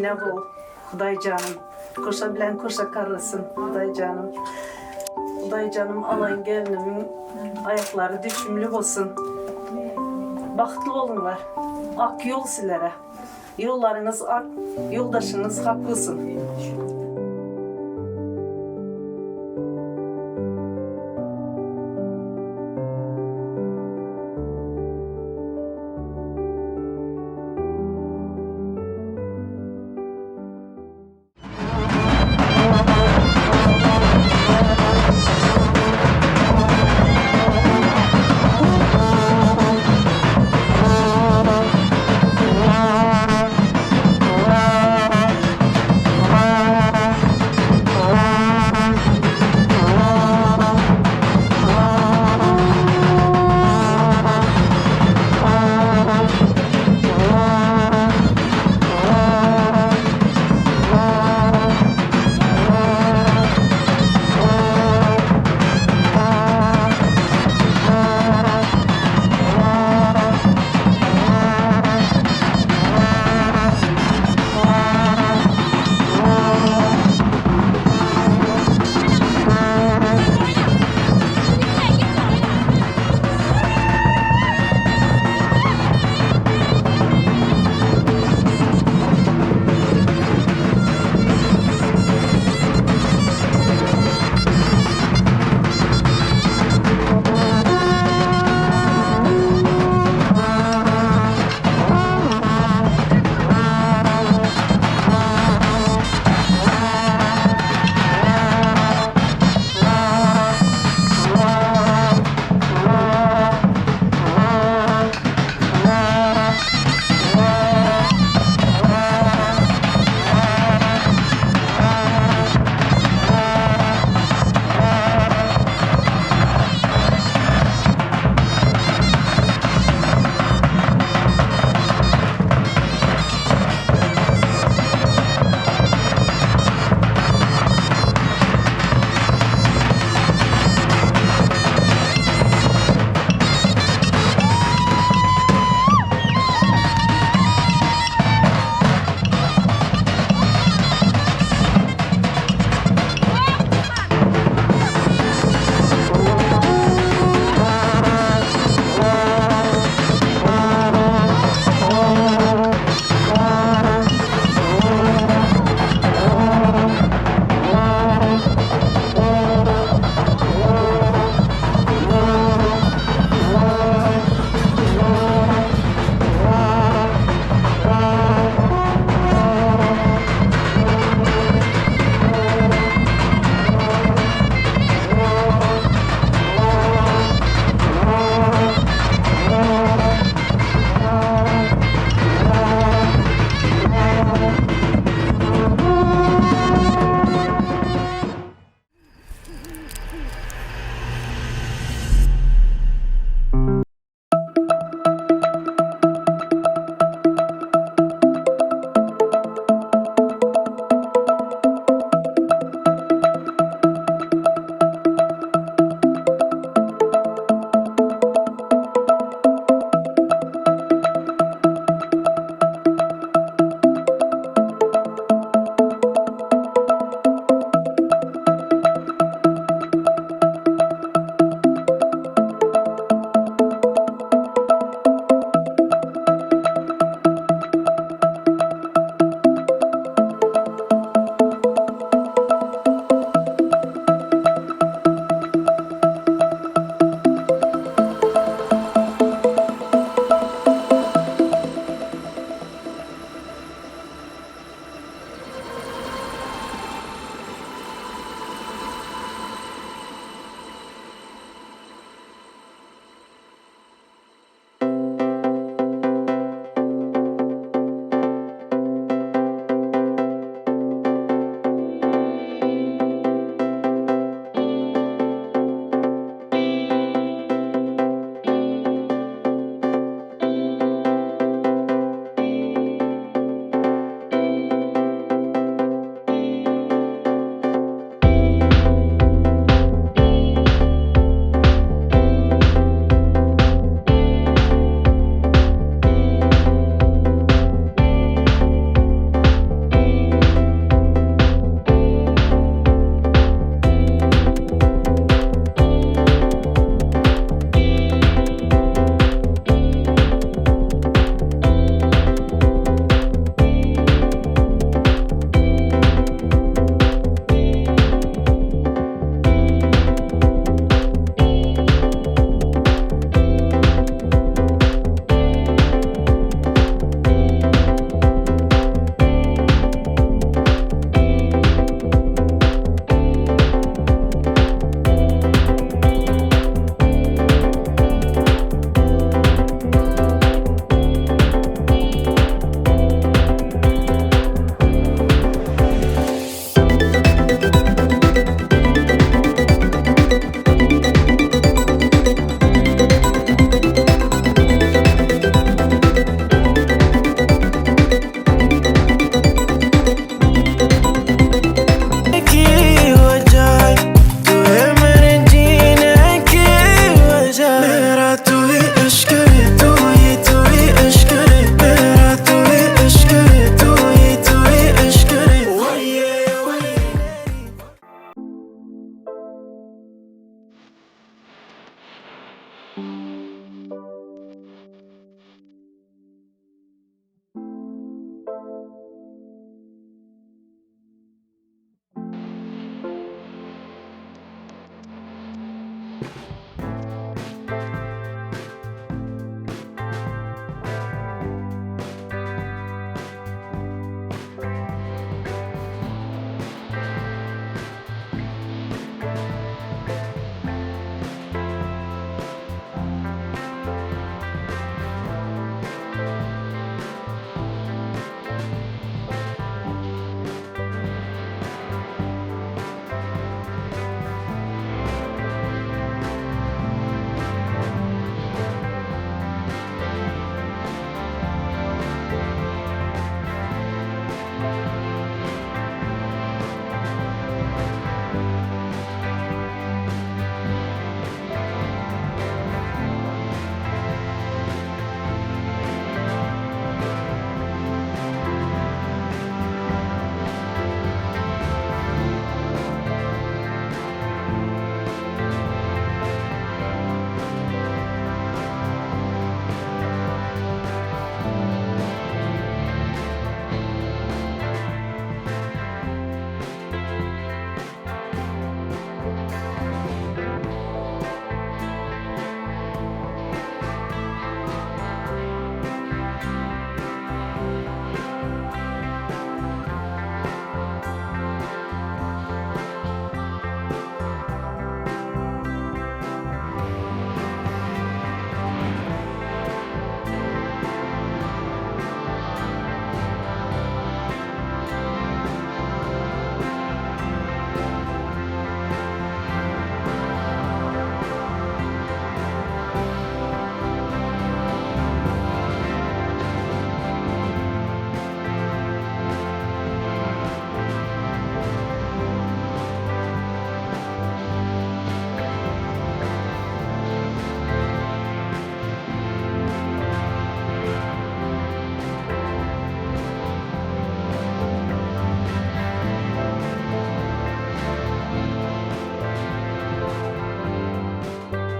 Ene bol, Hudaý janym. Köşe bilen köşe karrasyn, Hudaý janym. Hudaý janym alan gelnimiň aýaklary düşümli bolsun. Bagtly boluňlar. Ak ýol sizlere. Ýollaryňyz ak, ýoldaşyňyz hak bolsun.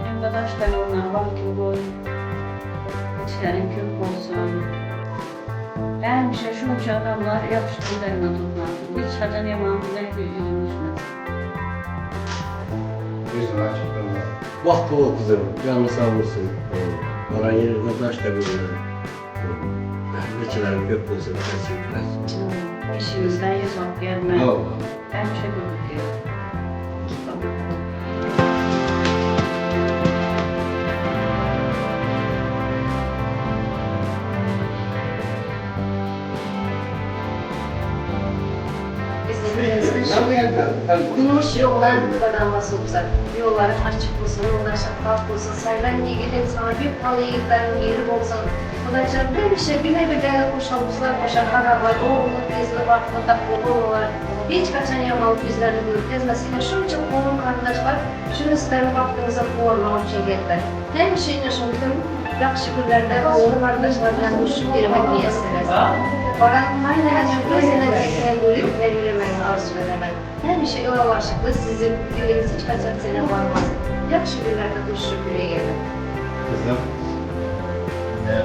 Hem-de daşdan alnan bagtly bol, Içleriň köp bolsun. Hemişe şunça adamlar ýapyşyp üzeriňe toplansyn. Hiç haçan ýaman bilen ýüzüň düşmesin. Ýüzüň açyk bolmaz. Bagtly bol gyzym, janyň sag bolsun. Baran ýeriňde daşda görüner. Neçeleriň köp bolsun, nesip etsin. Işiňizden ýüz alyp gelme. Hawa. Hemişe gülüp gez. Durmuş ýollar gadama soksa, Ýollaryň açyk bolsun, ýollar şapbap bolsun, Saýlan ýigidiň saňa wepaly ýigitleriň biri bolsun. Hudaýjan hemişe bile-bile hoşalyklar goşar, harabaý ogully-gyzly bagtly taply boluňlar. Hiç haçan ýamanlyk ýüzlerini görkezmesin. Ine şunça kowum-garyndaşlar şu sizleriň bagtyňyza guwanmak üçin geldiler. Hemişe ine şondan ýagşy günlerde kowum-garyndaşlar bilen duşup ýöremek miýesser etsin. Baran kaýynenäniň özüne çekýän görip men ýöremegini arzuw edemen. Hemişe ylalaşykly siziň diliňiz hiç haçan sene barmaz. Ýagşy günlerde duşup ýöreýeli. Gyzym, ine,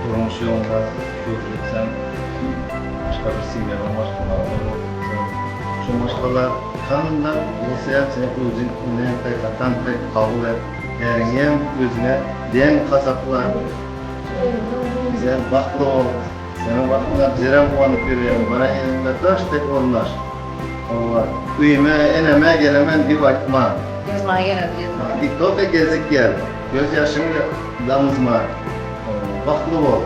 durmuş ýolunda ýolculuk sen başga bir semýada maşgala bolup, sen şu maşgala kanundan bolsa hem sen özüň eneň-de, ataň-da kabul et, äriňem özüňe deň hasapla. Sen bagtly bol. Seniň bagtyňa bizlerem guwanyp ýörýäris. Bara eliňde daş dek ornaş. Hawa, öýüme, eneme gelemen diýip aýtma. Gezmäge geleli gezmäge. Tiktoka gezip gel. Göz ýaşyňy damyzma. Bagtly bol.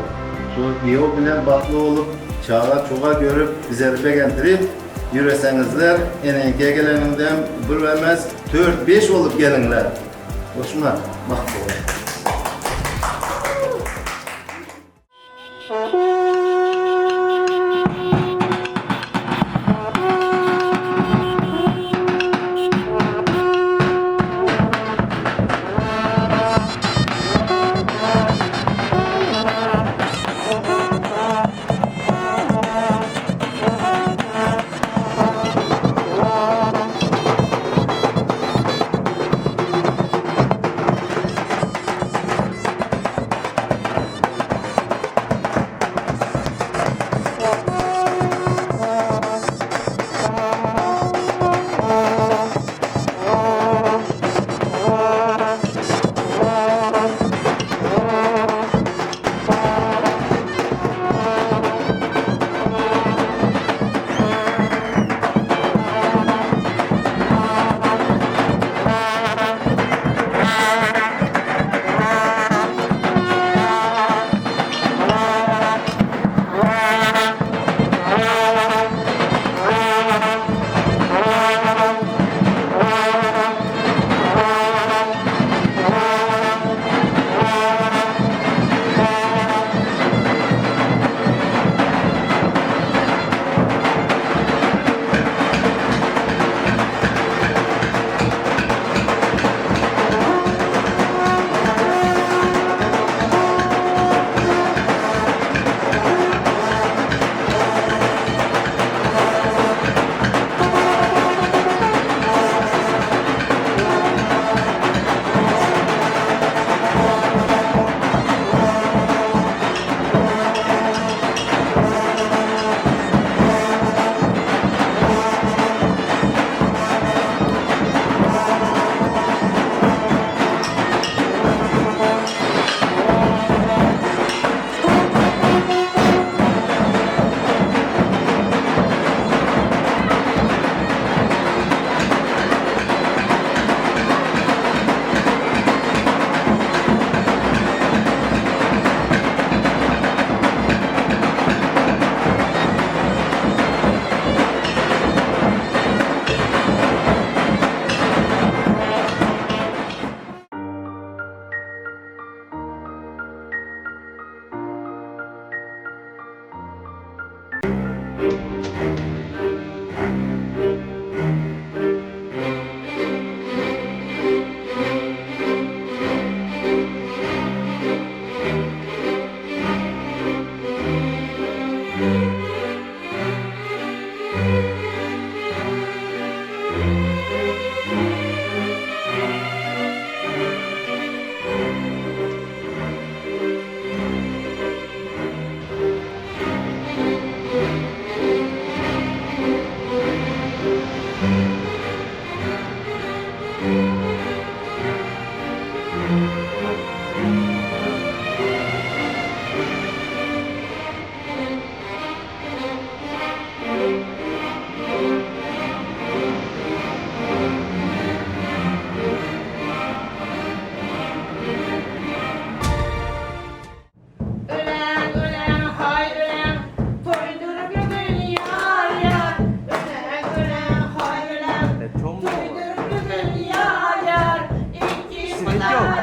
Şu giýew bilen bagtly bolup, çaga-çuga görüp, bizleri begendirip ýöreseňizler, eneňkä geleniňdem bir emes, tört-beş bolup geliňler. Goşma, bagtly bol.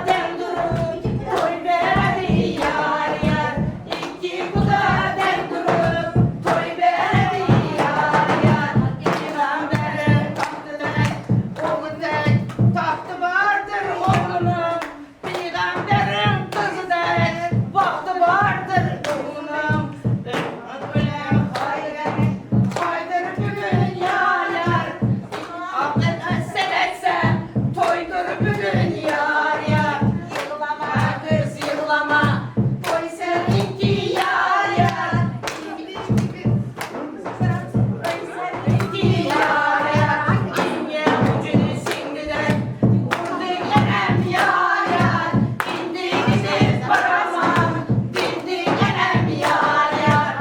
deň durup, toý bereli ýar ýar. Iki guda deň durup, toý bereli ýar ýar. Pygamberiň tagty dek, ogul dek, tagty bardyr oglunyň. Pygamberiň gyzy dek, bagty bardyr oglunyň. Ölen haýyr, haýdyr bu gün ýar ýar. Sen etsem, toýdur bu gün ýar ýar. Ýyglama gyz ýyglama, toý seniňki ýar ýar. Toý seniňki ýar ýar. Iňňe ujuny siňdiden, urdy enem ýar ýar. Indi gidip baramam, dindi enem ýar ýar.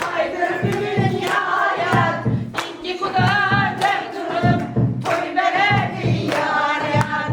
Haýdyr bu gün ýar ýar. Iki guda deň durup, toý bereli ýar ýar.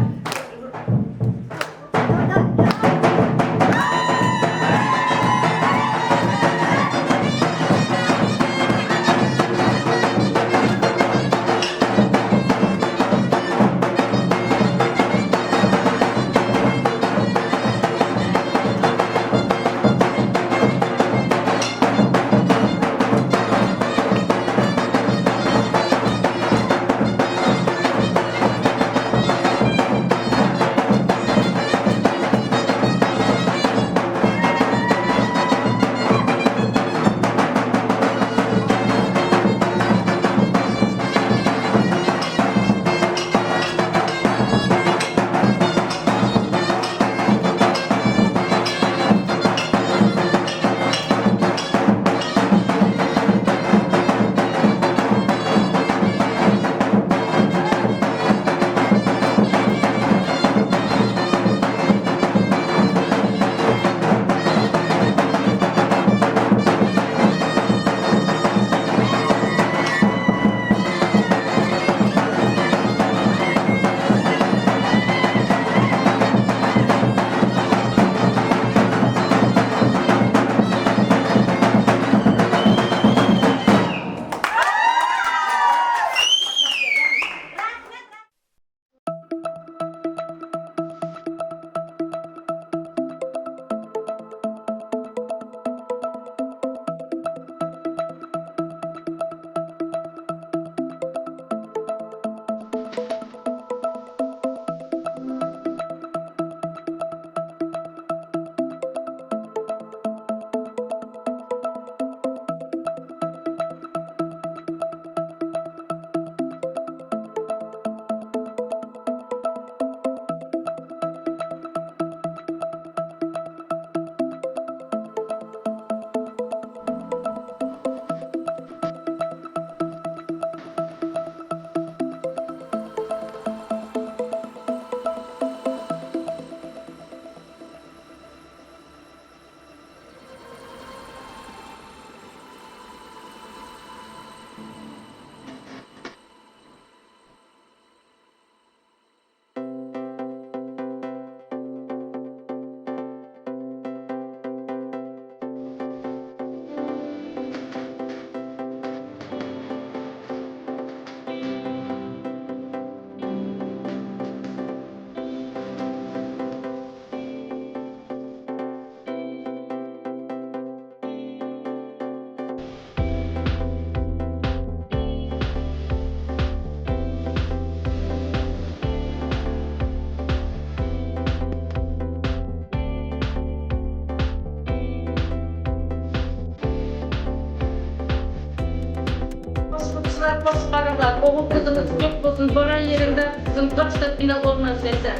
Hoş garalar, ogul gyzyňyz köp bolsun, baran ýeriňde gyzym daşda ene bolmaz dese,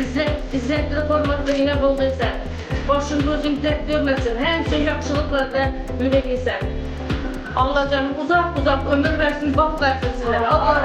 izzet, izzetli hormatly ene bol dese, başyň gözüň dert görmesin, hemişe ýagşylyklarda ýüregiňse. Allajan uzak uzak ömür bersin, bagt bersin sizlere. Allah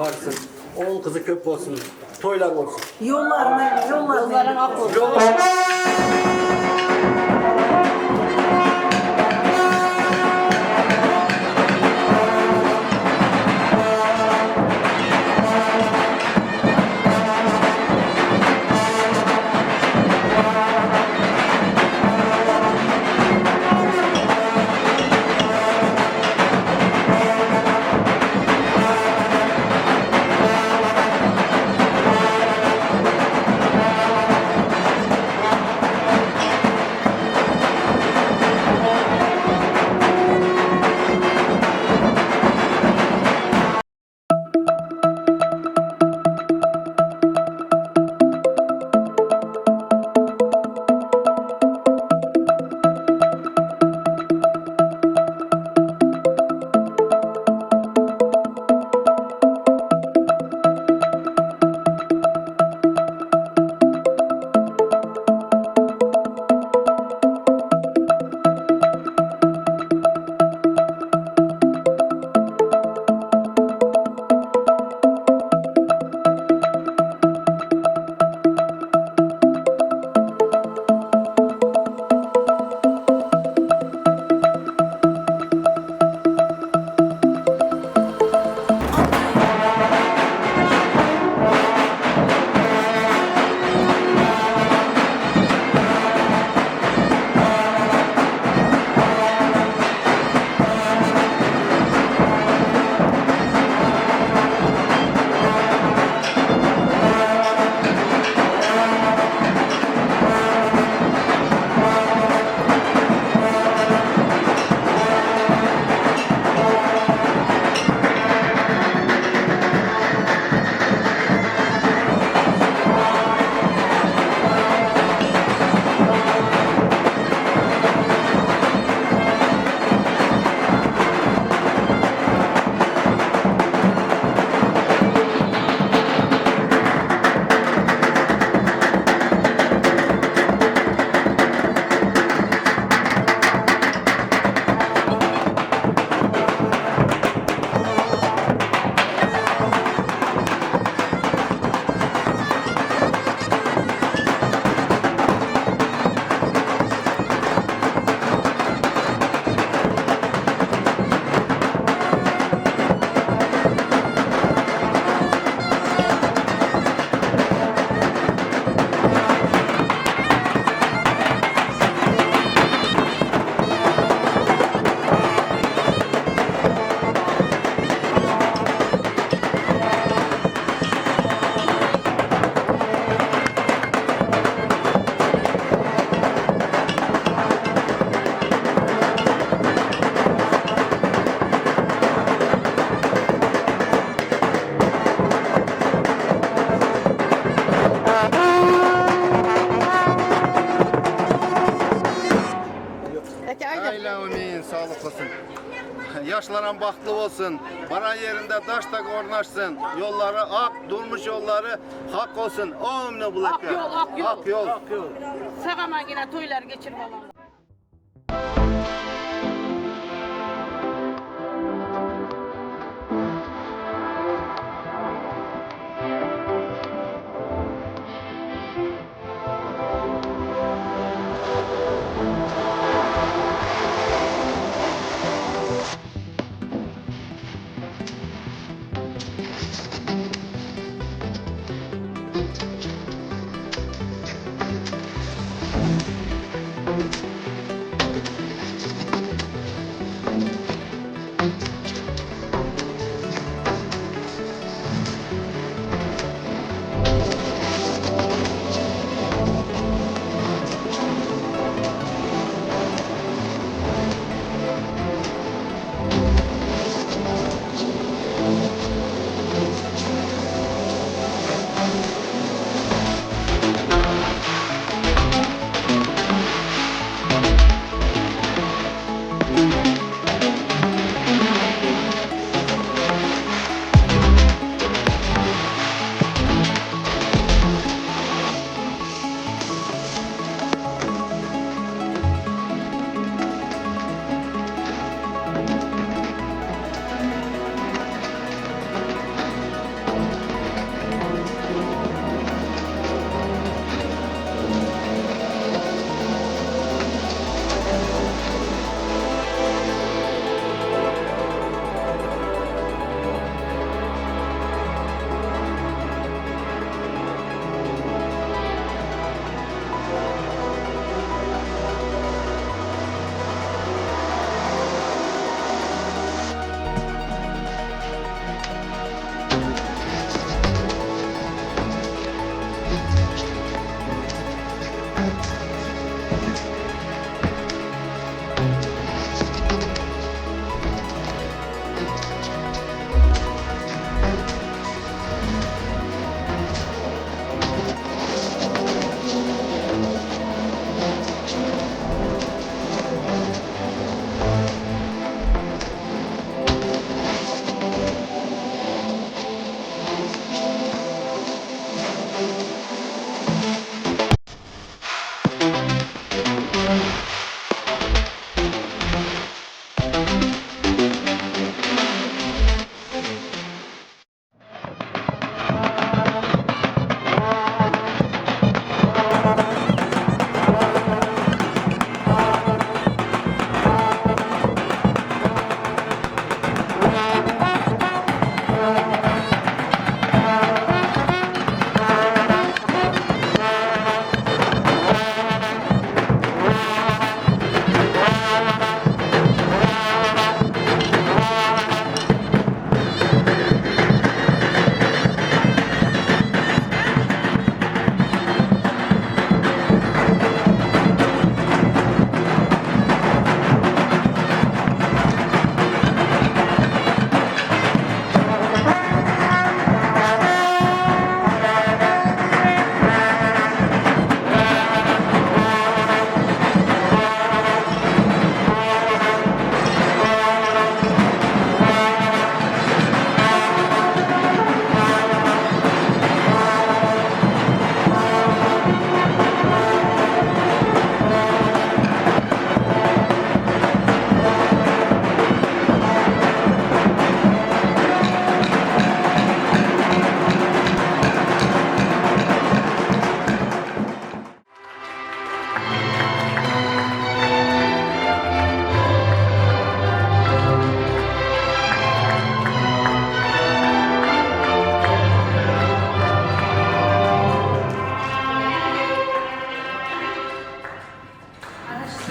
Barsyn. Ogul gyzy köp bolsun. Toýlar bolsun. Ýollaryny, ýollaryny ak bolsun. Amin, sağlıklısın. Yaşlaran bahtlı olsun. Baran yerinde taş tak ornaşsın. Yolları ak, durmuş yolları hak olsun. Omni bulaka. Ak yol, ak yol. Ak yol. Sag-aman ýene toýlar geçir balam.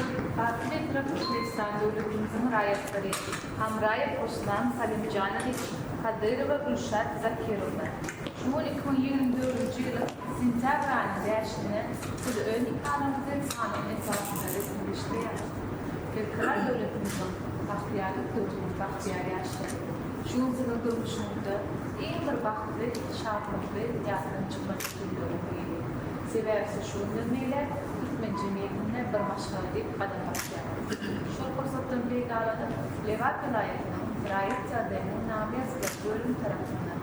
Baky Bitarap Türkmenistan döwletimiziň raýatlary Hamraýew Ruslan Salimjanowiç, Kadyrowa Gülşat Zakirowna. Şu gün 2024-nji ýylyň sentýabr aýynyň bäşinde siz öz nikalaryňyzy kanun esasynda resmileşdirýäňiz. Berkarar döwletimiziň bagtyýarlyk döwrüniň bagtyýar ýaşlary. Şu gün siziň durmuşyňyzda iň bir bagtly, şatlykly, ýatdan çykmajak günleriň biri. Sebäbi siz şu günden beýläk türkmen jemgyýetinde bir maşgala diýip gadam basýaňyz. Şol pursatdan peýdalanyp, Lebap welaýatynyň Raýat ýagdaýynyň nama ýazgylar bölümi tarapyndan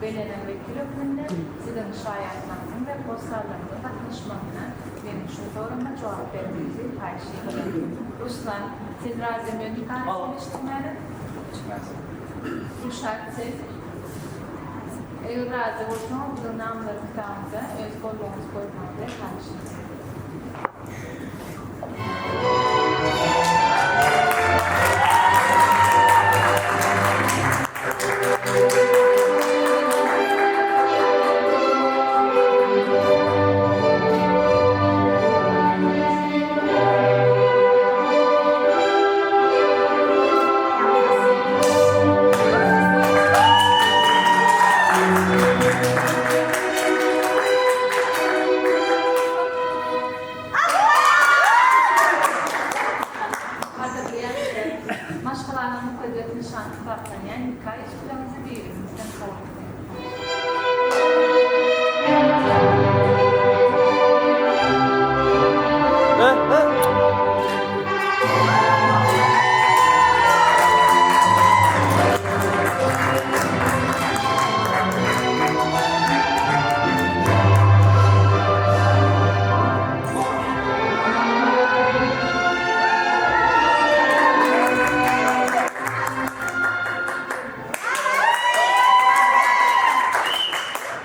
bellenen wekil hökmünde siziň şaýatlaryňyzyň we hossarlaryňyzyň gatnaşmagynda meniň şu soragyma jogap bermegiňizi haýyş edýärin. Ruslan, sen razymy nika resmileşdirmäne? Gülşat, sen? Eger razy bolsaňyz, biziň namalar kitabymyza öz gollaryňyzy goýmagyňyzy haýyş edýärin. Gadyrly ýaşlar, maşgalanyň mukaddes nyşany hasaplanýan nika ýüzükleriňizi biri-biriňizden kabul ediň.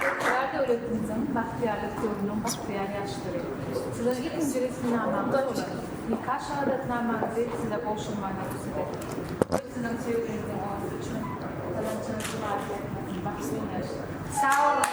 Berkarar döwletimiziň bagtyýarlyk döwrüniň bagtyýar ýaşlary! Siziň ilkinji resminamaňyz bolan nika şahadatnamaňyzy size gowşurmaga rugsat ediň. Biz siziň söýgiňiziň ody üçin gazançyňyzy razy etmesin. Bagtly ýaşlar! Sag boluň!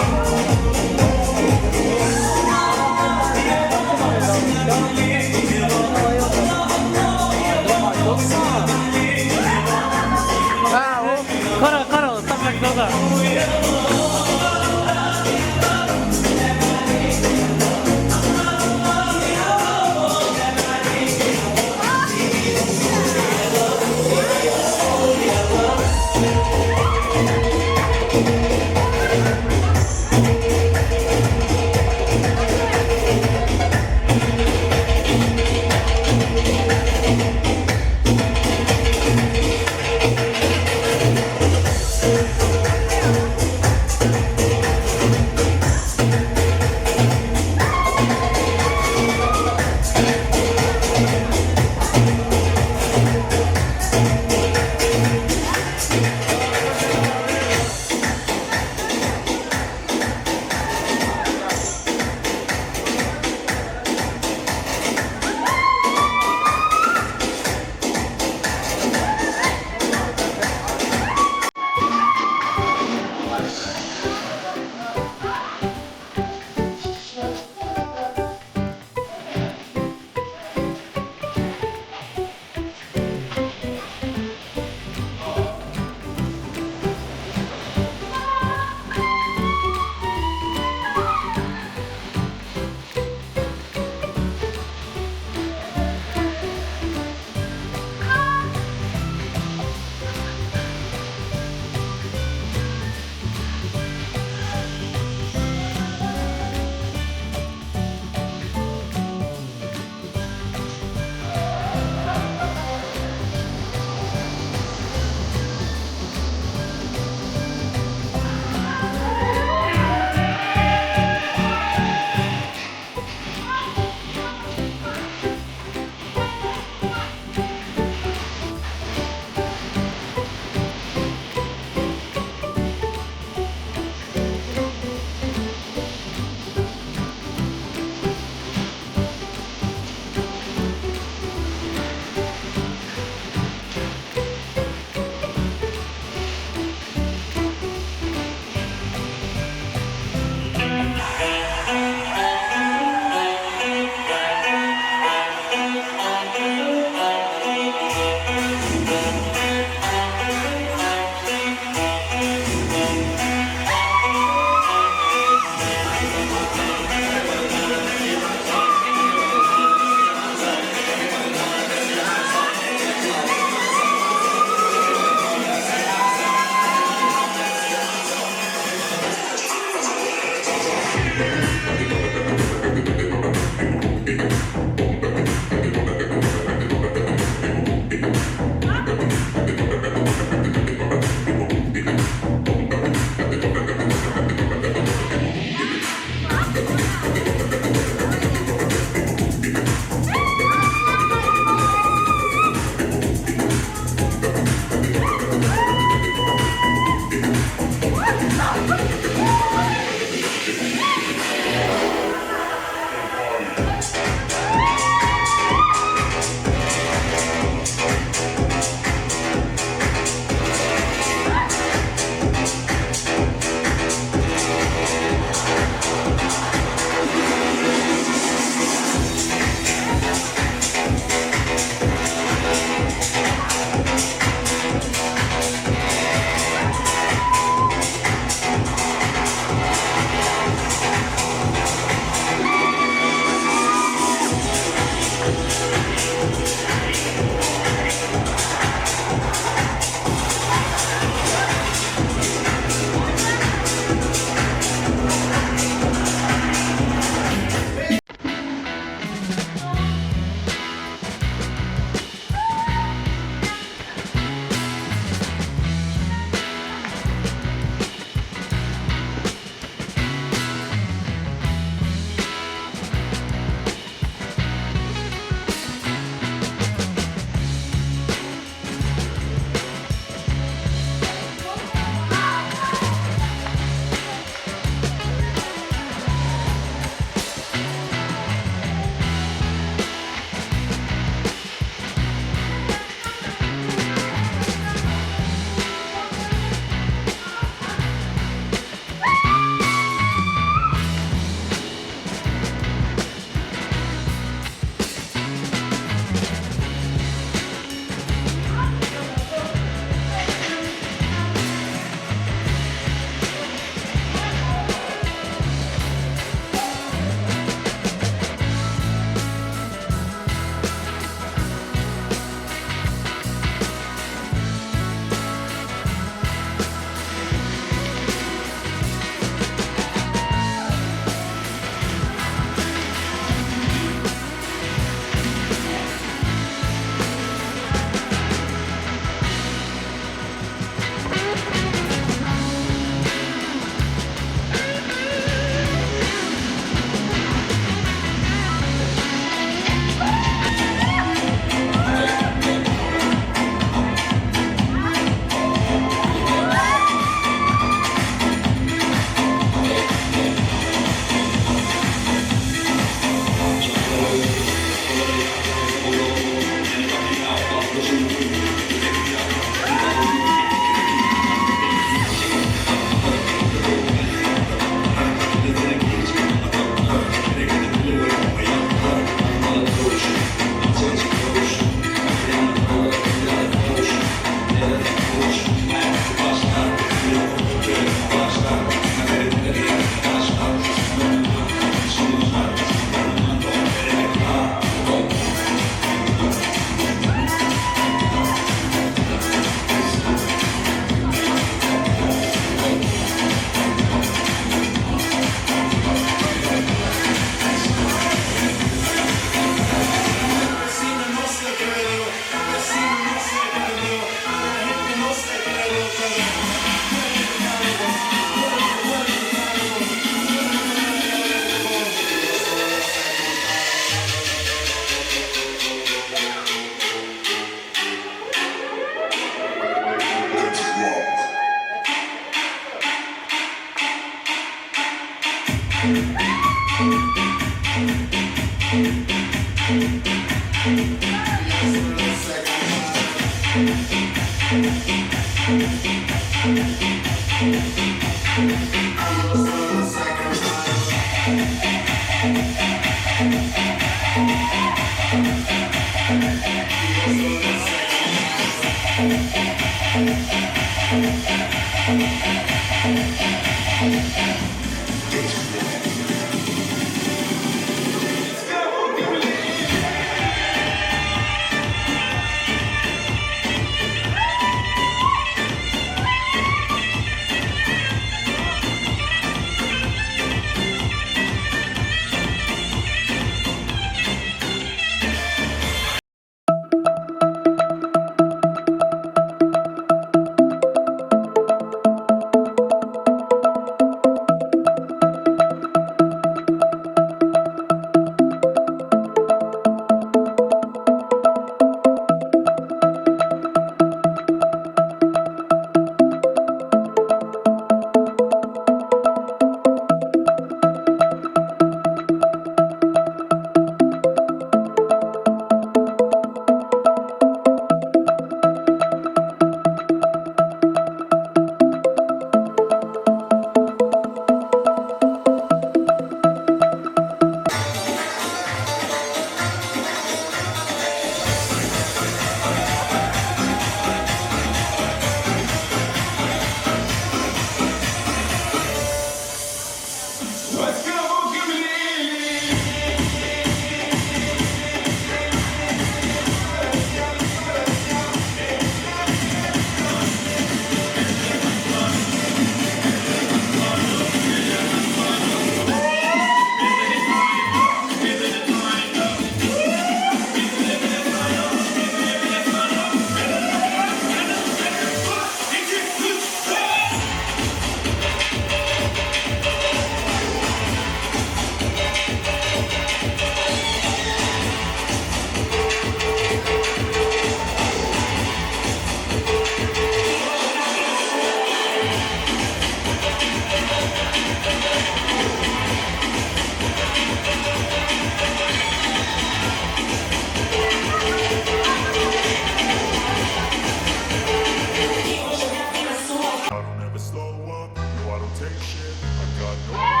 I don't ever slow up, no I don't take shit I got no love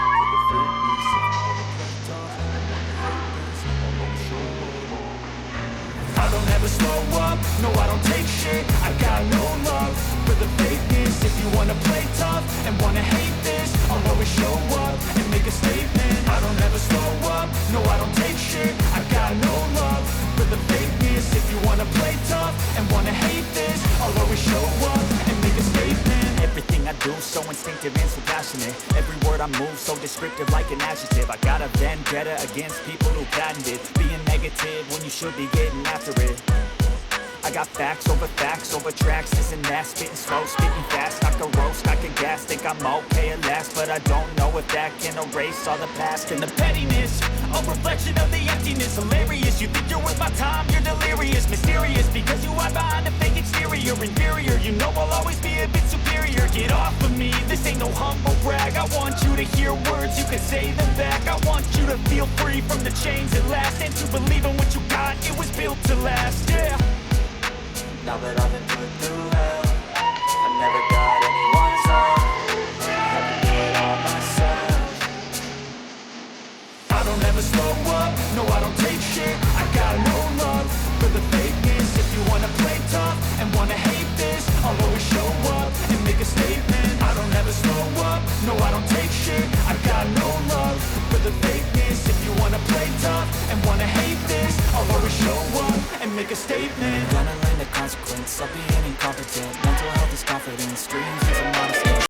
for the fakeness If you wanna play tough and wanna hate this I'll always show up I don't ever slow up, no I don't take shit I got no love for the fakeness If you wanna play tough and wanna hate this I'll always show up and make a statement I don't ever slow up, no I don't take shit I got no love for the fakeness If you wanna play tough and wanna hate this I'll always show up and make a statement Everything I do, so instinctive and so passionate. Every word I move, so descriptive like an adjective. I got a vendetta against people who patented being negative when you should be getting after it. I got facts over facts over tracks, this and that. Spitting slow, spitting fast. I could roast, I could gas. Think I'm okay at last, but I don't know if that can erase all the past and the pettiness. A reflection of the emptiness. Hilarious. You think you're worth my time, you're delirious. Mysterious, because you hide behind a fake exterior. Inferior, you know I'll always be a bit superior. Get off of me, this ain't no humble brag. I want you to hear words, you can say them back. I want you to feel free from the chains at last. And to believe in what you got, it was built to last, yeah. Now that I've been put through hell, I never got anyone's help. Had to do it all myself. I don't ever slow up, no I don't take shit I got no love for the fakeness If you wanna play tough and wanna hate this I'll always show up and make a statement I don't ever slow up, no I don't take shit I got no love for the fakeness If you wanna play tough and wanna hate this I'll always show up and make a statement Gonna learn the consequence of being incompetent. Mental health is confidence, dreams and some honesty.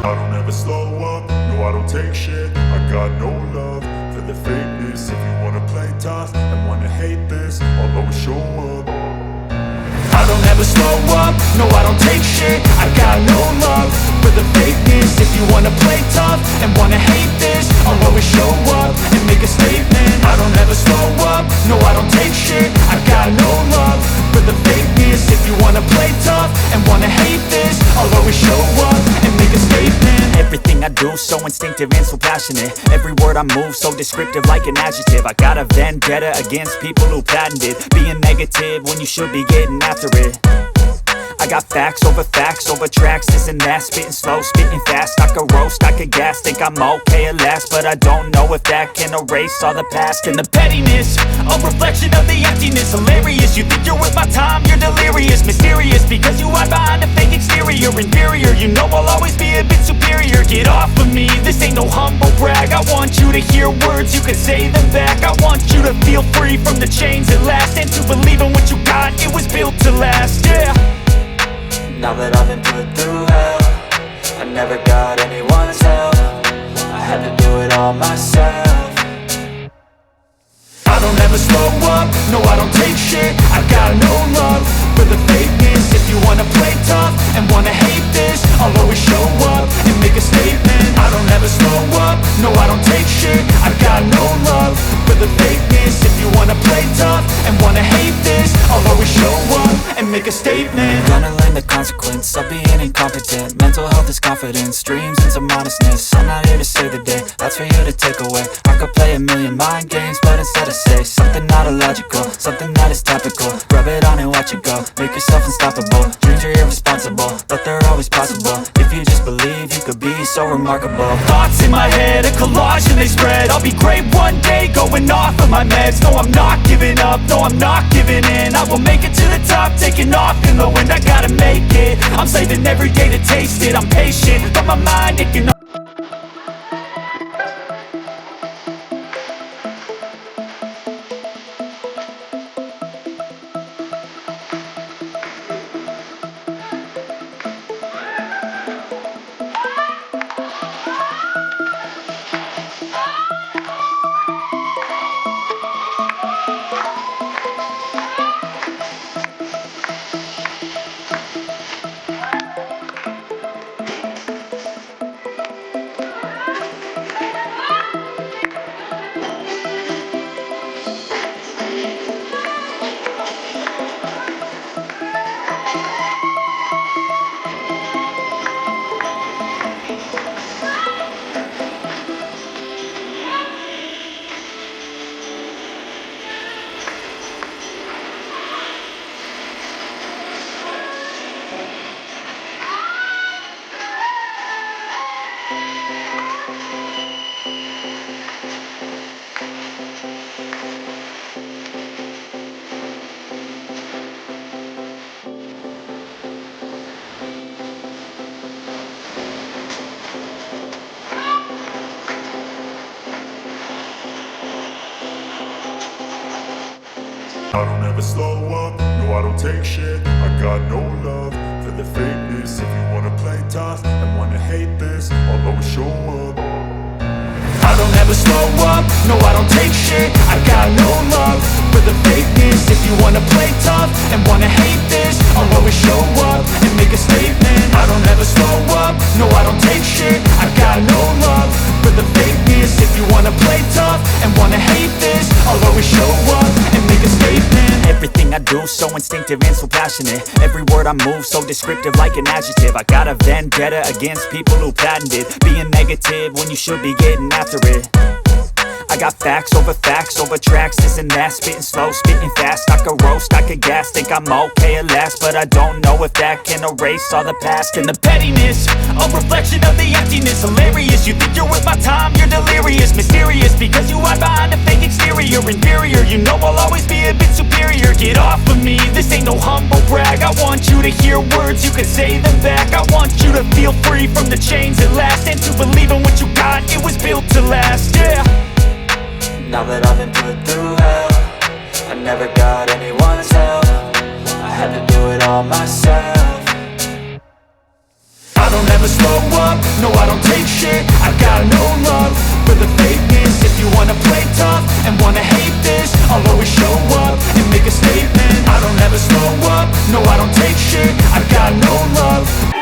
I don't ever slow up, no I don't take shit I got no love for the fakeness If you wanna play tough and wanna hate this I'll always show up I don't ever slow up, no I don't take shit I got no love for the fakeness If you wanna play tough and wanna hate this I'll always show up and make a statement I don't ever slow up, no I don't take shit I got no love for the fakeness If you wanna play tough and wanna hate this I'll always show up and make a statement Everything I do so instinctive and so passionate Every word I move so descriptive like an adjective I got a vendetta against people who patented Being negative when you should be getting after it I got facts over facts over tracks, this and that Spitting slow, spitting fast, I could roast, I could gas Think I'm okay at last, but I don't know if that can erase all the past And the pettiness, a reflection of the emptiness Hilarious, you think you're worth my time, you're delirious Mysterious, because you hide behind a fake exterior Inferior, you know I'll always be a bit superior Get off of me, this ain't no humble brag I want you to hear words, you can say them back I want you to feel free from the chains at last And to believe in what you got, it was built to last, yeah Now that I've been put through hell I never got anyone's help I had to do it all myself I don't ever slow up, no I don't take shit I got no love for the fakeness If you wanna play tough and wanna hate this I'll always show up and make a statement I don't ever slow up, no I don't take shit I got no love for the fakeness If you wanna play tough and wanna hate this I'll always show up and make a statement Gonna learn the consequence of being incompetent Mental health is confidence, dreams and some honestness I'm not here to save the day, that's for you to take away I could play a million mind games, but instead I say Something not illogical, something that is topical Rub it on and watch it go, make yourself unstoppable Dreams are irresponsible, but they're always possible If you just believe, you could be so remarkable Thoughts in my head, a collage and they spread I'll be great one day, going off of my meds No, I'm not giving up, no, I'm not giving in I will make it to the top, taking off in the wind I gotta make it, I'm saving every day to taste it I'm patient, but my mind, it can I don't ever slow up, no I don't take shit I got no love for the fakeness If you wanna play tough and wanna hate this I'll always show up I don't ever slow up, no I don't take shit I got no love for the fakeness If you wanna play tough and wanna hate this I'll always show up and make a statement I don't ever slow up, no I don't take shit I got no love for the fakeness If you wanna play tough and wanna hate this I'll always show up and make a statement Everything I do so instinctive and so passionate Every word I move so descriptive like an adjective I got a vendetta against people who patented Being negative when you should be getting after it I got facts over facts over tracks, this and that Spitting slow, spitting fast, I could roast, I could gas Think I'm okay at last, but I don't know if that can erase all the past And the pettiness, a reflection of the emptiness Hilarious, you think you're worth my time, you're delirious Mysterious, because you hide behind a fake exterior Inferior, you know I'll always be a bit superior Get off of me, this ain't no humble brag I want you to hear words, you can say them back I want you to feel free from the chains at last And to believe in what you got, it was built to last, yeah Now that I've been put through hell I never got anyone's help I had to do it all myself I don't ever ever slow up, no I don't take shit I got no love for the fakeness If you wanna play tough and wanna hate this I'll always show up and make a statement I don't ever slow up, no I don't take shit I got no love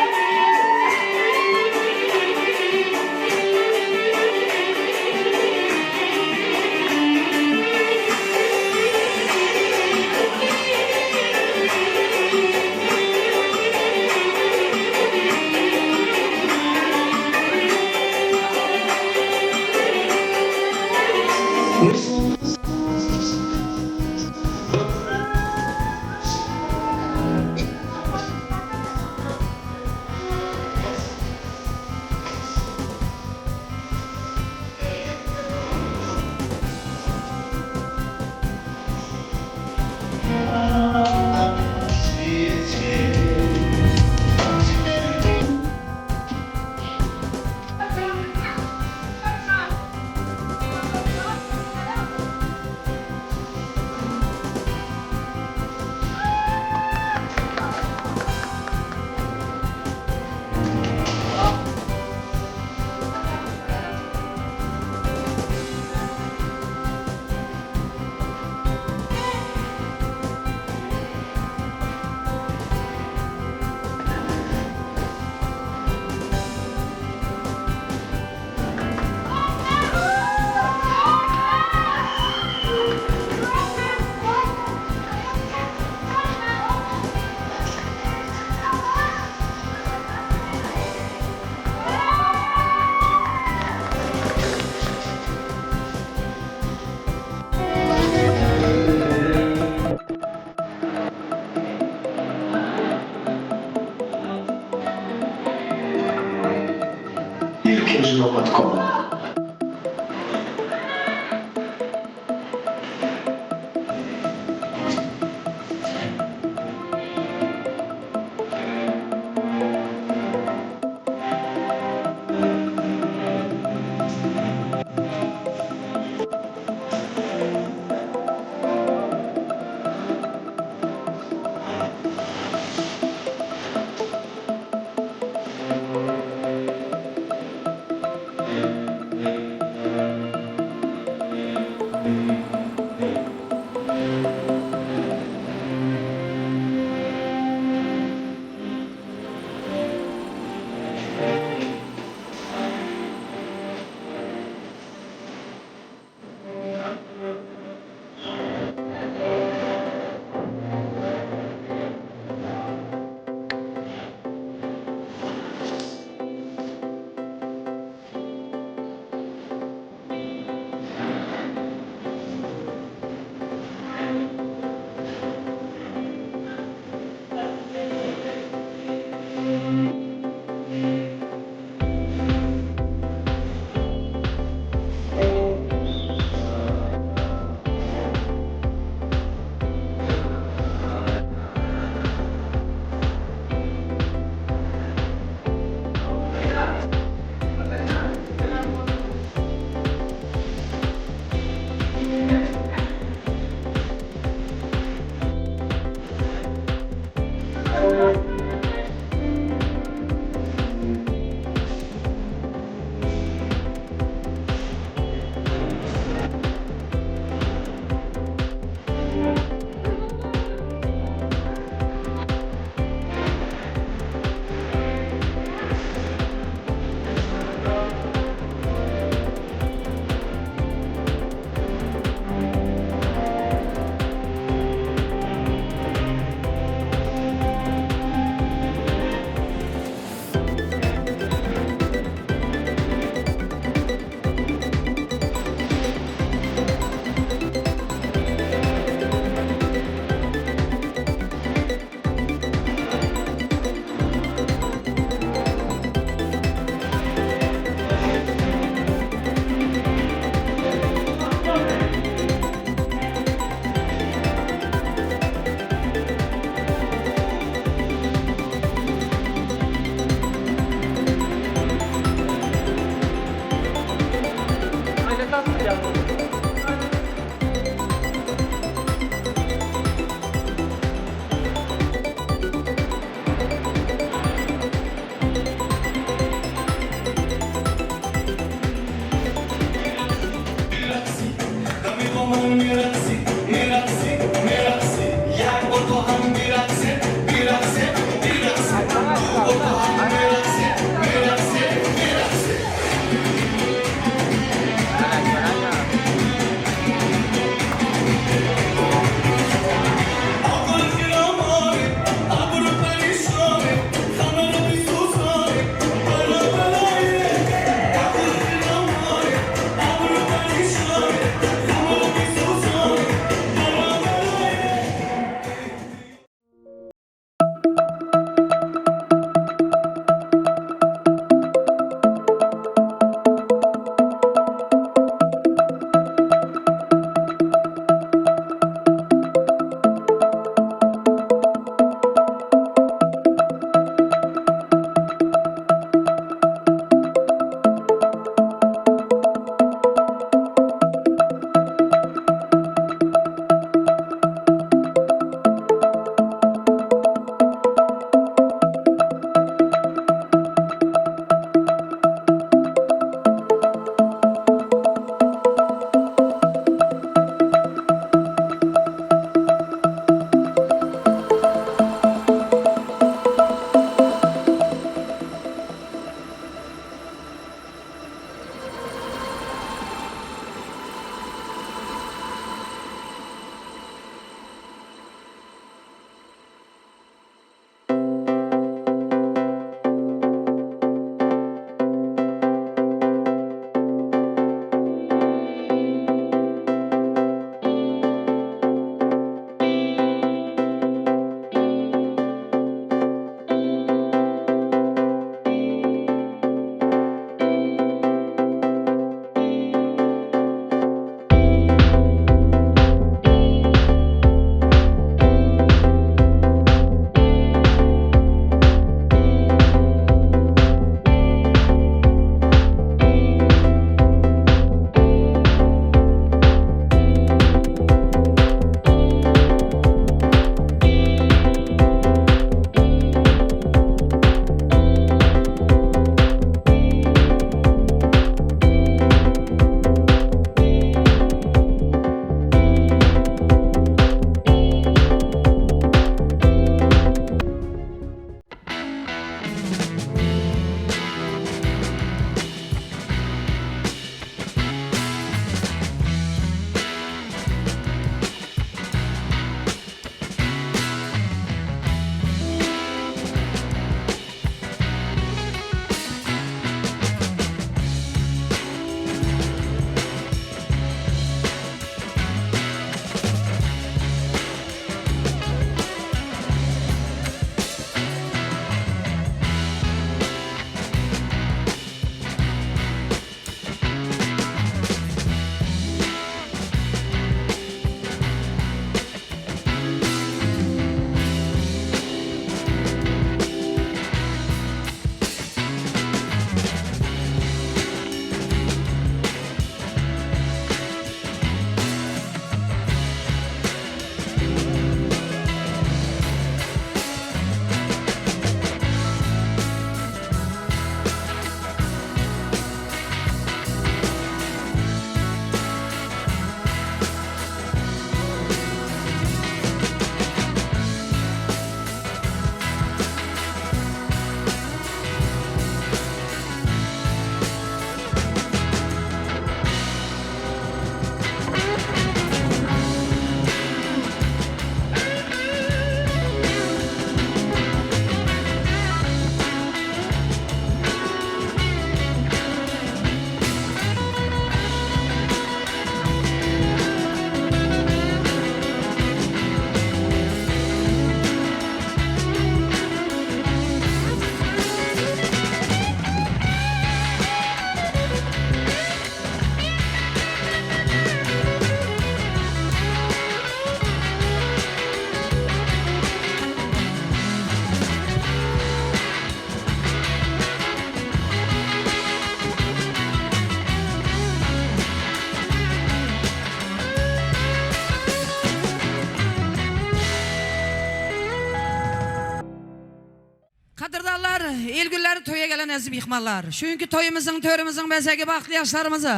Gadyrdanlar, il-günleri toýa gelen eziz myhmanlar! Şu günki toýumyzyň, törümiziň bezegi bagtly ýaşlarymyza,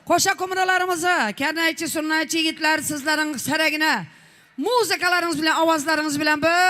goşa kumralarymyza, kernaýçy, surnaýçy ýigitler sizleriň seregine muzykalaryňyz bilen, owazlaryňyz bilen bir.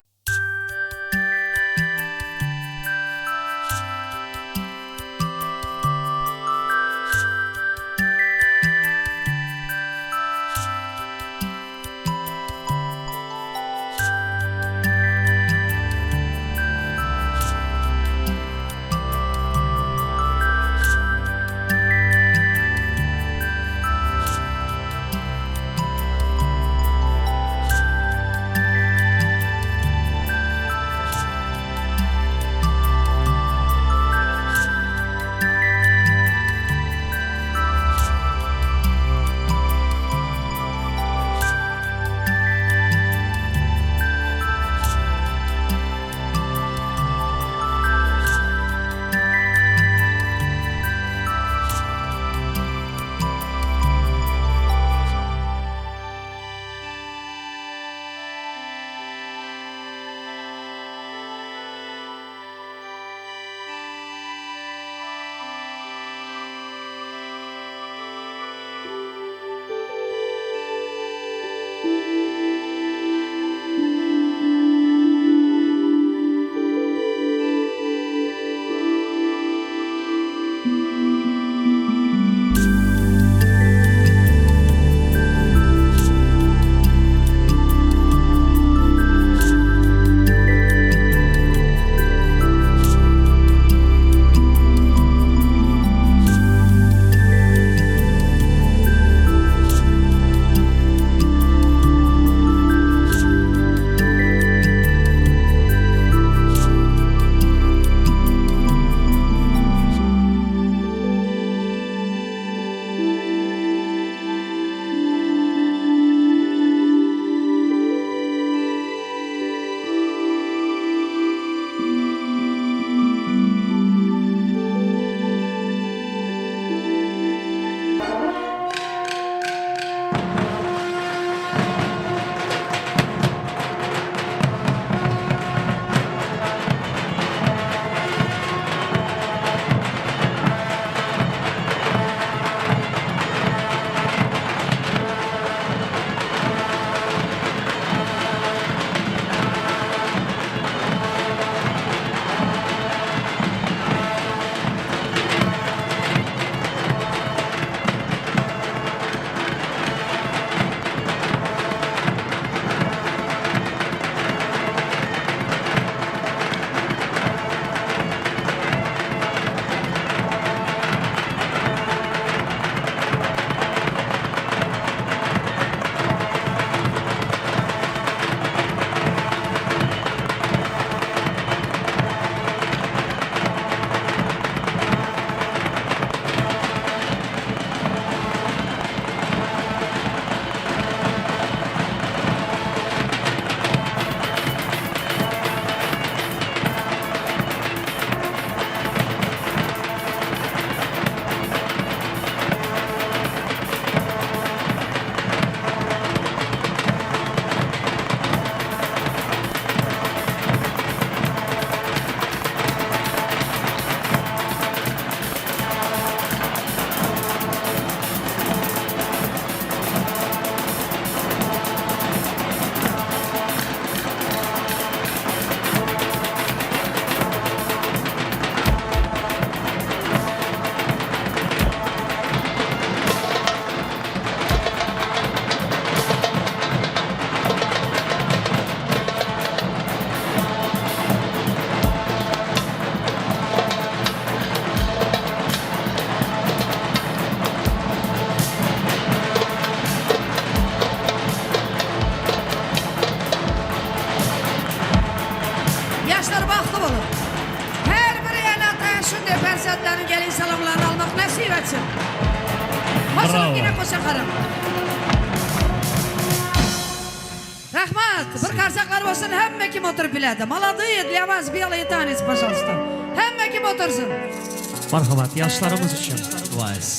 Ýaşlar bagtly boluň. Her bir ene-ata şunday perzentleriň gelin salamlaryny almak nesip etsin. Hoşalyk ýene goşa garyň. Rahmat! Bir karsaklar bolsun hemme kim oturyp biledi. Молодые для вас белый танец пожалуйста. Hemme kim otursyn. Marhamat ýaşlarymyz üçin wals.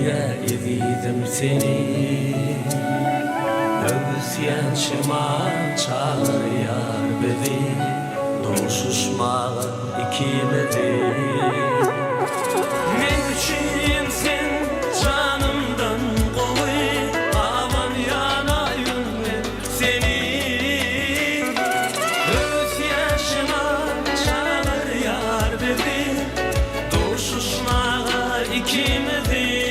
Söýýä ezizim seni Öwüsýän şemal çagyrýar bizi Duşuşmaga ikimizi Meň üçin sen janymdan gowy Abanýan aýym men seni Öwüsýän şemal çagyrýar bizi Duşuşmaga ikimizi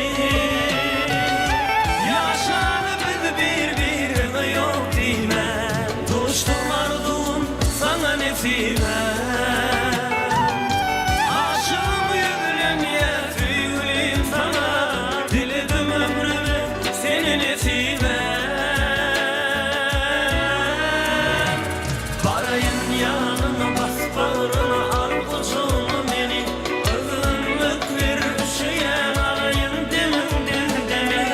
Ýaşaly biz bir-birine ýok diýmän Duşdum arzuwym saňa nesibäm Aşygym ýüzlenýär söýgülim saňa Diledim ömrüme seni nesibäm Baraýyn ýanyňa bas bagryňa al gujagyňa meni Gyzgynlyk ber üşeýän alaýyn demiňden demi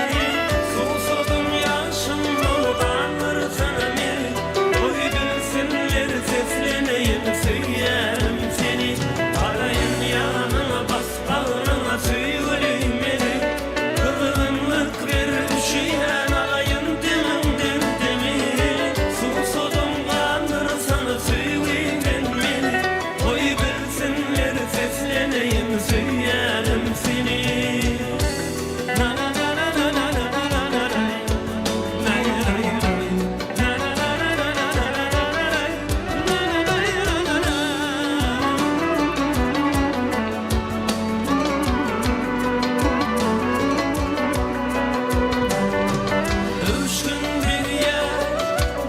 Suwsadym ýaşym bol gandyrsana meni Goý bilsinler sesleneýin söýýänim seni Baraýyn ýanyňa bas bagryňa söýgülim meni Gyzgynlyk ber üşeýän alaýyn demiňden demi Suwsadym gandyrsana söýgiňden meni Goý bilsinler sesleneýin söýýänim seni Öwüşgin berýär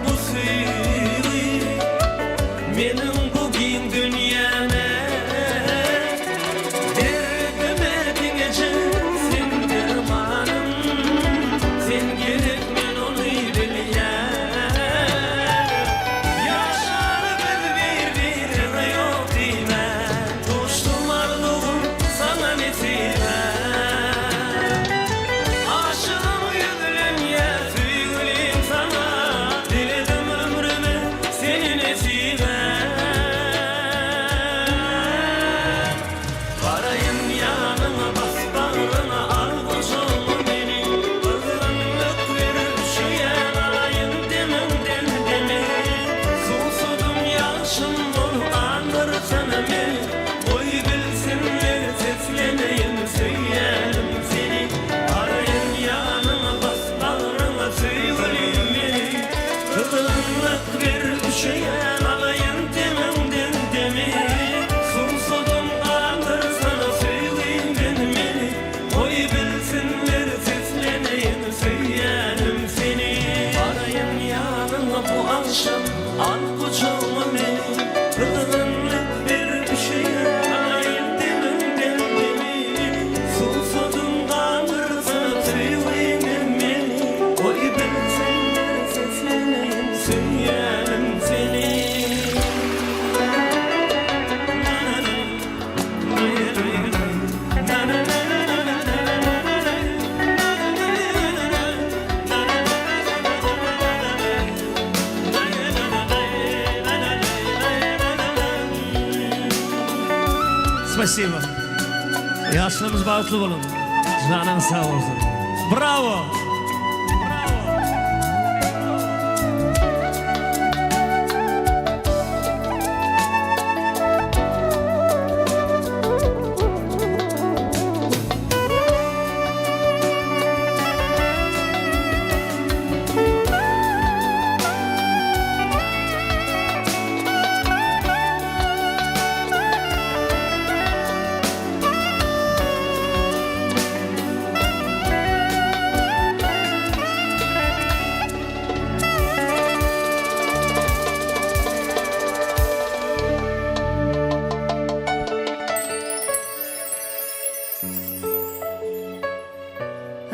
bu söýgi Meniň bu giň dünýäme. Derdime diňeje sen dermanym Sen gerek men ony bilýän Ýaşaly biz bir-birine ýok diýmän Duşdum arzuwym saňa nesibäm Aşygym ýüzlenýär söýgülim saňa Diledim ömrüme seni nesibäm Baraýyn ýanyňa bas bagryňa al gujagyňa meni Gyzgynlyk ber üşeýän alaýyn demiňden demi Suwsadym ýagşym bol gandyrsana meni Goý bilsinler sesleneýin söýýänim seni Baraýyn ýanyňa bas bagryňa söýgülim meni Gyzgynlyk ber üşeýän alaýyn demiňden demi Suwsadym gandyrsana söýgiňden meni Goý bilsinler sesleneýin söýýänim seni Baraýyn ýanyňa bu agşam al gujagyňa meni Gyzgynlyk ber üşeýän alaýyn demiňden demi Suwsadym gandyrsana söýgiňden meni Goý bilsinler sesleneýin söýýänim seni. Spasibo. Ýaşlarymyz bagtly boluň. Janyňyz sag bolsun. Bravo!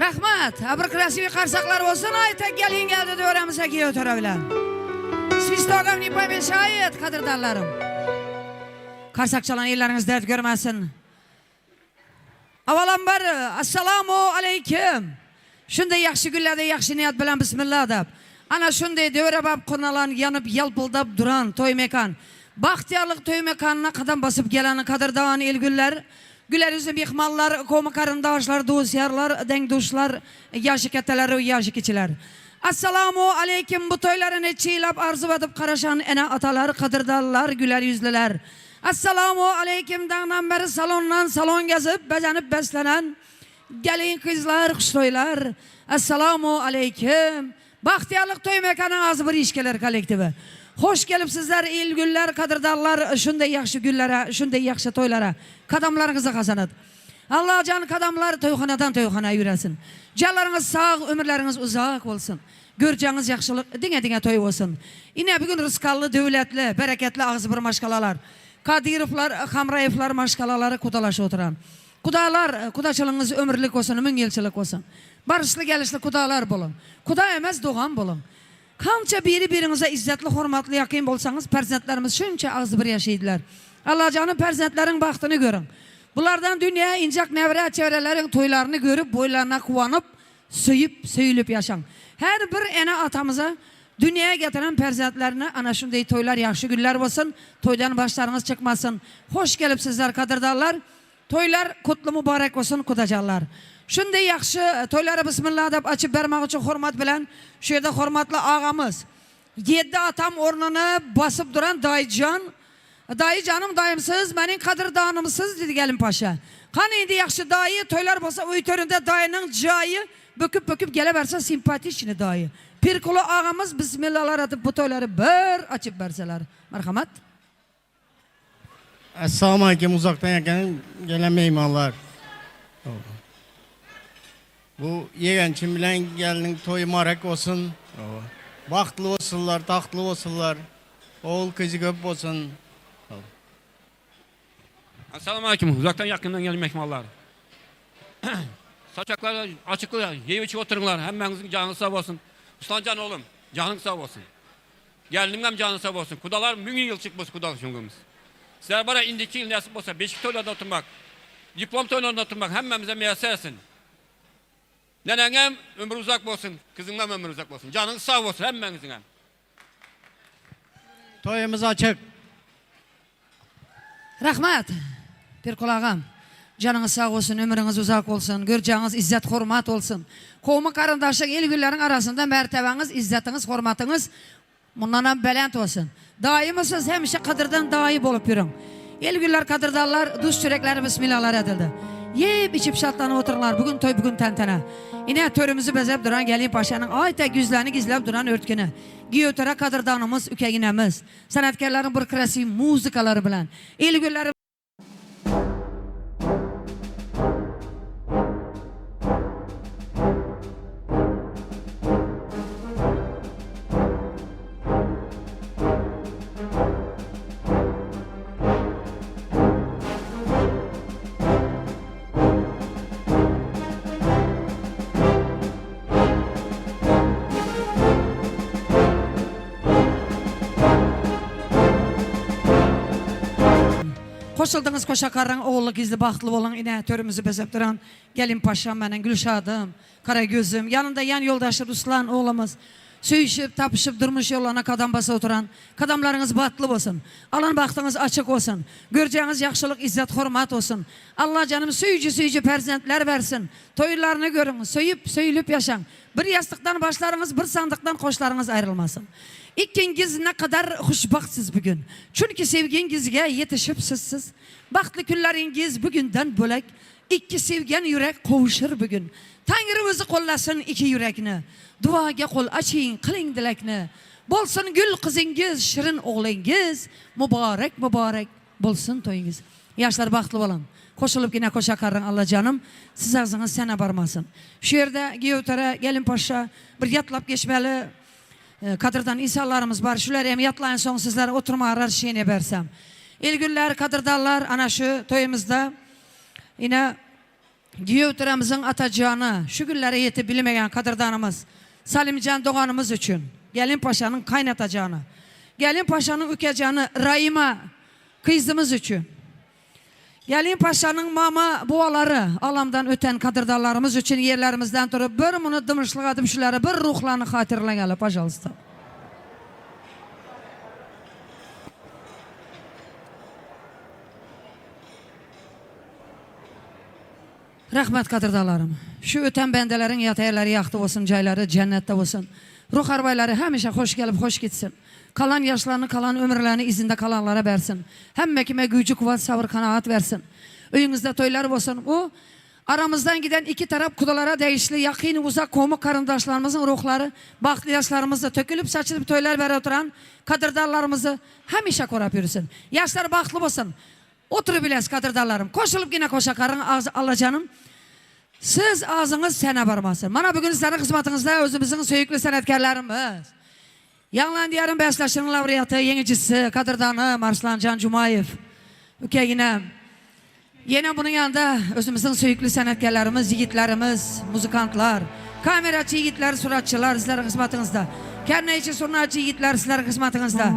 Rahmat! A bir krasiwiý karsaklar bolsun aýta gelin geldi döwremize giýew töre bilen. Swistogam ne pomešaýet gadyrdanlarym. Karsak çalan elleriňiz dert görmesin. Awalambar Assalamu aleýkim. Şunday ýagşy günlerde ýagşy niýet bilen Bismillah dap. Ana şunday döwrebap gurnalan ýanyp ýalpyldap duran toý mekan. Bagtyýarlyk toý mekanyna kadam basyp gelen gadyrdan il-günler. Güler ýüzli myhmanlar, kowmy-garyndaşlar, dost-ýarlar, deň-duşlar, ýaşy kätteler we ýaşy kiçiler. Assalamu aleýkim bu toýlara neçe ýyllap arzuw edip garaşan ene-atalar, gadyrdanlar, güler ýüzlüler. Assalamu aleýkim daňdan beri salondan salon gezip, bezenip beslenen gelin-gyzlar, huştoýlar. Assalamu aleýkim. Bagtyýarlyk toý mekanyň agzybir işgärler kollektiwi. Hoş gelipsizler il günler gadyrdanlar şunday ýagşy günlere şunday ýagşy toýlara kadamlaryňyza hasanat. Allajan kadamlar toýhanadan toýhana ýüresin. Janlaryňyz sag ömürleriňiz uzak bolsun. Görjegiňiz ýagşylyk diňe diňe toý bolsun. Ine bu gün rysgally döwletli bereketli agzybir maşgalalar Kadyrowlar Hamraýewlar maşgalalary kudalaşyp oturan. Kudalar, kudaçylygyňyz ömürlik bolsun, müňýylçylyk bolsun. Baryşly-gelişli kudalar boluň. Kuda emes, dogan boluň. Kança biri-biriňize yzzetli, hormatly, ýakyn bolsaňyz, perzentlerimiz şunça agzybir ýaşaýdylar. Allajanyň perzentleriň bagtyny görüň. Bulardan dünýä injek nebere-çebereleriň toýlaryny görüp, boýlaryna guwanyp, söýüp, söýülip ýaşaň. Her bir ene-atamyza dünýä getiren perzentlerine ana şundeý toýlar ýagşy günler bolsun, toýdan başlaryňyz çykmasyn. Hoş gelipsizler gadyrdanlar. Toýlar kutly mubarek bolsun kudajanlar. Şunday ýagşy toýlary bismillah dep açyp bermek üçin hormat bilen şu ýerde hormatly agamyz Ýeddi atam ornuny basyp duran daýyjan Daýy janym daýymsyz meniň kadyrdanymsyz diýdi gelin paşa. Kany indi ýagşy daýy toýlar bolsa öý töründe daýynyň jaýy böküp böküp geleberse simpatiçny daýy. Pirkuly agamyz bismillalar atyp bu toýlary bir açyp berseler. Marhamat. Essalamu aleýkum uzakdan ýakyn gelen meýmanlar. Bu ýegençim bilen gelniň toýy marek bolsun. Bagtly bolsunlar, tagtly bolsunlar. Ogul gyzy köp bolsun. Assalamu aleýkum uzakdan ýakyndan gelen mehmanlar. Saçaklar açykly ýeyip içip oturyňlar. Hemmäňiziň janyňyz sag bolsun. Uslanjan oglum, janyň sag bolsun. Gelniňem jany sag bolsun. Kudalar müň ýylçyk bolsun kudalyk şöňňümiz. Sizler bara indiki ýyl nesip bolsa beşik toýlarda oturmak, diplom toýlarynda oturmak hemmämize miýesser etsin. Neneňem ömri uzak bolsun, kyzyňam ömri uzak bolsun. Janyňyz sag bolsun hemmäňiziňem. Toýumyz açyk. Rahmat, Pirkul agam. Janyňyz sag bolsun, ömrüňiz uzak bolsun, görjegiňiz izzet hormat bolsun. Kowmy garyndaşlyk il günleriň arasynda mertebeňiz, izzetiňiz, hormatyňyz mundanam belent bolsun. Daýymysyz hemişe gadyrdan daýy bolup ýörüň. Il günler gadyrdanlar duz çörekleri bismillalar edildi. Iýip içip şatlanyp oturyňlar bu gün toý bu gün tantana. Ine törümizi bezep duran gelin paşanyň aý tek ýüzlerini gizläp duran örtgini. Giýewtara gadyrdanymyz ükeginemiz. Sanatkarlaryň bir krasiw muzykalary bilen il günleri. Goşuldyňyz koşakarraň ogully gyzly bagtly boluň ine törümizi bezep duran gelin paşam meniň Gülşadym Karagözüm ýanynda ýan ýoldaşy Ruslan oglumyz söýüşip tapyşyp durmuş ýollaryna kadam basyp oturan kadamlaryňyz batly bolsun alan bagtyňyz açyk bolsun görjegiňiz ýagşylyk izzet hormat bolsun Allajanym söýüji söýüji perzentler bersin toýlaryny görüň söýüp söýülip ýaşaň Bir ýassykdan başlaryňyz, bir sandykdan goşlaryňyz aýrylmasyn. Ikiňiz ne kadar huşbagtsyz bu gün. Çünki sevgiňizge ýetişipsiz siz. Bagtly günleriňiz bu günden bölek. Ikki sevgen ýürek gowuşyr bu gün. Taňry özi gollasyn iki ýürekni. Duaga gol açyň, kylyň dilekni. Bolsun gül kyzyňyz, şirin ogluňyz. Mubarek, mubarek. Bolsun toýuňyz. Ýaşlar bagtly boluň. Goşulyp gine koşakarryň Allajanym siz agzyňyz sene barmasyn. Şu ýerde giýewtara gelinpaşşa bir ýatlap geçmeli gadyrdan insanlarymyz bar şulary hem ýatlaýyn soň sizlere oturmaga razşeniýe bersem. Ilgünler gadyrdanlar ana şu toýumyzda ine giýewtaramyzyň atajany şu günlere ýetip bilmeýän gadyrdanymyz Salimjan doganymyz üçin gelinpaşanyň kaýnatajany gelinpaşanyň ükejany Raima Gyzymyz üçin. Gelin paşanyň mama bualary alamdan öten kadyrdanlarymyz üçin ýerlerimizden turup bir minut dymyşlyk edip şulary bir ruhlaryny hatyrlaýaly pažalsta. Rahmet gadyrdanlarym. Şu öten bendeleriň ýata ýerleri ýagty bolsun, jaýlary jennetde bolsun. Ruh arwaýlary hemişe hoş gelip hoş gitsin. Kalan ýaşlaryny kalan ömürlerini yzynda kalanlara bersin. Hemme kime güýji kuwwat sabyr kanagat bersin. Öýüňizde toýlar bolsun. Bu aramyzdan giden iki tarap kudalara degişli ýakyn uzak kowmy garyndaşlarymyzyň ruhlary bagtly ýaşlarymyzda tökülip saçylyp toýlar berip oturan gadyrdanlarymyzy hemişe korap ýörüsin. Ýaşlar bagtly bolsun. Oturybiles gadyrdanlarym. Koşulyp ýene koşa garyň agzy Allajanym siz agzyňyz sene barmasyn. Mana bu gün sizleriň hyzmatyňyzda özümiziň söýükli senetkärlerimiz. Ýaňlan diýarym bäsleşiginiň laureaty, ýeňijisi, gadyrdany Arslanjan Jumaýew. Uke ýene Ýene munuň ýanynda özümiziň söýükli senetkärlerimiz, ýigitlerimiz, muzykantlar, kameraçy ýigitler, suratçylar sizleriň hyzmatyňyzda. Kerneýçi, surnaçy ýigitler sizleriň hyzmatyňyzda.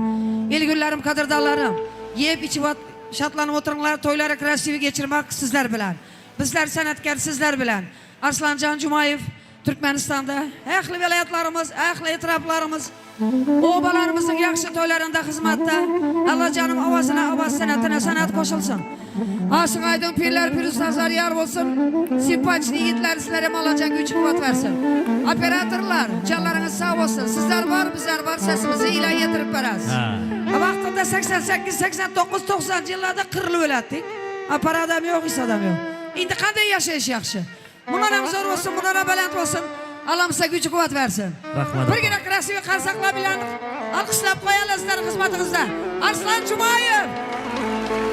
Il-günlerim, gadyrdanlarym! Iýip içip şatlanyp oturyňlar toýlary krasiwy geçirmek sizler bilen. Bizler senetkär sizler bilen. Arslanjan Jumaýew Türkmenistanda ähli welaýatlarymyz ähli etraplarymyz obalarymyzyň ýagşy toýlarynda hyzmatda Allajanym owazyna owaz senatyna sanat goşulsyn. Aşyk Aýdyň pirler pir ustazlar ýar bolsun Simpaçny ýigitler sizlerem Allajan güýç kuwwat bersin. Operatorlar janlaryňyz sag bolsun sizler bar bizler bar sesimizi ile ýetirip beräs. Wagtynda 88 89 90 ýyllarda kyrylyp ölätdik. Apparadam ýok hiç zadam ýok. Indi kanday ýaşaýyş ýagşy. Mundanam zor bolsun mundanam belent bolsun Allam size güýç kuwwat bersin. Rahmat Bir gezek krasiwy karsaklar bilen alkyşlap goýaly sizleriň hyzmatyňyzda. Arslan Jumaýew.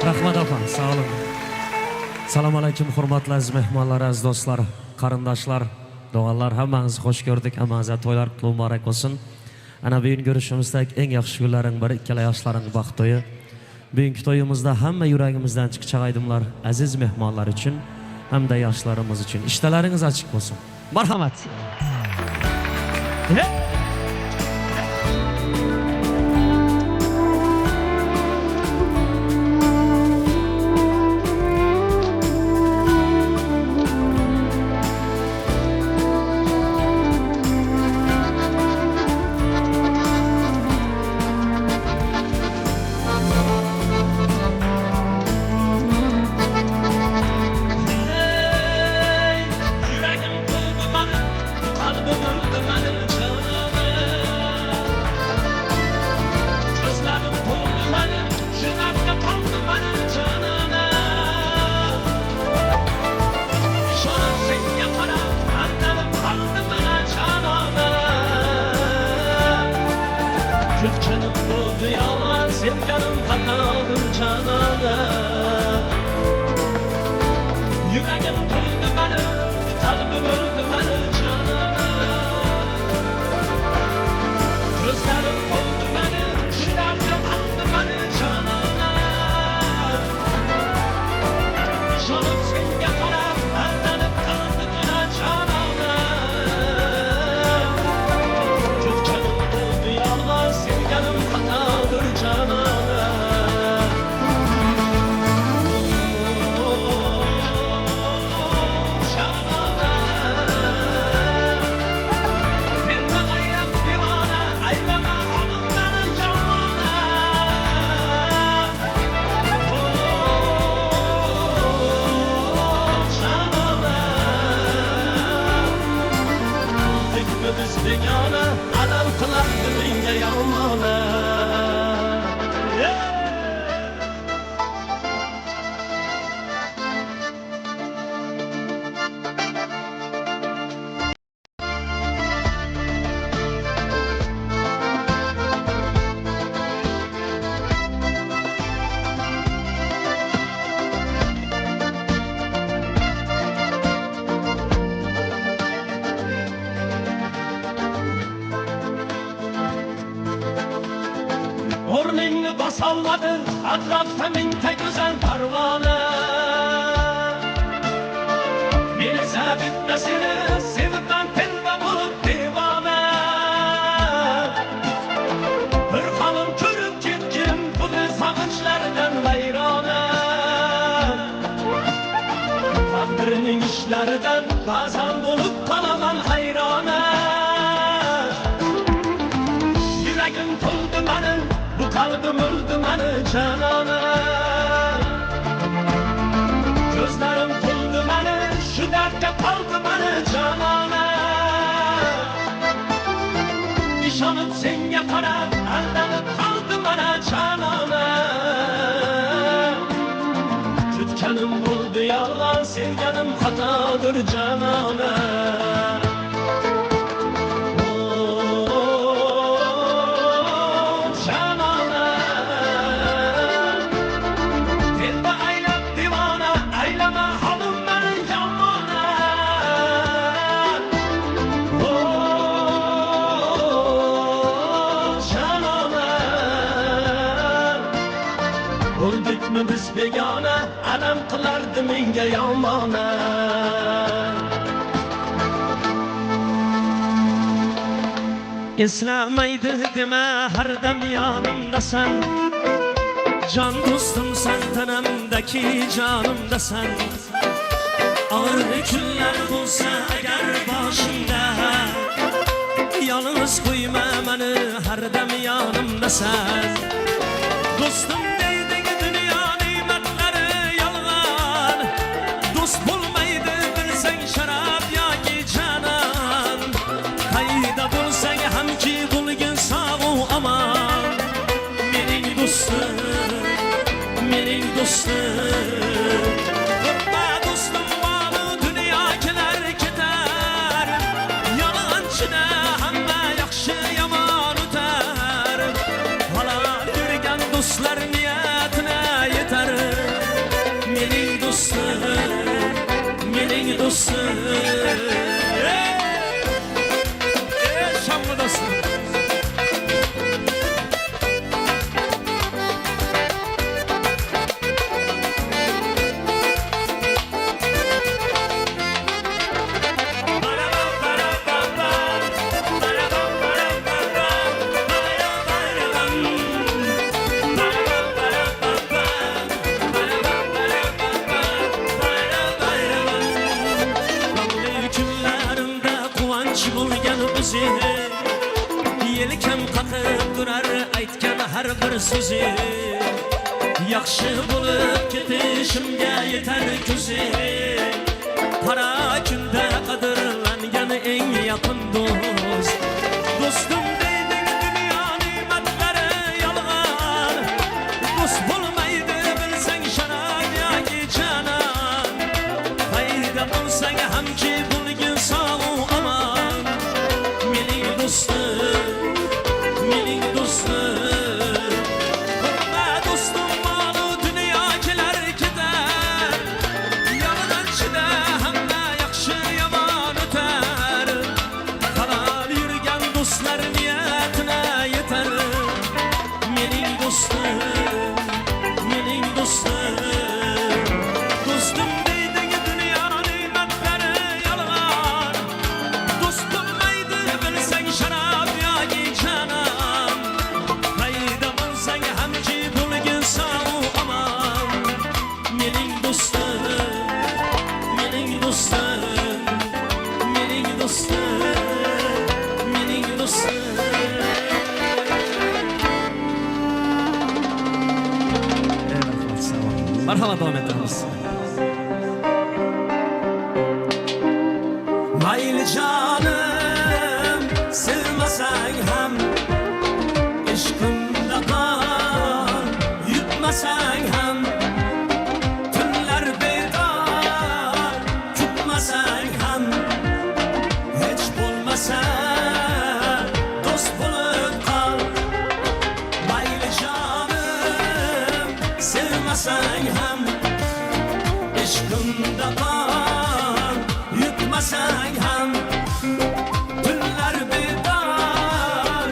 Rahmat apa, sag boluň. Salam aleýkum hormatly aziz mehmanlar, aziz dostlar, garyndaşlar, doganlar hemmäňizi hoş gördük, hemmäňize toýlar gutly mübarek bolsun. Ana bu gün görüşimizdäki iň ýagşy günleriň biri ikkala ýaşlaryň bagt toýy. Bu günki toýumyzda hemme ýüregimizden çykjak aýdymlar aziz mehmanlar üçin hem-de ýaşlarymyz üçin. Işdäleriňiz açyk bolsun. Marhamat! Hey, ýüregim doldy meniň, kalbym öldi meniň jananym. Gözlerim doldy meniň, şu derde kaldy meniň jananym. Şonuň senňe garap, aldanip galdym mena jananym. Kütkenim boldy ýalan, sevganim hatadyr jananym. Ýüregim doldy meniň, kalbym öldi meniň jananym. Gözlerim doldy meniň, şu derde galdy meniň jananym. Şonuň senňe garap, aldanyp galdy mena jananym. Kütkenim boldy ýalňyz, sevganim hatadyr jananym. Jananym. Men maňa diwana, aýlama onuň meni ýamana. Biz begona, adam qilar dilingga yomona. O'rningni bosolmadi atrofda mingta go'zal parvona. Melisa bittasini sevibman telba bo'lib devona. Bir xonim ko'rib ketgin buni sog'inchlaridan vayrona. Taqdirning ishlaridan ba'zan bo'lib qolaman hayrona. Yuragim to'ldi mani, bu qalbim o'ldi mani janona. Ko'zlarim to'ldi mani, shu dardga Aldap aldy meni janana. Ishonib senga qarab aldanib qoldi mana janona. Tutganim bo'ldi yolg'on, sevganim xatodir janona. Oh, janona. Telba aylab devona, aylama holim meni yomona. Oh, janona. Bo'ldikmi biz begona, alam qilardi menga yomona. Eslamaydi dema har dam yonimdasan. Jon do'stimsan tanamdagi jonimdasan. Og'ir kunlar bo'lsa agar boshimda, yolg'iz qo'yma mani har dam yonimdasan. Do'stim deydi dunyo ne'matlari yolg'on. Do'st bo'lmaydi bilsang sharob yoki janon. Qayda bo'lsang hamki bo'lgin sog' omon. Mening do'stim, mening do'stim. Qo'rqma do'stim moli dunyo kelar ketar. Yolg'onchida hamma yaxshi yomon o'tar. Halol yurgan do'stlar niyatine yetar. Mening do'stim, mening do'stim. Ey, Şamlı dostum. G'amli kunlarimda quvonch bo'lgan o'zi, yelkam qaqib turar aytgan har bir so'zi. Yaxshi bo'lib ketishimga yetar ko'zi. Qora kunda qadrlangan eng yaqin do'st. Do'stim deding dunyo ne'matlari yolg'on. Do'st bo'lmaydi bilsang sharob yoki janon. Qayda bo'lsang hamki bo'lgin sog' omon. Mening do'stim, mening do'stim. Qo'rqma do'stim molu dunyo kelar ketar. Yolg'onchida hamma yaxshi yomon o'tar. Halol yurgan do'stlar niyatine yetar. Mening do'stim, mening do'stim. Do'stim deding dunyo ne'matlari yolg'on. Do'st bo'lmaydi bilsang sharob yoki janon. Qayda bo'lsang hamki bo'lgin sog' omon. Mening do'stim, mening do'stim, mening do'stim, mening do'stim. Ey rahmat, sog' bo'ling. Marhamat, davom ettiramiz. Mayli jonim, sevmasang ham, ishqimda qon yutmasang ham, tunlar bedor kutmasang ham, hech bo'lmasa do'st bo'lib qol. Mayli jonim, sevmasang ham, ishqimda qon yutmasang ham, tunlar bedor.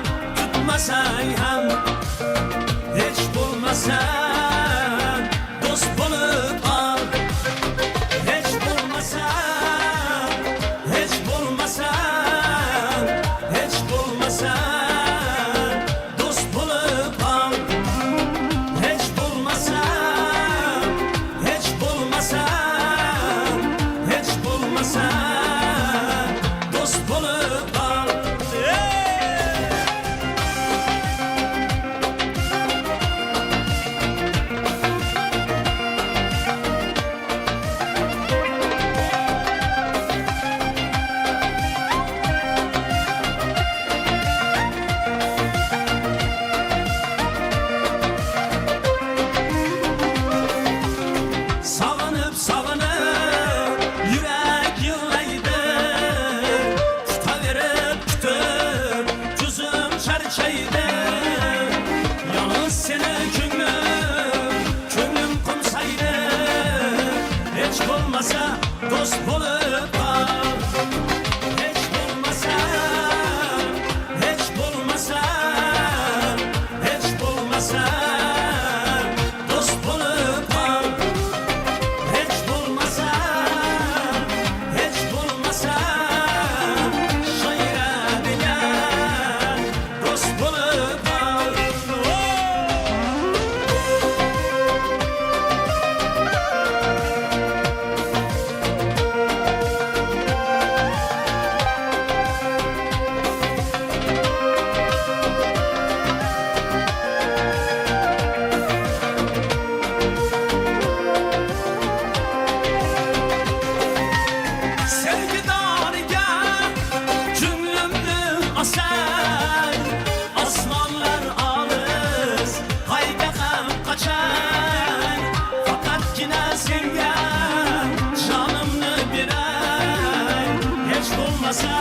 Hech bo'lmasa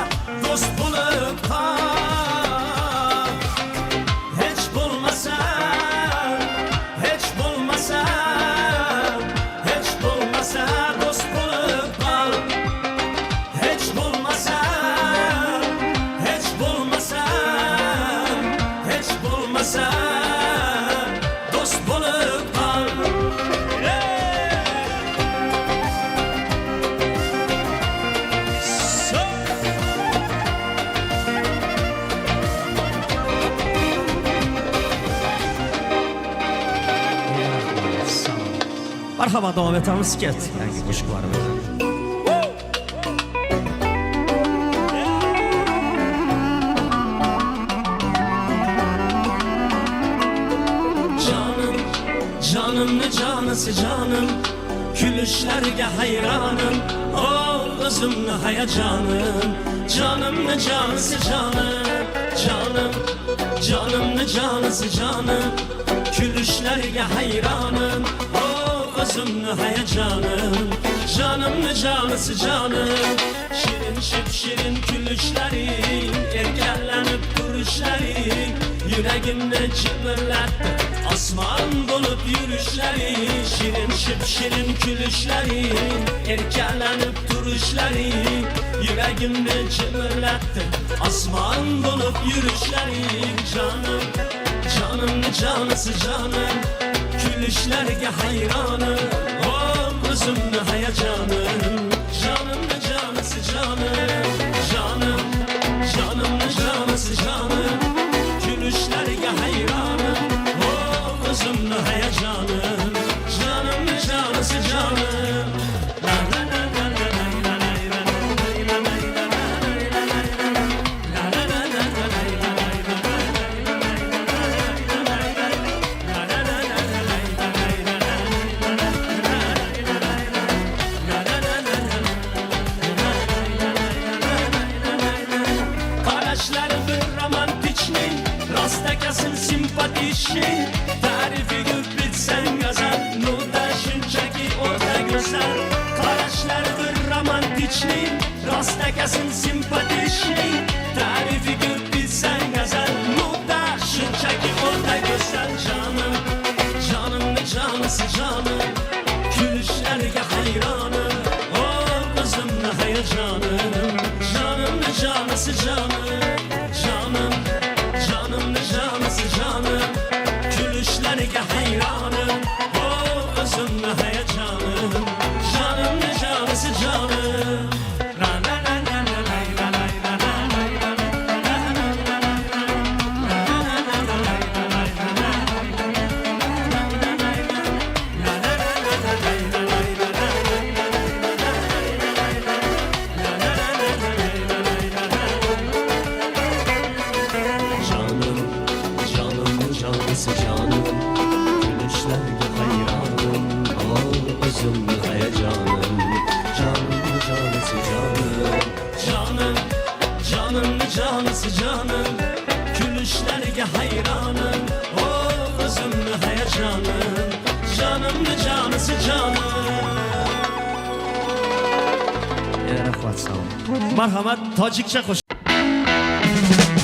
do'st bo'lib qol. Hech bo'lmasa, hech bo'lmasa, hech bo'lmasa do'st bo'lib qol. Hech bo'lmasa, hech bo'lmasa, hech bo'lmasa do'st bo'lib qol. So. Marhamat davom etamiz ket. Yangi qo'shiqlar bilan. Canım, canımni canısı canım Gülüşlerge hayranım Ol özümni hayacanım Canımni canısı canım Canım, canımni canısı canım Gülüşlerge hayranım Ol özümni hayacanım Canımni canısı canım Şirin şip şirin gülüşlerin Erkelenip duruşların Yüreğimni cıbırlattı Osman bulup yürüyüşlerin Şirin şip şirin gülüşlerin Erkelenip duruşların Yüreğimni cıbırlattı Osman bulup yürüyüşlerin Canım, canım canısı canım Gülüşlerge hayranım Oh özümni hayacanım Canım canısı canım Canım, canım canısı canım Gülüşlerge hayranım Oh özümni hayacanım Canım canısı canım La la la la la la la la la la Qarashlari bir romantichni Rostakasin simpatichni Ta'rifiga bitsan g'azal Nuda shunchaki o'rta go'zal Qarashlari bir romantichni Rostakasin simpatichni Ta'rifiga bitsan g'azal Nuda shunchaki o'rta go'zal Jonim, jonimni jonisi jonim Kulishlariga hayronim Oh o'zimni hayajonim Jonimni jonisi jonim Jonim, jonimni jonisi jonim Kulishlariga hayronim Oh o'zimni hayajonim Jonimni jonisi jonim La la la la la la la la la la la. Canım, canım, canısı canım Gülüşlerge hayranım Al özümlü hayacanım Canım, canısı canım Canım, canım, canısı canım Gülüşlerge hayranım O özümlü hayacanım Canım, canısı canım Rahmat sog' bo'ling. Marhamat tojikcha qo'shiq. Canım.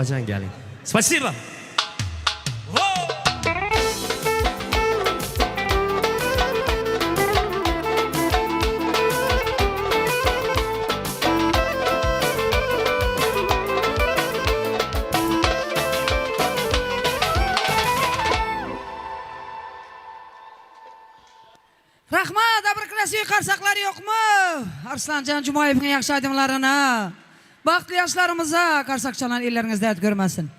Opajan geliň. Spasibo. Rahmat, a bir krasiwy karsaklar ýokmy? Arslanjan Jumaýewiň ýagşy aýdymlaryna. Bagtly ýaşlarymyza karsak çalan elleriňiz dert görmesin.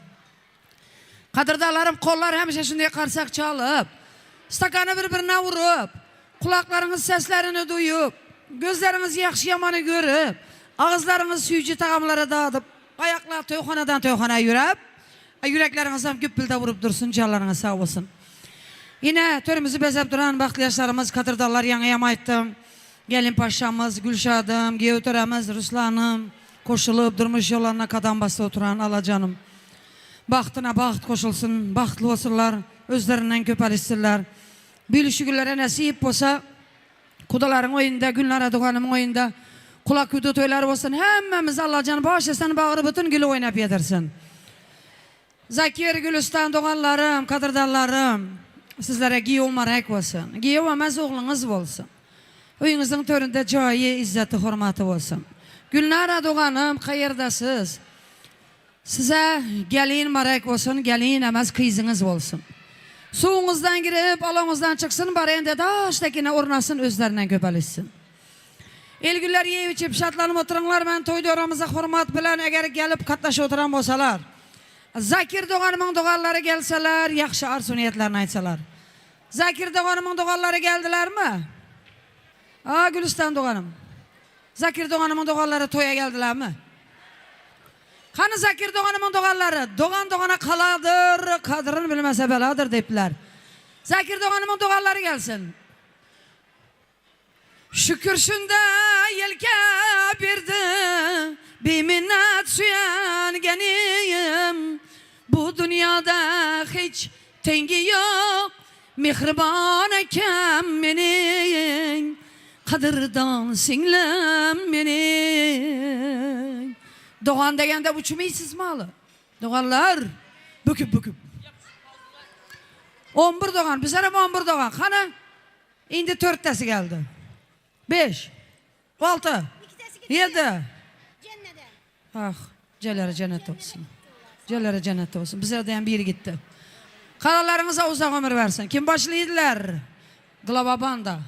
Gadyrdanlarym kollar hemişe şunday karsak çalyp, stakany bir birine urup, kulaklaryňyz seslerini duýup, gözleriňiz ýagşy ýamany görüp, agyzlaryňyz süýji tagamlary dadyp, aýaklar toýhanadan toýhana ýöräp, ýürekleriňizem güpbüldep urup dursun, janlaryňyz sag bolsun. Ine, törümizi bezäp duran bagtly ýaşlarymyz, gadyrdanlar ýaňyam aýtdym, gelin paşşamyz Gülşadym, giýew töremiz Ruslanym goşulyp durmuş ýollaryna kadam basyp oturan Allajanym bagtyna bagt goşulsyn, bagtly bolsunlar, özlerinden köpelişsinler. Bu ýyl şu günlere nesip bolsa Kudalaryň oýunda, Gülnara doganymyň oýunda kulak ýuwdy toýlar bolsun hemmämizi Allajan bagyşlasyn bagry bütün güli oýnap ýedirsin. Zakir, Gülüstan doganlarym, kadyrdanlarym sizlere giýew marek bolsun. Giýew emes ogluňyz bolsun. Öýüňiziň töründe jaýy, izzeti, hormaty bolsun. Gülnara doganym kaýerdasiz? Size gelin marek bolsun, gelin emes kyzyňyz bolsun. Suwuňyzdan girip, alawyňyzdan çyksyn, barende daş tekine urnasyn, özlerinden köpelişsin. El-günler iýip-içip, şatlanyp oturyňlar, men toý-doramyza hormat bilen eger gelip gatnaşyp oturan bolsalar, Zakir doganymyň doganlary gelseler, ýagşy arzuw-niýetlerini aýtsalar. Zakir doganymyň doganlary geldilermi? A, Gülüstan doganym. Zakir doganymyň doganlary toýa geldilermi? Hany Zakir doganymyň doganlary? Dogan dogana kaladyr, kadryn bilmese beladyr diýipdiler. Zakir doganymyň doganlary gelsin. Şükür şunda ýelke berdi, biminnet süýengenim. Bu dünýada hiç Teňi ýok mähriban ekem meniň Gadyrdan siňlim meniň Dogan degende uçmaýsyzmy aly Doganlar böküp böküp On bir dogan bizlerem on bir dogan hany indi törtdesi geldi Beş Alty Ýedi Ah, jelleri jennetde bolsun. Jelleri jennetde bolsun. Bizlerden biri gitdi. Karalaryňyza uzak ömür bersin. Kim başlydylar? Glava banda.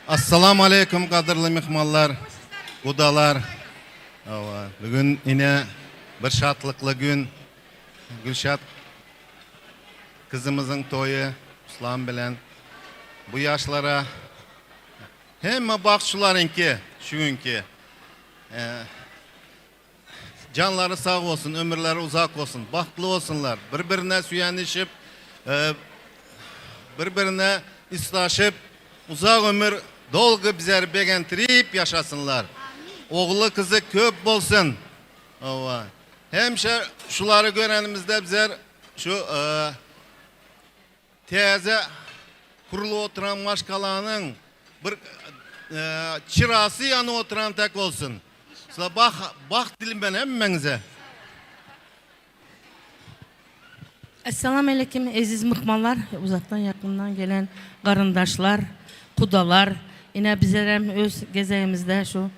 Assalamu aleýkum gadyrly myhmanlar, gudalar. Hawa, bu gün ine bir şatlykly gün. Gülşat gyzymyzyň toýy Ruslan bilen. Bu ýaşlara Hemme bagtçylaryňky şu günki. Janlary sag bolsun, ömürleri uzak bolsun, bagtly bolsunlar. Bir-birine süýenişip, bir-birine yslaşyp, uzak ömür dolgy bizleri begentirip ýaşasynlar. Ogly-gyzy köp bolsun. Hawa. Hemişe şulary görenimizde bizler şu Täze gurulyp oturan maşgalanyň bir çyrasy ýanyp oturan tek bolsun. Size bagt dilim ben hemmeňize. Esselam aleýkum eziz myhmanlar, uzakdan ýakyndan gelen garyndaşlar, gudalar. Ine bizlerem öz gezegimizde şu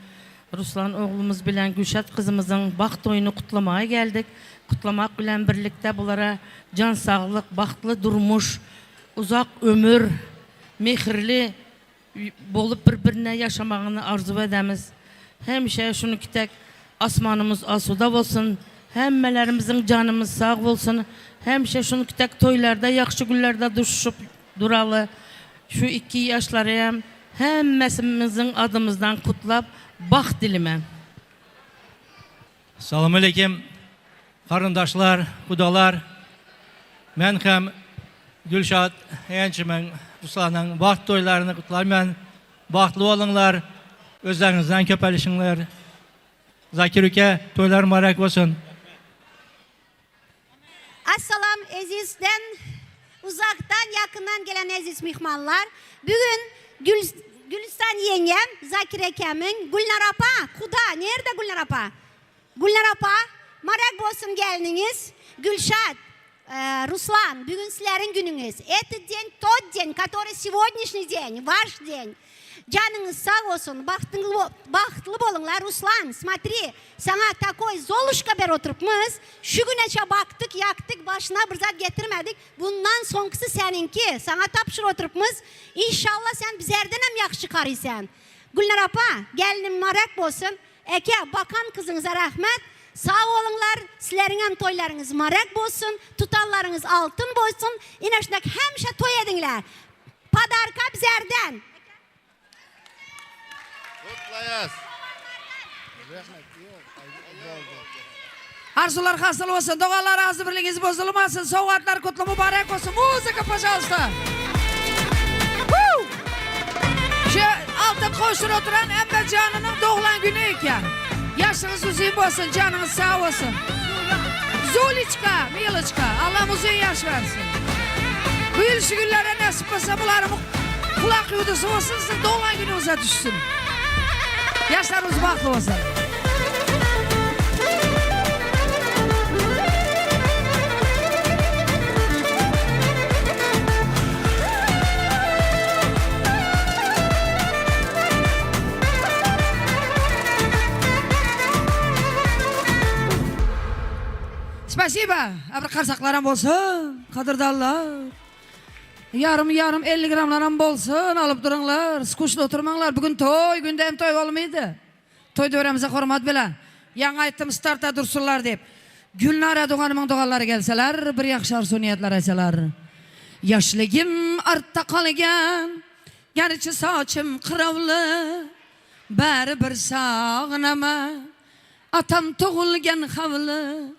Ruslan oglumyz bilen Gülşat gyzymyzyň bagt toýuny gutlamaga geldik. Gutlamak bilen birlikde bulara jan saglyk, bagtly durmuş, uzak ömür, mähirli bolup bir-birine ýaşamagyny arzuw edemiz. Hemişe şunuki tek asmanymyz asuda bolsun, hemmelerimiziň janymyz sag bolsun. Hemişe şunuki tek toýlarda, ýagşy günlerde duşuşyp duraly. Şu iki ýaşlaryam hemmesimiziň adymyzdan kutlap bagt dilimän. Salam aleýkim garyndaşlar, gudalar. Men hem Gülşat ýençimiň, Ruslanyň bagt toýlaryny gutlarman. Bagtly boluňlar, özleriňizden köpelişiňler. Zakir uke, toýlar mübarek bolsun. Assalam ezizden, uzaktan, yakından gelen eziz mihmanlar. Bugün Gül, Gülistan yengem, Zakir ekemiň, Gülnar apa, kuda, nerde Gülnar apa? Gülnar apa. Marak bolsun gelniňiz. Gülşat, Ruslan, bugün sizleriň günüňiz. Этот день тот день, который сегодняшний день, ваш день. Janyňyz sag bolsun, bagtly boluňlar. Ruslan, смотри, saňa takoý Zoluşka berip oturypmyz. Şu güneçe bakdyk, ýakdyk, başyna bir zat getirmedik. Bundan soňkysy seniňki, saňa tabşyryp oturypmyz. Inşallah sen bizerdenem ýagşy garysan. Gülnar apa, gelnim marak bolsun. Eke, bakan kyzyňyza rahmet. Sag boluňlar, sizleriňem toýlaryňyz marak bolsun, tutanlaryňyz altyn bolsun. Ine şundak hemişe toý ediňler. Podarka bizerden. Gutlaýas. Arzuwlar hasyl bolsun, doganlar agzybirligiňiz bozulmasyn, sowgatlar kutly mubarek bolsun, muzyka pažalsta. Woo! Şu altyn gowşuryp oturan Ämmejanynyň doglan güni eken. Ýaşyňyz uzyn bolsun, janyňyz sag bolsun. Zuliçka, miloçka, Allam uzyn ýaş bersin. Bu ýyl şu günlere nesip bolsa bularyň kulak ýuwdusy bolsun, siziň doglan günüňize düşsün. Ýaşlaryňyz bagtly bolsun. Spasiba! Bir karsaklaram bolsun, gadyrdanlar. Ýarym ýarym 50 gramlaram bolsun, alyp duruňlar. Skuçly oturmaňlar. Bu gün toý, günde hem toý bolmaýdy. Toý döwremize hormat bilen. Ýaňy aýtdym starta dursunlar diýip. Gülnara doganymyň doganlary gelseler, bir ýagşy arzuw niýetler aýtsalar. Ýaşlygym artda galgan, Gerçi saçym gyrawly, Bäri bir sagynama, Atam tugulgan hawly.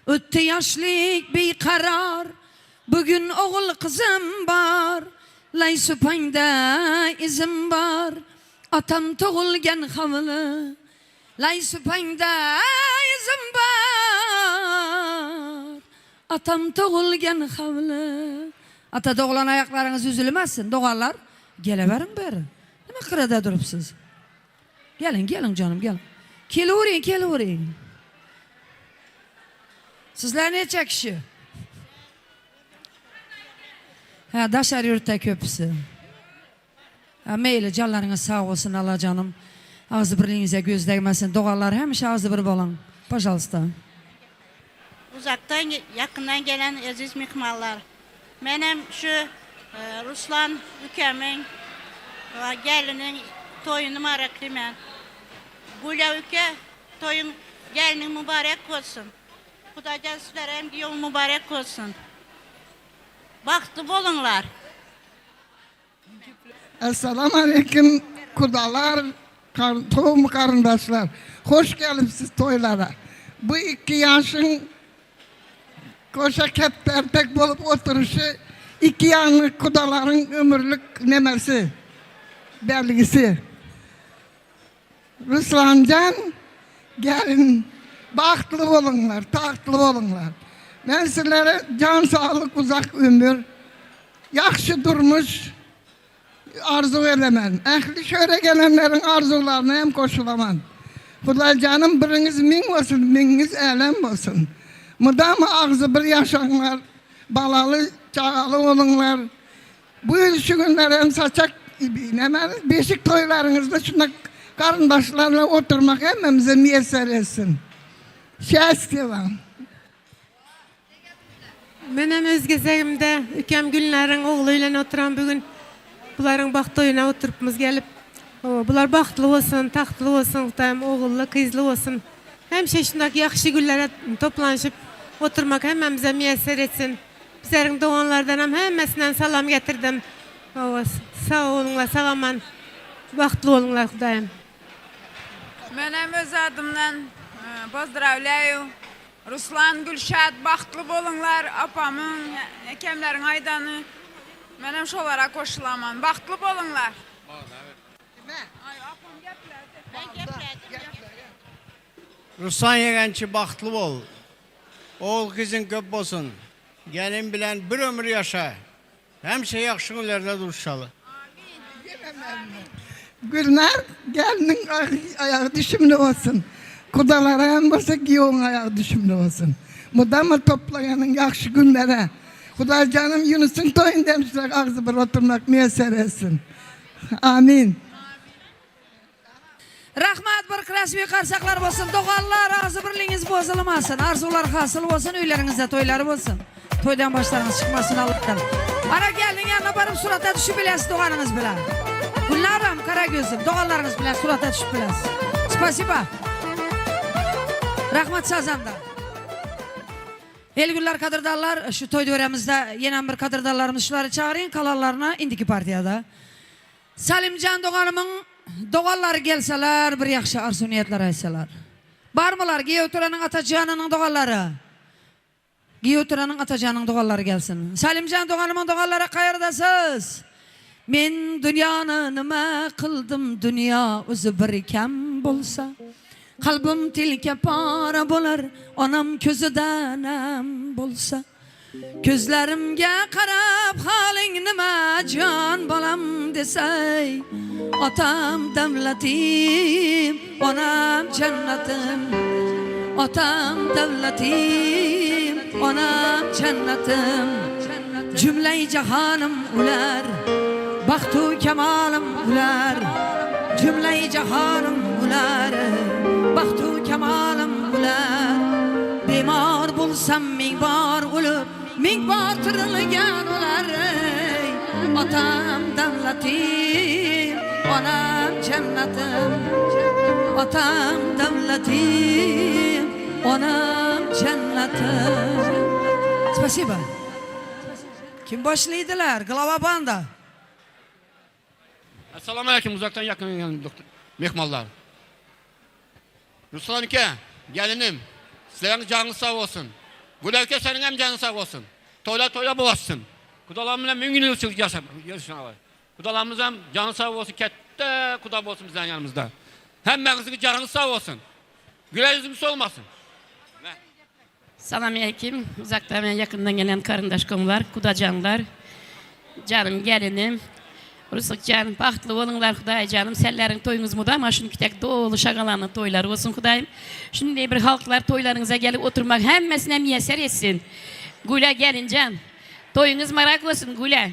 Ötdi ýaşlyk bikarar, Bu gün ogul gyzym bar, Laý süpaňda izim bar, Atam tugulgan hawly. Laý süpaňda izim bar, Atam tugulgan hawly. Ata doglan aýaklaryňyz üzülmesin, doganlar. Geleweriň beri. Nime gyrada durupsyz? Geliň, geliň janym, geliň. Keleweriň, keleweriň. Sizler neçe kişi? Hä, daşary ýurtda köpüsi. Hä, meýli, janlaryňyz sag bolsun, Allajanym. Agzybirligiňize göz degmesin. Doganlar, hemişe agzybir boluň. Pažalsta. Uzakdan, ýakyndan gelen eziz myhmanlar! Menem şu Ruslan ükemiň we geliniň toýuny maraklymen. Gulýa üke toýuň gelniň mübarek bolsun. Hudaýjan sizlere hem giýew mübarek bolsun. Bagtly boluňlar. Essalamu aleýkum kudalar, kowum garyndaşlar. Hoş gelipsiz toýlara. Bu ikki ýaşyň goşa kepdertek bolup oturyşy ikki ýanly kudalaryň ömürlik nemesi, belgisi. Ruslanjan gelin bagtly boluňlar, tagtly boluňlar. Men sizlere jan saglyk uzak ömür, ýagşy durmuş arzuw edemen. Ähli şöyle gelenleriň arzuwlaryna hem goşulaman. Hudaýjanym biriňiz miň bolsun, miňiňiz älem bolsun. Mydama agzy bir ýaşaňlar, balaly çagaly boluňlar. Bu ýyl şu günler hem saçak nämäniz beşik toýlaryňyzda şunda garyndaşlar bilen oturmak hemmemize miýesser etsin. Şästýe wam. Menem öz gezegimde ükem Gülnaryň ogly bilen oturan bu gün bularyň bagt toýuna oturypmyz gelip. Hawa bular bagtly bolsun, tagtly bolsun Hudaýym ogully kyzly bolsun. Hemişe şundak ýagşy günlere toplanyşyp oturmak hemmämize miýesser etsin. Bizleriň doganlardanam hemmesinden salam getirdim. Hawa, sag boluňlar, sag aman, bagtly boluňlar Hudaýym. Menem öz adymdan pozdrawlýaýu Ruslan Gülşat bagtly boluňlar apamyň ekemleriň aýdany menem şolara goşulaman bagtly boluňlar. Ruslan ýegençi bagtly bol. Ogul gyzyň köp bolsun. Gelin bilen bir ömür ýaşa. Hemişe ýagşy günlerde duşaly. Gülnar gelniň aýagy düşümli bolsun. Gudalara hem bolsa giýewiň aýagy düşümli bolsun. Mydama toplaýanyň ýagşy günlere. Hudaýjanym Ýunusyň toýunda hem şular agzybir oturmak miýesser etsin. Amin. Rahmat bir kraswiý garsaklar bolsun doganlar agzy birligiňiz bozulmasyn arzuwlar hasyl bolsun öýleriňizde toýlar bolsun toýdan başlaryňyz çykmasyn Allahdan ana gelniň ýanyna baryp surata düşüp bilesiz doganyňyz bilen Gülnaram Karagözüm doganlaryňyz bilen surata düşüp bilesiz spasiba Rahmat sazanda Elgünler kadyrdanlar şu toý döremizde ýenem bir kadyrdanlarymyz şulary çagyryň kalanlaryna indiki partiýada Salimjan doganymyň doganlary gelseler bir ýagşy arzuw niýetler aýtsalar. Barmylar Giýewtüreniň Atajanynyň doganlary? Giýewtüreniň Atajanyň doganlary gelsin. Salimjan doganymyň doganlary kaýerdasiz? Men dünýany nime kyldym dünýa özi bir kem bolsa. Kalbym tilke para bolar onam közüde nem bolsa. Közlerimge qarap halyň nima jon bolam desay Otam davlatim onam jannatim Otam davlatim onam jannatim Jumlai jahonim ular baxtu kamolim ular Jumlai jahonim ular baxtu kamolim ular Bemor bo'lsam ming bor o'lib, ming bor tirilgan ular ey. Otam davlatim, onam jannatim. Otam davlatim, onam jannatim. Спасибо. Kim boshlaydilar? Глава банда. Assalamu aleyküm uzaktan yakın doktor, mehmanlar. Ruslan uka, gelinim, sizlerin canınız sağ olsun. Gül uka senin hem canın sağ olsun. Toylar toyla bulaşsın. Kudalarım bilen mümkün yıl yaşam, yaşam. Kudalarımız hem canı sağ olsun, kette kuda olsun bizden yanımızda. Hemmenizin canınız sağ olsun. Güler yüzümüz olmasın. Salam aleyküm. Uzaktan ve yakından gelen karındaş komlar, kudacanlar, canım gelinim. Rusuk canım, bahtlı olunlar Huday canım. Sellerin toyunuz mu da ama şunu kütek dolu şagalanın toyları olsun Hudayım. Şimdi bir halklar toylarınıza gelip oturmak hemmesine miyeser etsin. Gule gelin can. Toyunuz marak olsun Gule.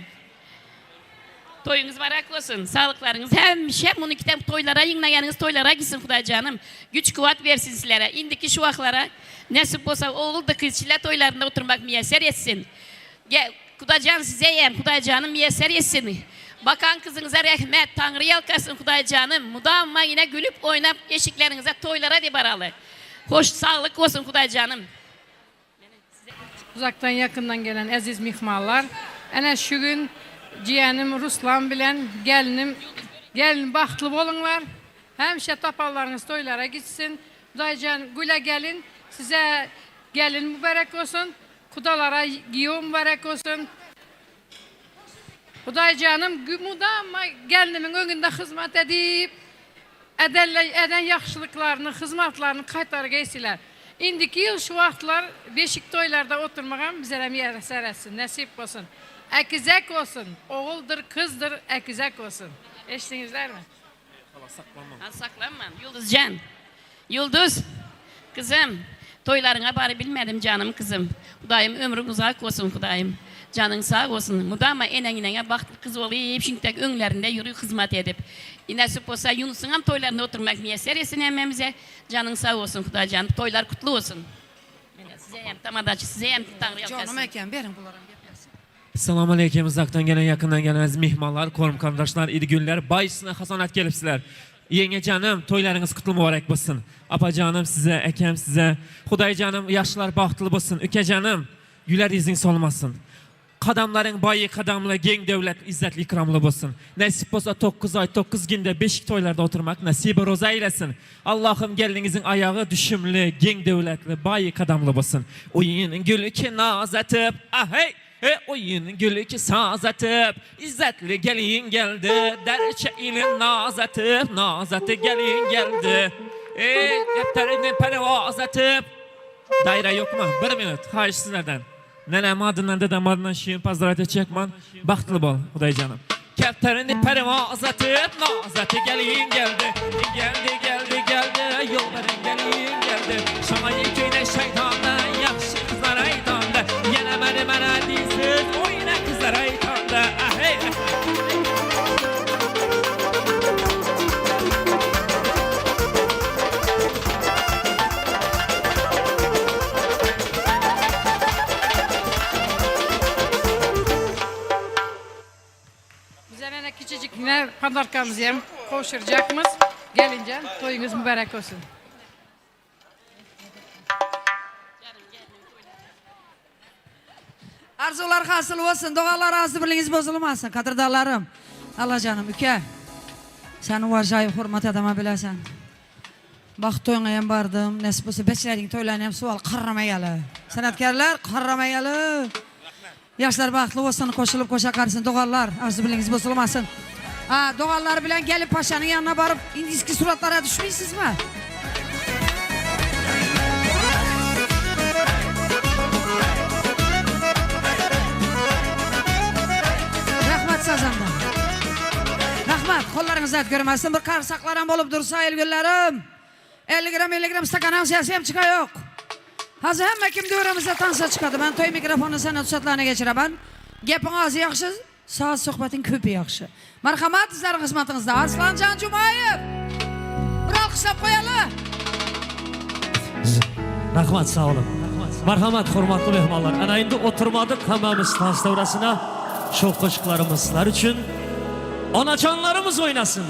Toyunuz marak olsun, sağlıklarınız hemişe bunu kitap toylara yığnayanınız toylara gitsin Huday canım. Güç kuvvet versin sizlere. İndiki şu vaklara nasip olsa oğul da kızçılar toylarında oturmak miyeser etsin. Gel, Hudacan size yem, Huday canım miyeser etsin. Bakan kızınıza rahmet, Tanrı yalkasın Huday canım. Mudamma yine gülüp oynap eşiklerinize toylara de baralı. Hoş sağlık olsun Huday canım. Uzaktan yakından gelen aziz mihmanlar. Ene şu gün ciğenim Ruslan bilen gelinim gelin bahtlı olunlar. Hemşe tapanlarınız toylara gitsin. Dayıcan güle gelin. Size gelin mübarek olsun. Kudalara giyo mübarek olsun. Hudaycanım mudama gelinimin önünde hizmet edip edenle, eden yaxşılıklarını, hizmetlerini qaytarı geysiler. İndiki yıl şu vaxtlar beşik toylarda oturmağam bizlere miyeser etsin, nasip olsun. Ekizek olsun, oğuldur, kızdır, ekizek olsun. Eşitinizler mi? Ha, saklanmam. Yıldız Can. Yıldız. Kızım. Toylarına bari bilmedim canım kızım. Hudayım ömrün uzak olsun Hudayım. Canın sağ olsun. Mudama enenine baktı kız olayım. Çünkü tek önlerinde yürü hizmet edip. Nasip olsa Yunus'un hem toylarında oturmak miyeser etsin emmemize. Canın sağ olsun Huday canım. Toylar kutlu olsun. Size hem tamadaçı size hem Tanrı yalkasın. Canım eken berin bulara. Salam aleyküm uzaktan gelen yakından gelen aziz mehmonlar, qo'rim qarindoshlar, idigullar, boyisini hasonat kelibsizlar. Yenge canım, toylarınız kutlu mübarek olsun. Apacanım size, ekem size, Xuday canım, yaşlılar baxtlı olsun. Üke canım, güler yüzün solmasın. Qadamların bayı qadamlı, geng devlet, izzetli, ikramlı olsun. Nasip olsa 9 ay, 9 günde beşik toylarda oturmak nasip roza eylesin. Allah'ım gelinizin ayağı düşümlü, geng devletli, bayı qadamlı olsun. Oyunun gülü ki naz etip, ah hey! E oyun gülü ki saz etip, İzzetli gelin geldi, derçe ile naz etip, naz eti gelin geldi. E defterini pervaz etip, Daire yok mu? Bir minut, xahiş sizlerden. Nenem adından, dedem adından şiir pazar edecek man. Baxtlı bol, Huday canım. Kefterini pervaz etip, naz eti gelin geldi. Geldi, geldi, geldi, yol verin gelin. Podarkamyzy hem gowşurjakmyz. Gelinjan, toýuňyz mübärek bolsun. Arzuwlar hasyl bolsun, dogalar agzybirligiňiz bozulmasyn, gadyrdanlarym. Allajanym, üke. Seni uwažaýu, hormat edema bilesen. Bagt toýuňa hem bardym, nesip bolsa beçleriň toýlaryny hem suwal karramaýaly. Senatkärler karramaýaly. Ýaşlar bagtly bolsun, goşulyp goşa garsyn doganlar, arzuw-biliňiz bozulmasyn. A, doganlar bilen gelip paşanyň ýanyna baryp indiski suratlara düşmeýsizmi? Rahmat sazanda. Rahmat, gollaryňyz dert görmesin, bir karsaklaram bolup dursa elgüllerim. 50 gram 50 gram stakanyň sesi hem çykaýok. Hazır hemme kim döwremizde tansa çykady. Ben toý mikrofonyny senat ussatlaryna geçiremen. Gepiň azy ýagşy, saz söhbetiň köpi ýagşy. Marhamat sizleriň hyzmatyňyzda Arslanjan Jumaýew. Bir alkyşlap goýaly. Rahmat sag boluň. Marhamat hormatly mehmanlar. Ana indi oturmadyk hemmemiz tans döwresine. Şow goşuklarymyz sizler üçin. Onajanlarymyz oýnasyn.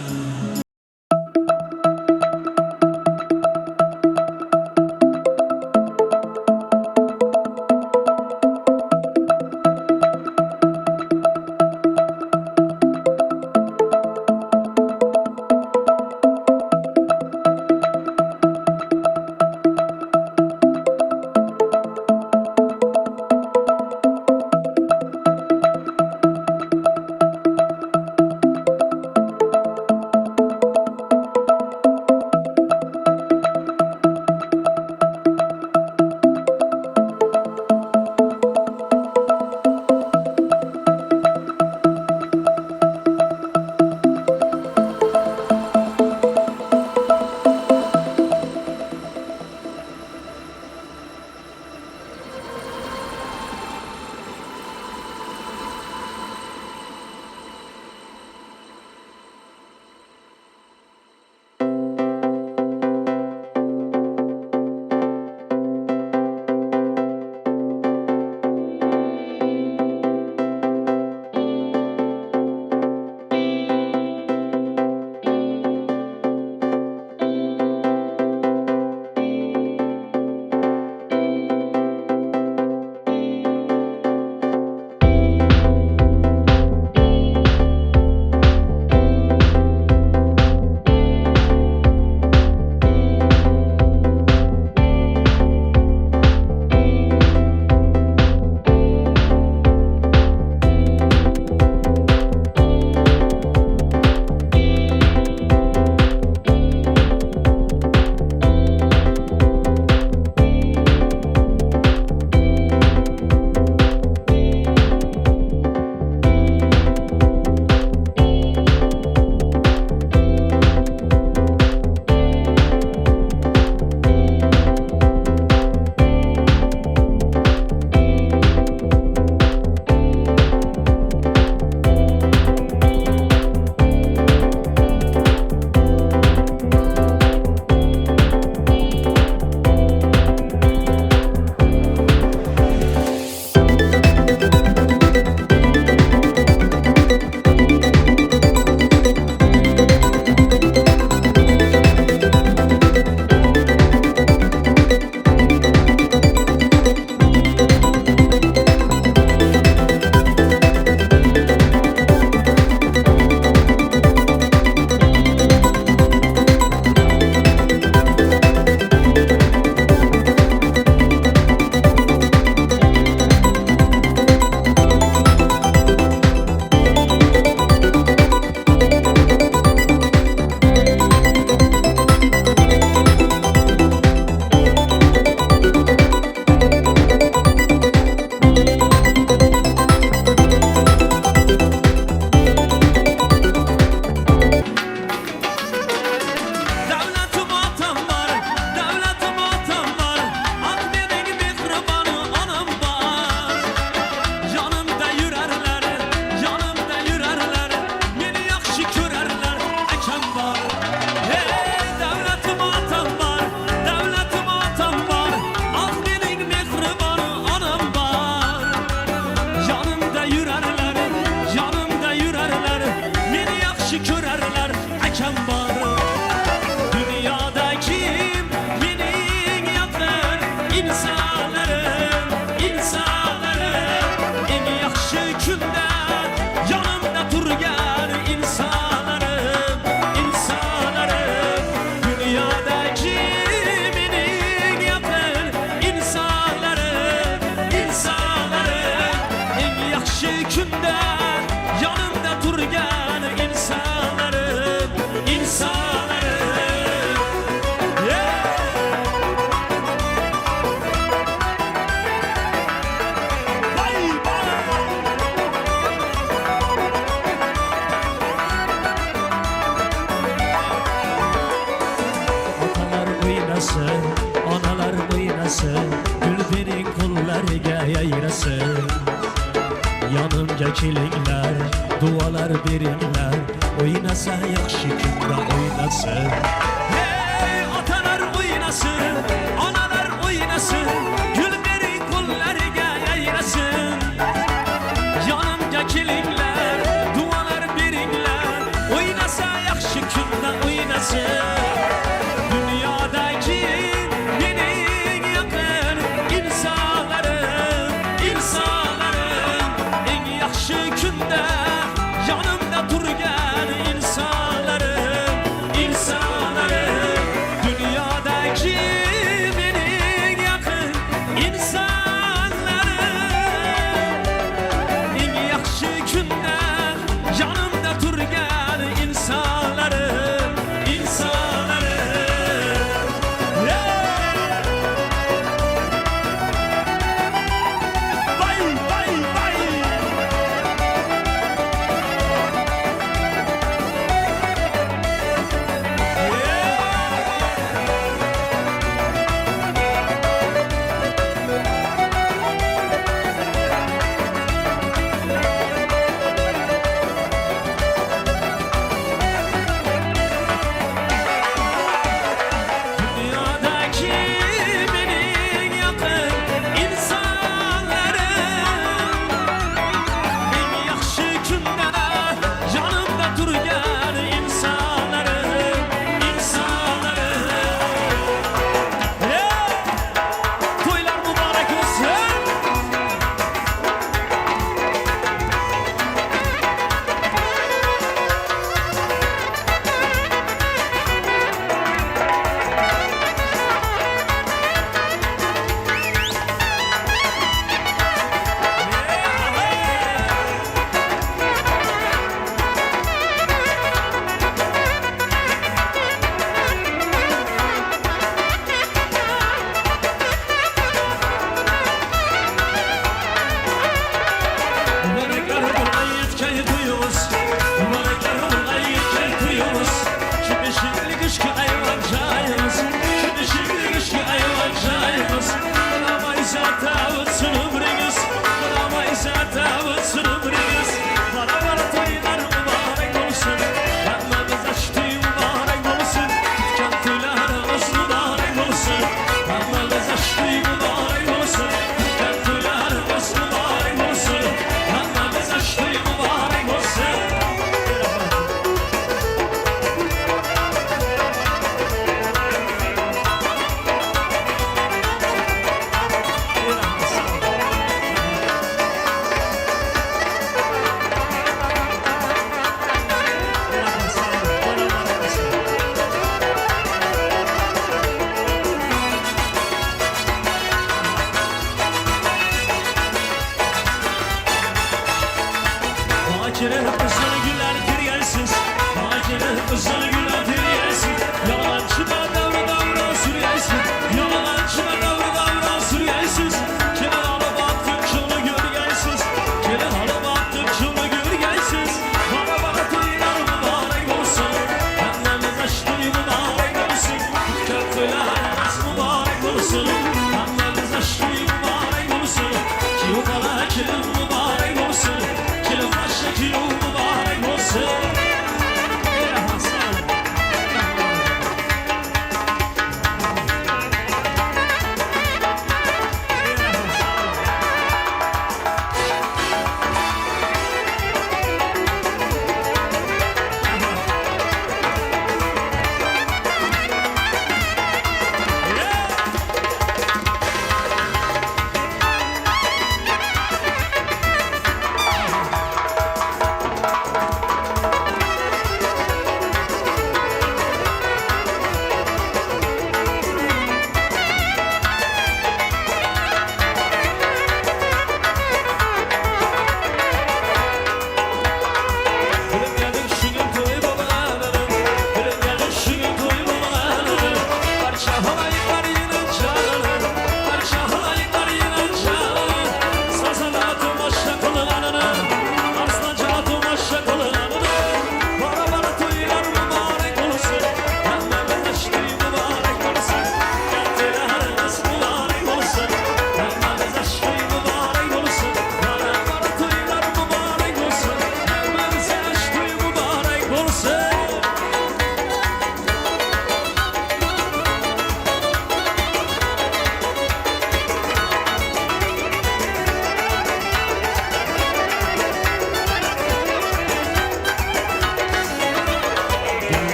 Oýnasyn, analar oýnasyn, Gül beriň qollariga yaýrasin. Yonimga kelinglar, duolar beringlar, O'ynasa yaxshi kunda o'ynasin. Hey, otalar o'ynasin, onalar o'ynasin, Gul bering qo'llariga yayrasin. Yonimga kelinglar, duolar beringlar, O'ynasa yaxshi kunda o'ynasin. Dunyodagi mening yaqin insonlarim, insonlarim, eng yaxshi kunda yonimda turgan insonlarim, insonlarim.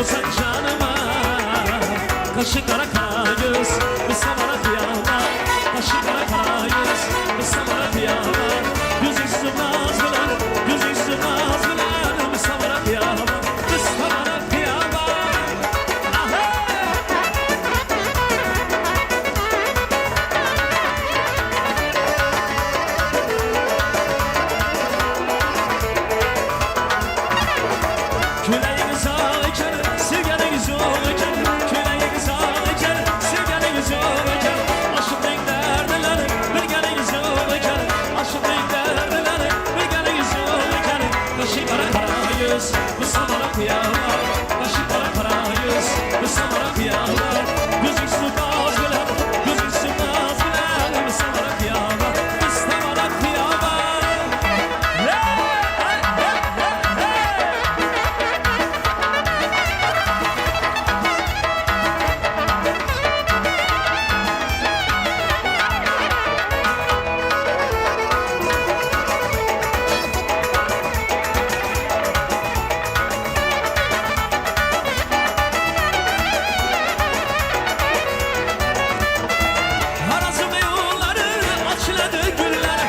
Bolsaň janyma Kaşy gara kara göz Samara hyýala Kaşy gara kara göz Samara hyýala Göz üstü naz bilen Göz üstü naz bilen Samara hyýala Samara hyýala Küleğin sağ eken, sevgenin yok eken Küleğin sağ eken, sevgenin yok eken Aşıklık derdileri, bilgenin yok eken Aşıklık derdileri, bilgenin yok eken Kaşı kara kara yüz, bu samara kıyama Kaşı kara kara yüz, bu samara kıyama Gözüksü naz bilen, gözüksü naz bilen Bu samara kıyama, bu samara kıyama Harazım yolları açıladı güller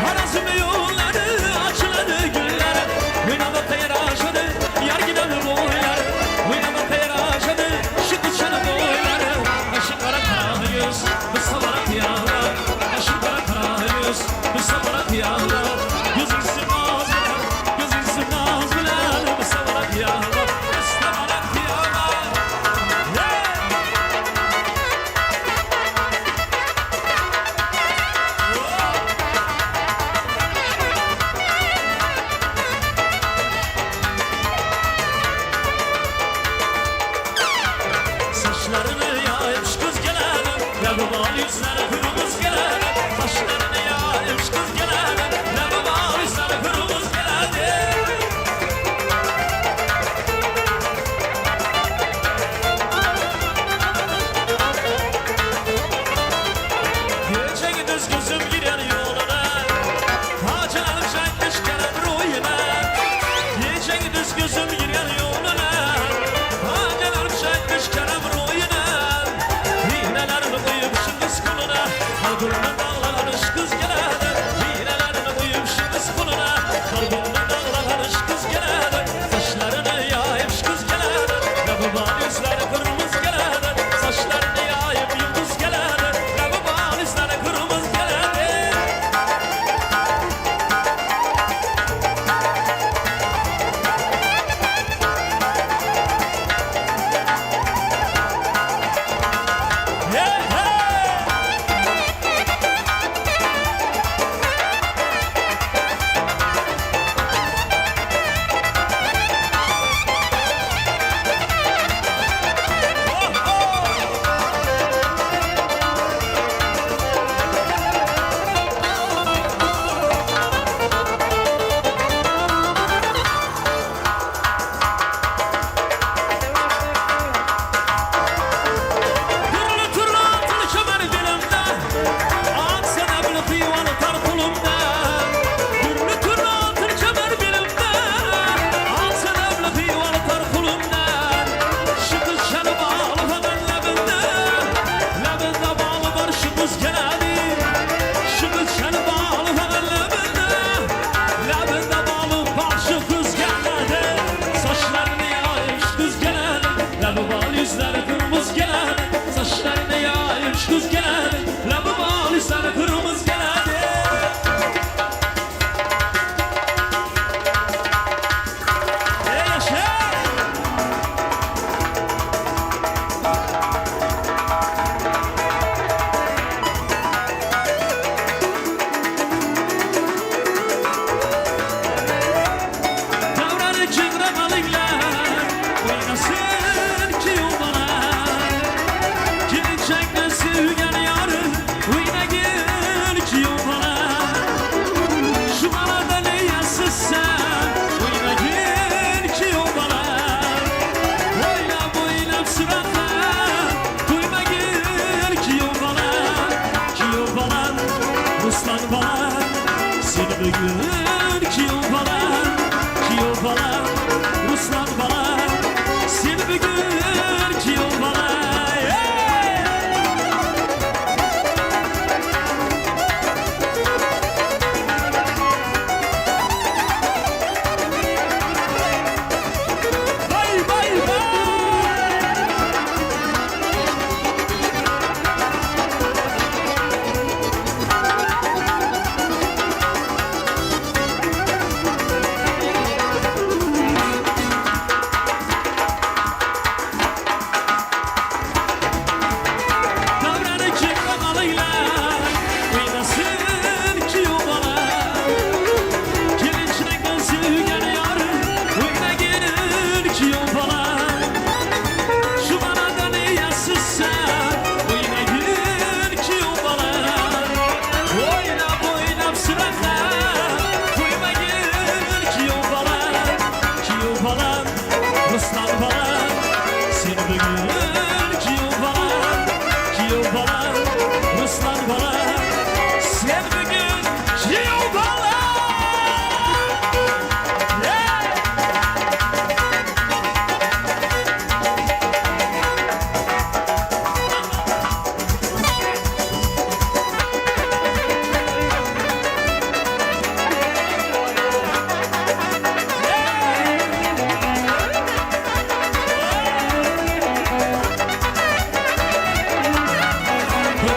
Harazım yolları açıladı güller Oynama teraşadı yar giden boylar Oynama teraşadı şu uçan boylar Kaşı kara kara yüz bu sabara kıyala Kaşı kara kara yüz bu sabara kıyala Gözüksü naz bilen gözüksü naz bilen Bu sabara kıyala bu sabara kıyala Saçlarını yaymış kız gelelim Levi bal yüzleri hürmüz gelelim Saçlarını yaymış kız gelelim Levi bal yüzleri hürmüz gelelim Gece gündüz gözüm girer yoluna Hacalanıp şahitmiş gelem ruyuna Gece gündüz gözüm girer yoluna Hacalanıp şahitmiş gelem ruyuna İğnelerini koyup şu kız koluna. Sen bugün kiyew balam, kiyew balam, Ruslan balam. Sen bugün kiyew balam.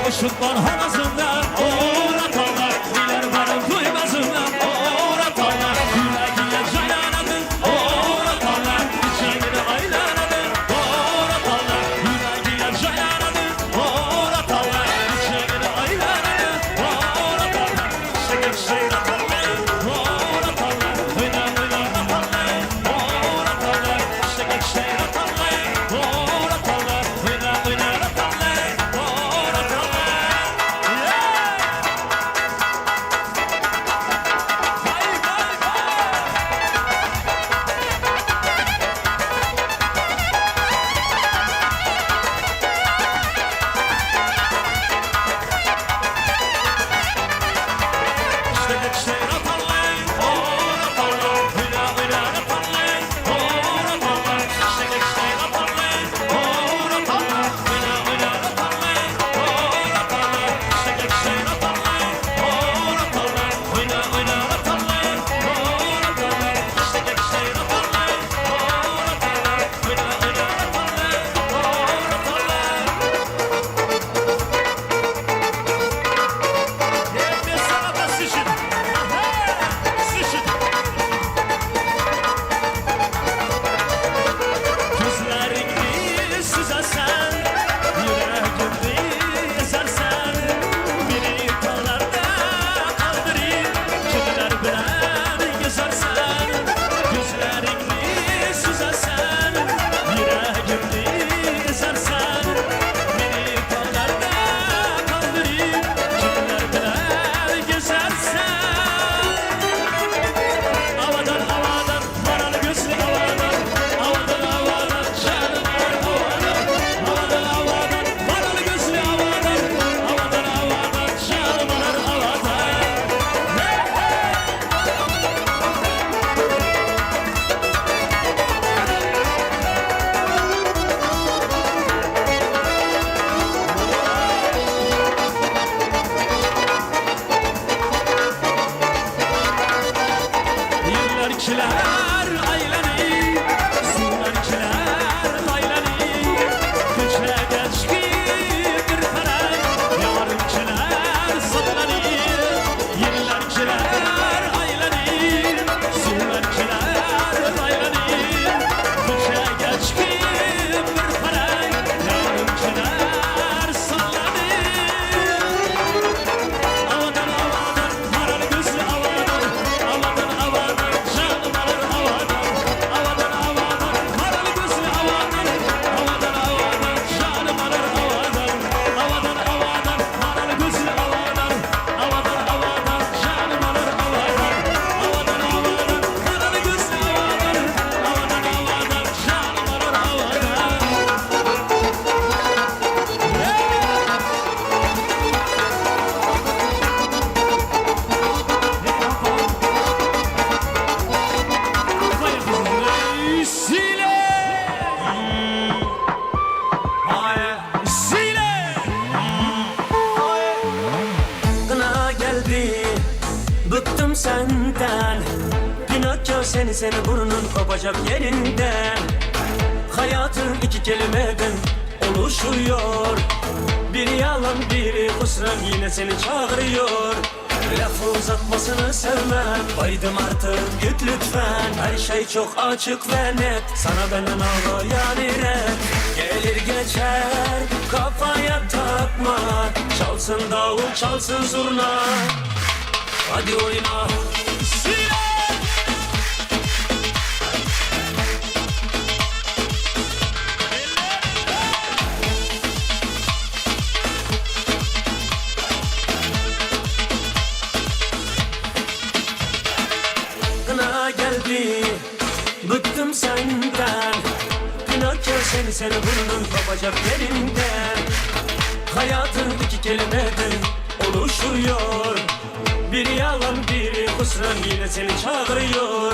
Kuşuklar havasında uğratanlar, Diler varım duymazında uğratanlar, Yüreğine cayanadın uğratanlar, İçeğine aylanadın uğratanlar, Yüreğine cayanadın uğratanlar, İçeğine aylanadın uğratanlar, Şeker şeyratanlar uğratanlar, Oyna oyna atanlar uğratanlar, Şeker şeyratanlar uğratanlar, Oyna oyna atanlar uğratanlar. Gözlerini süzersen, yüreğimi ezersen, Beni dağlarda kaldırıp kimler bilen gezersen. Gözlerini süzersen, yüreğimi ezersen, Beni dağlarda kaldırıp kimler bilen gezersen. Havadan havadan, maral gözlü havadan, Havadan havadan, canım var havadan, Havadan havadan, maral gözlü havadan, Havadan havadan, canım var havadan. Yerler kiler aylani, sular kiler laylani, Köçege çıkıp bir felek, yarım kiler sallani. Yerler kiler aylani, sular kiler laylani, Köçege çıkıp bir felek, yarım kiler sallani. Havadan havadan, maral gözlü havadan, Havadan havadan, canım alır havadan, Havadan havadan, maral gözlü havadan, Havadan havadan, canım alır havadan, Havadan havadan, maral gözlü havadan, Havadan havadan, canım alır havadan, Havadan havadan, maral gözlü havadan, Havadan havadan, canım alır havadan. Sile! Sile! Gına geldi, bıktım senden. Pinokyo seni seni burnun kopacak yerinden. Hayatın iki kelimeden oluşuyor. Biri yalan biri husran yine seni çağırıyor. Lafı uzatmasını sevmem, baydım artık git lütfen. Her şey çok açık ve net, sana benden ağla yani red. Gelir geçer kafaya takma, çalsın davul çalsın zurna. Hadi oyna. Sile! Gına geldi, bıktım senden. Pinokyo seni seni burnun kopacak yerinden. Hayatın iki kelimeden oluşuyor. Biri yalan biri husran yine seni çağırıyor.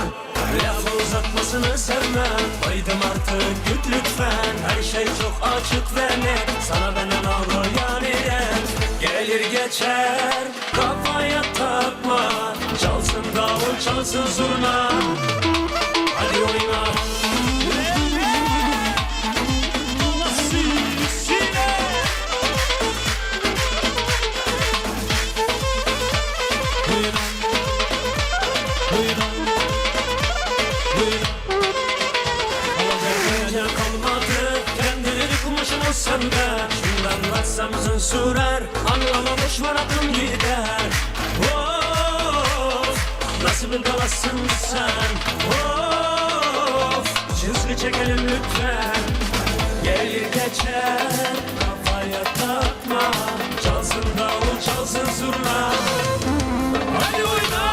Lafı uzatmasını sevmem. Baydım artık git lütfen. Her şey çok açık ve net. Sana benden ağlayan İrem. Gelir geçer kafaya takma. Çalsın davul çalsın zurna. Hadi oyna. Alacak kalmadı kendini kumaşın olsan da. Şimdi anlatsam uzun sürer anlama boş ver aklım gider. Of nasıl bir galasın sen? Of çizgi çekelim lütfen. Gelir geçer kafaya takma. Çalsın davul çalsın zurna. Hadi oyna.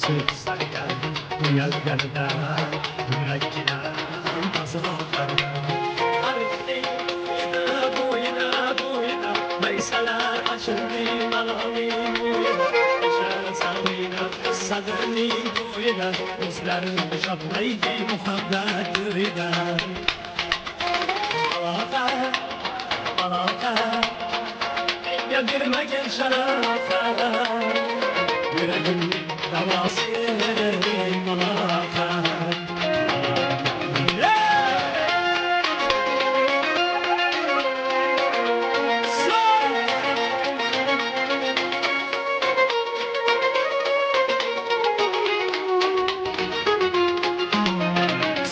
Sarýan bu ýazgarda Ýürekginem azaplarda Ardy boýuna boýuna Maýsalar açyldy malalyň boýuna Eşe salgyna sadrnyň boýuna Gözlerin gujaklaýdy muhabbat öýüne Malaka, malaka Menga bermagin sharafat Yüregimning davosi malaka.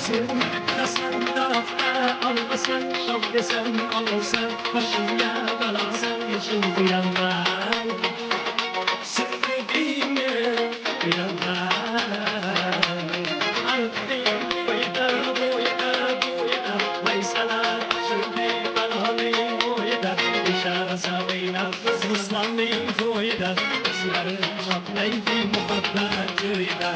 Sen meklasan darahta almasan Şaw desem alsan başymga balasan Yeşil buýanlar Sevdiğime buýanlar Ardy boýda boýda boýda Maýsalar açyldy balaly boýda Yşara salyna Ruslanyň toýda Gözlerin çatlaýdy muhabbat joýda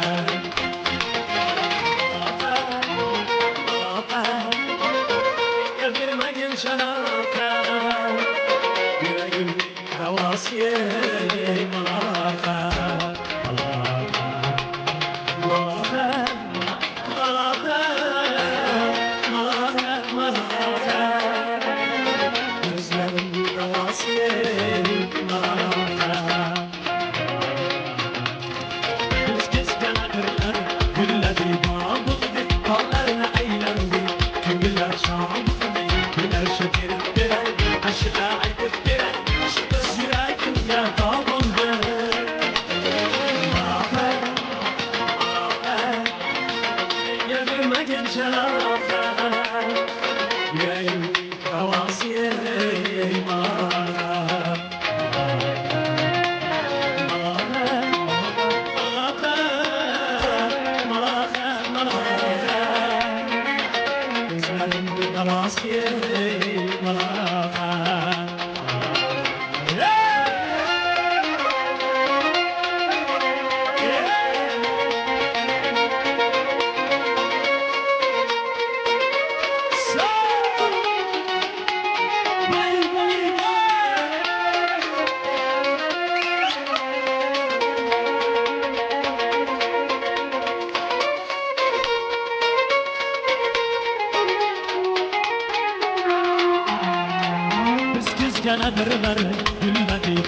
Biz kizganadirlar gulladi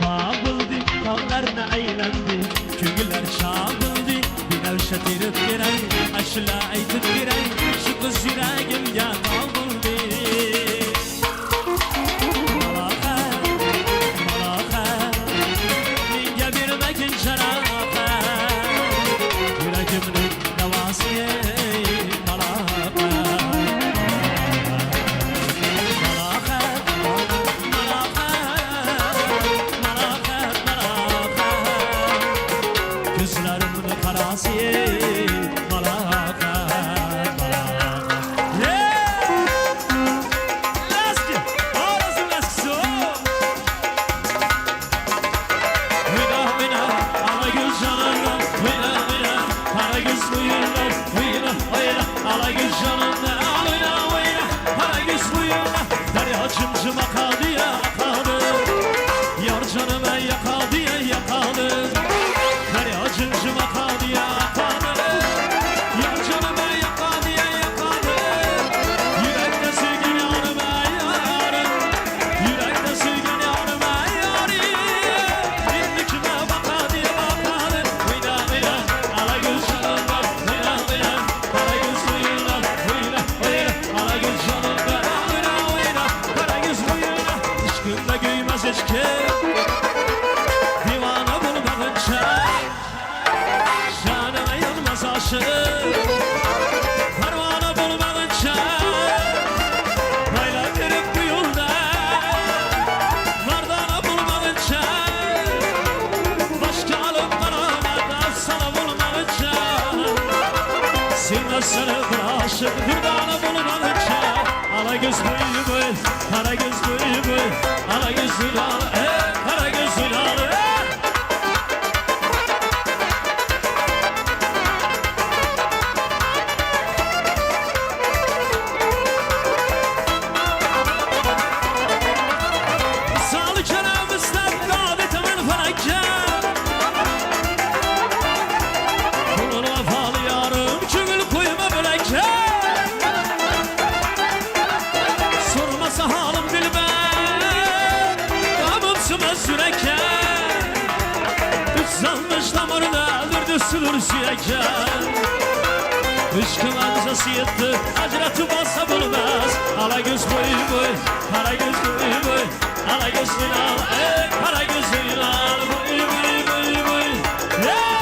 bobildi tog'larni aylandi ko'ngillar chog'ildi binafsha terib beray ashula aytib beray shu qiz yuragimga tog' bo'ldi Malohat, malohat, menga bermagin sharohat yuragimning davosi malohat Malahat, malahat, malahat. Gözlerimin karası malahat, malahat. Yeah! Laski, orası laskisi. Oyna oyna, ala göz canından, oyna oyna, kara göz buyurlar, oyna oyna, ala göz canından, oyna oyna, kara göz buyurlar. Derya cımcıma kaldı ya kaldı, yar canıma yakaldı ya yakaldı. Derya cımcıma kaldı ya kaldı, yar canıma yakaldı ya yakaldı. Yürekte sevgen yarıma yarım, yürekte sevgen yarıma yarım. Şimdi kime bakadı bakadı, oyna oyna, ala göz canımda, oyna oyna, kara göz oyna, oyna oyna, ala göz canımda, oyna oyna, kara göz oyna. Aşkında güymez hiç kim, divana bulmadınca, canına yanmaz aşık. Parmağına bulmadınca, Layla verip bu yolda Mardana bulmadınca Başka alıp karamada sana bulmadınca Sevmez seni bir aşık durdana bulmadınca Ala göz boyu boy, kara göz boyu boy Ala göz ala, eh, kara göz ala, eh. Sürür süyeke Işkın amcası yetti Acratı bassa bulmaz Ala göz boy boy Kara göz boy boy Ala göz al ey, Kara göz al boy boy boy boy Hey!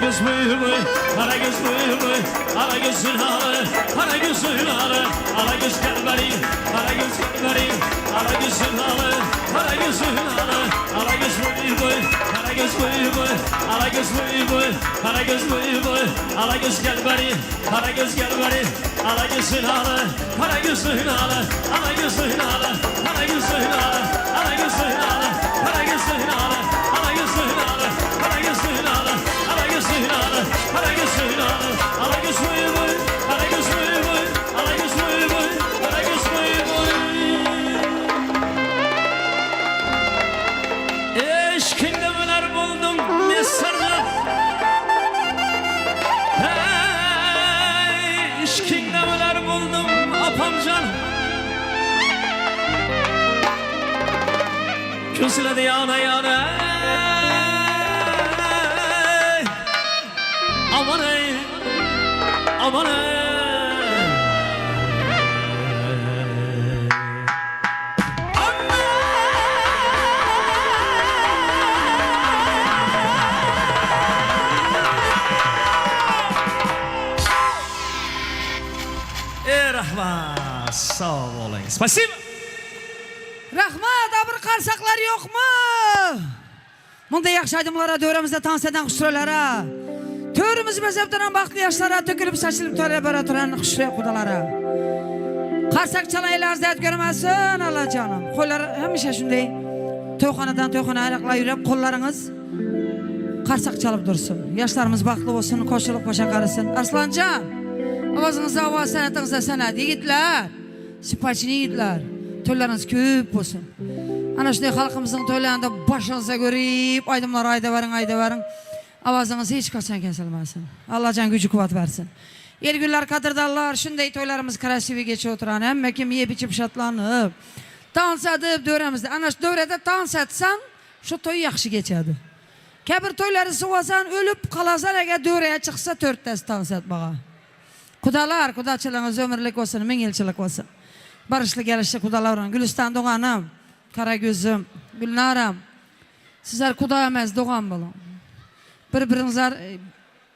göz buý buý, Kara göz buý buý, Ala gözün aly, Kara gözün aly, Ala göz gel beri, Kara göz gel beri, Ala gözün aly, Kara gözün aly, Ala göz buý buý, Kara göz buý buý, Ala göz buý buý, Kara göz buý buý, Ala göz gel beri, Kara göz gel beri, Ala gözün aly, Kara gözün aly, Ala gözün aly, Kara gözün aly, Ala gözün aly, Kara gözün aly, Ala gözün aly, Kara gözün aly, Ala gözün aly, Kara gözün aly, Ala göz buý buý, Kara göz buý buý, Ala göz buý buý, Kara göz buý buý. Eşkiňde biler boldum mesarjan. Hey, işkiňde biler boldum apamjan. Közledi ýana ýana. Aman ey, aman ey. Ey rahmat, sag boluň. Spasibo. Rahmat, a bir garsaklar ýokmy? Munday ýagşy aýdymlara döwremizde tans eden huşroýlara, törümizi bezep duran bagtly ýaşlara, tökülip saçylyp töre bere duran huşroý gudalara. Garsak çalaýlar dert görmesin Allajanym. Goýlar hemişe şunday toýhanadan toýhana aýraklap ýürek gollaryňyz garsak çalyp dursun. Ýaşlarymyz bagtly bolsun, goşulyp goşa garysyn. Arslanjan! Owazyňyzda owaz, sanatyňyzda sanat. Ýigitler! Sypaçyny ýigitler, toýlaryňyz köp bolsun. Ana şunday halkymyzyň toýlarynda başyňyza görip aýdymlary aýdaweriň aýdaweriň. Awazyňyz hiç haçan kesilmesin. Allajan güýji kuwwat bersin. El günler kadyrdanlar şunday toýlarymyz krasiwy geçip oturan hemme kim ýep içip şatlanyp tans edip döwremizde ana şu döwrede tans etseň şu toý ýagşy geçedi. Käbir toýlary suwasan ölüp galasan eger döwreye çyksa törtdesi tans etmaga. Gudalar, gudaçylygyňyz ömürlik bolsun, müňýylçylyk bolsun. Baryşly gelişli gudalar boluň. Gülistan doganym, Karagözüm, Gülnaram, sizler guda emes, dogan boluň. Bir-biriňizler,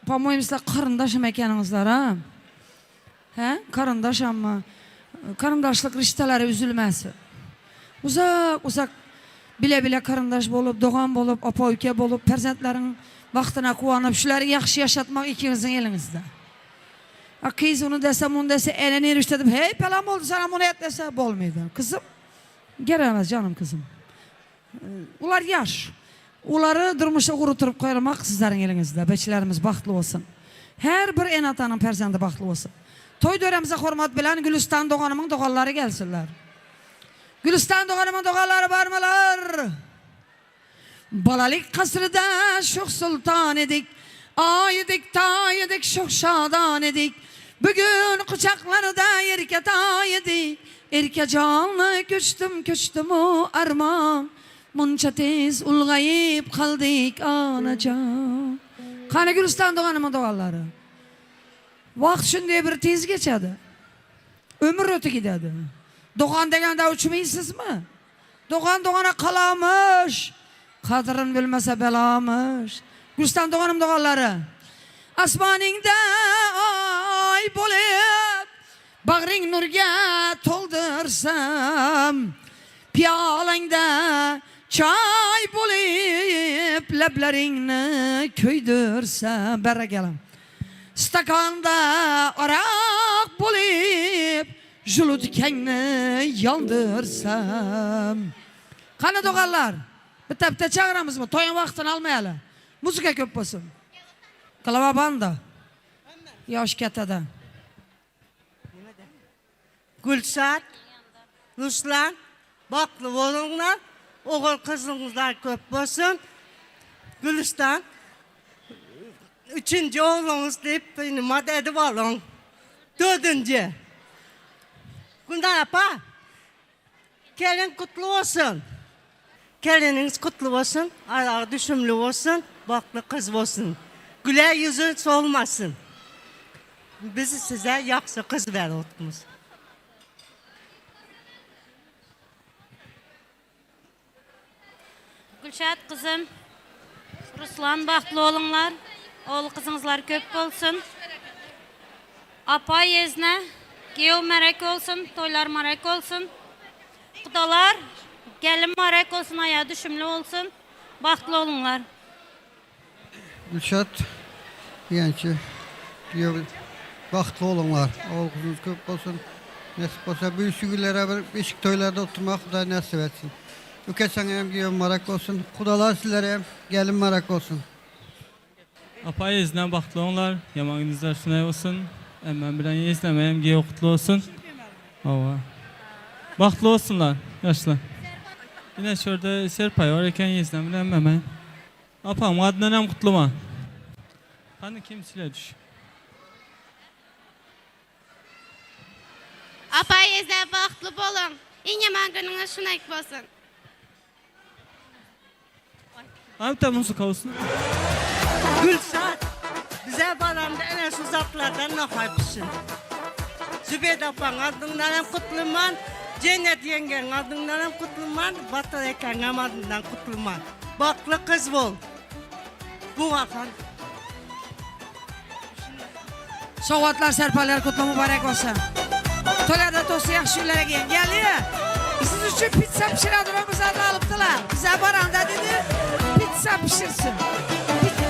po-moýemu sizler garyndaşam ekeniňizler, a? Hä? Garyndaşammy? Garyndaşlyk rişteleri üzülmesin. Uzak-uzak bile-bile garyndaş bolup, dogan bolup, apa-uke bolup, perzentleriň bagtyna guwanyp, şulary ýagşy ýaşatmak ikiňiziň eliňizde. A gyz ony dese, muny dese, ene nirişde diýip, heý, pelan boldy, sana muny et dese, bolmaýdy. Gyzym, geregmez janym gyzym. Olar ýaş. Olary durmuşa ugrukdyryp goýalmak sizleriň eliňizde. Beçilerimiz bagtly bolsun. Her bir ene-atanyň perzendi bagtly bolsun. Toý döremize hormat bilen Gülüstan doganymyň doganlary gelsinler. Gülüstan doganymyň doganlary barmylar? Balalyk kasrda şoh sultan edik, Aý edik, taý edik, şoh şadan edik. Bu gün guçaklarda erke taý edik, Erke janly köçdüm, köçdüm-u arman, Munça tez ulgaýyp galdyk anajan. Kany Gülüstan doganymyň doganlary? Wagt şundeý bir tez geçedi. Ömür öte gidedi. Dogan degende uçmaýsyzmy? Dogan dogana kalamyş, Kadryn bilmese belamyş. Gülüstan doganym doganlary. Asmanyňda aý bolup, Bagryň nurga toldursam, Pyýalaňda çaý bolup, Lebleriňni köýdürsem. Berekella. Stakanda arak bolup, Žuludkeňni ýandyrsam. Hany doganlar, bitta-bitta çagyramyzmy? Toýuň wagtyny almaýaly. Muzıka köp bolsun. Glava banda. Ýaş kätede. Gülşat, Ruslan bagtly boluňlar, ogul gyzyňyzlar köp bolsun. Gülüstan üçünji ogluňyz diýip nima edip alyň. Dördünji. Gülnar apa, gelin gutly bolsun. Geliniňiz gutly bolsun, aragy düşümli bolsun, bagtly gyz bolsun. Güler ýüzi solmasyn. Biz size ýagşy gyz beripmiz. Gülşat gyzym, Ruslan bagtly boluňlar. Oğul kızınızlar köp bolsun. Apa yezne, giyev merek olsun, toylar marek olsun. Kudalar, gelin marek olsun, ayağı düşümlü olsun. Bahtly boluňlar. Gülşat diýençi giýew bagtly boluňlar. Ogul gyzyňyz köp bolsun. Nesip bolsa bu şu günlere bir beşik toýlarda oturmak Hudaý nesip etsin. Üke saňa hem giýew mübarek bolsun. Gudalar sizlere hem gelin mübarek bolsun. Apa ýeznem bagtly boňlar ýaman günüňizler şunaý bolsun emmem bilen ýezneme hem giýew gutly bolsun hawa bagtly bolsunlar ýaşlar ine şurda serpaý bar eken ýeznem bilen emmeme apamyň adyndan hem gutlyman hany kim sile düş. Apa ýezne bagtly boluň iň ýaman günüňiz şunaý bolsun. Hatta muzıka olsun. Gülşat bize baranda ene şu zatlardan nahar pişir. Zübeyde apaň adyndan hem kutluman, Cennet ýeňňeň adyndan hem kutluman, Batyr ekeňem adyndan kutluman. Bagtly gyz bol. Bu wakan. Sowgatlar, serpaýlar kutly mübarek bolsun. Toýlarda tosy ýagşy günlere geýin. Geldi. Siz üçin pitsa pişiren duran bizlerden alypdylar. Bize baranda dedi, pitsa pişirsin.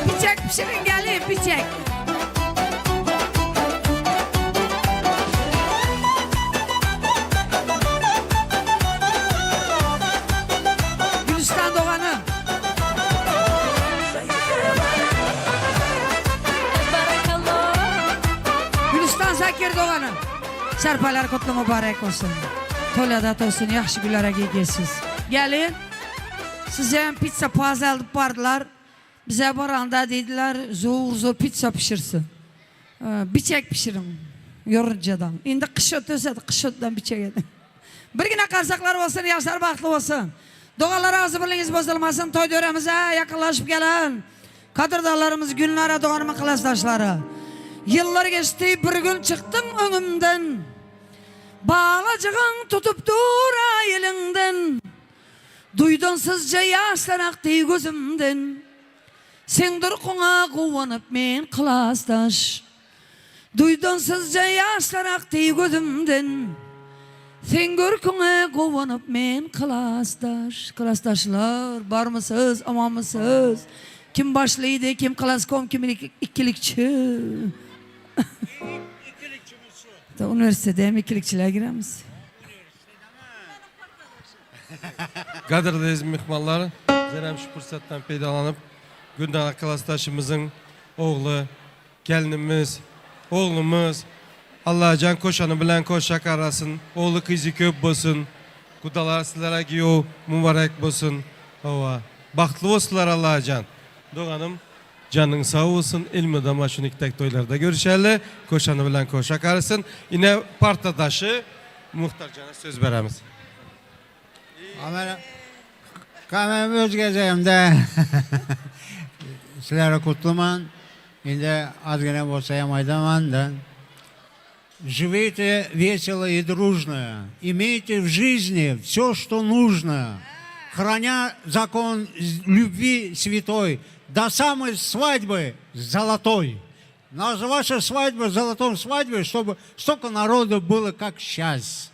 Piçek pişirin gelin, piçek. Gülistan doganym. Gülistan Zakir doganym. Serpaýlar kutly mübarek bolsun. Toýlarda toýsun, ýagşy günlere giýgesiz. Gelin, size hem pitsa paza alyp bardylar. Bize baranda diýdiler, zor-zor pitsa pişirsin. Biçek pişiriň ýorunjadan. Indi gyş ötese-de, gyş ötden biçek ediň. Birgine garsaklar bolsun, ýaşlar bagtly bolsun. Doganlar agzybirligiňiz bozulmasyn, toý döremize ýakynlaşyp gelen gadyrdanlarymyz Gülnara doganymyň klasdaşlary. Ýyllar geçdi, bir gün çykdyň öňümden. Balajygyň tutup dur-a eliňden. Duýdansyzja ýaşlar akdy gözümden. Seň durkuňa guwanyp men klasdaş. Duýdansyzja ýaşlar akdy gözümden. Seň görküňe guwanyp men klasdaş. Klasdaşlar barmysyz amanmysyz. Kim başlydy kim klaskom kim ikilikçi. Uniwersitete hem ikilikçiler giremiz. Gadyrly eziz myhmanlar, bizler hem şu pursatdan peýdalanyp, Gündana klasdaşymyzyň ogly, gelnimiz, oglumyz Allajan koşany bilen koşak arasyn, ogly kyzy köp bolsun, gudalar sizlere giýew mubarek bolsun, hawa, bagtly bolsunlar Allajan. Doganym, janyň sag bolsun, elmydama şunikdek toýlarda görüşeli, koşany bilen koşak arasyn. Ine partadaşy Muhtarjana söz beremiz. Kamem öz gezegimde sizlere kutluman. Indi azgina bolsa hem aydaman da. Живите весело и дружно. Имейте в жизни все, что нужно. Храня закон любви святой до самой свадьбы золотой. На вашей свадьбе, золотом свадьбе, чтобы столько народу было, как сейчас.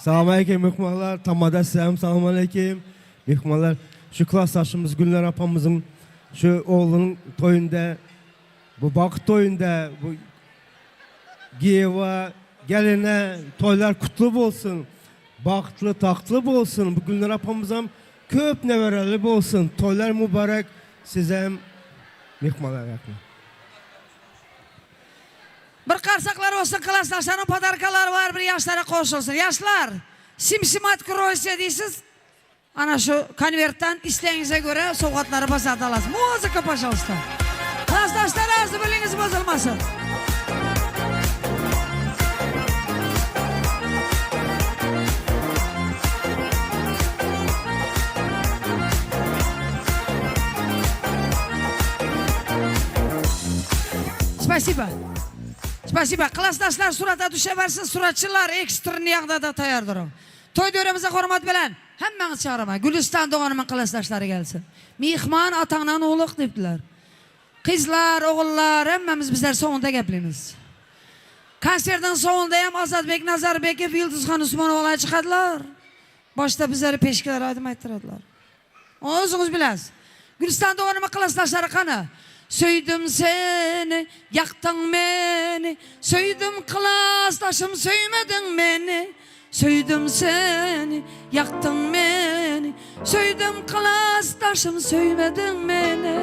Salam aleyküm mehmanlar, tamada sizem salam aleyküm. Mehmanlar, şu klasdaşymyz Gülnar apamyzyň şu oglunyň toýunda, bu bagt toýunda, bu giýewe, geline toýlar kutly bolsun, bagtly, tagtly bolsun. Bu Gülnar apamyzam köp nebereli bolsun. Toýlar mübarek sizem mehmanlar rahmet. Bir qarsaqlar bolsun klasdaşlarymyň podarkalary bar bir ýaşlara goşulsyn. Ýaşlar simsim otkroýse diýsiz ana şu konwertdan islegiňize görä sowgatlary bazarda alarsyz. Muzıka pažalsta. Klasdaşlar agzybirligiňiz bozulmasyn. Spasiba. Spasiba. Klasdaşlar surata düşewersin, suratçylar ekstrny ýagdaýda taýýar duruň. Toý döremize hormat bilen hemmäňizi çagyraman. Gülüstan doganymyň klasdaşlary gelsin. Myhman ataňdan uluk diýipdiler. Gyzlar, ogullar hemmämiz bizler soňunda geplimiz. Konsertiň soňunda hem Azatbek Nazarbekow, Ýyldyzhan Usmanowalar çykadylar. Başda bizlere peşgeler aýdym aýtdyradylar. Ony özüňiz biläs. Gülüstan doganymyň klasdaşlary kany? Söýdüm seni, ýakdyň meni, Söýdüm klasdaşym söýmediň meni, Söýdüm seni, ýakdyň meni, Söýdüm klasdaşym söýmediň meni.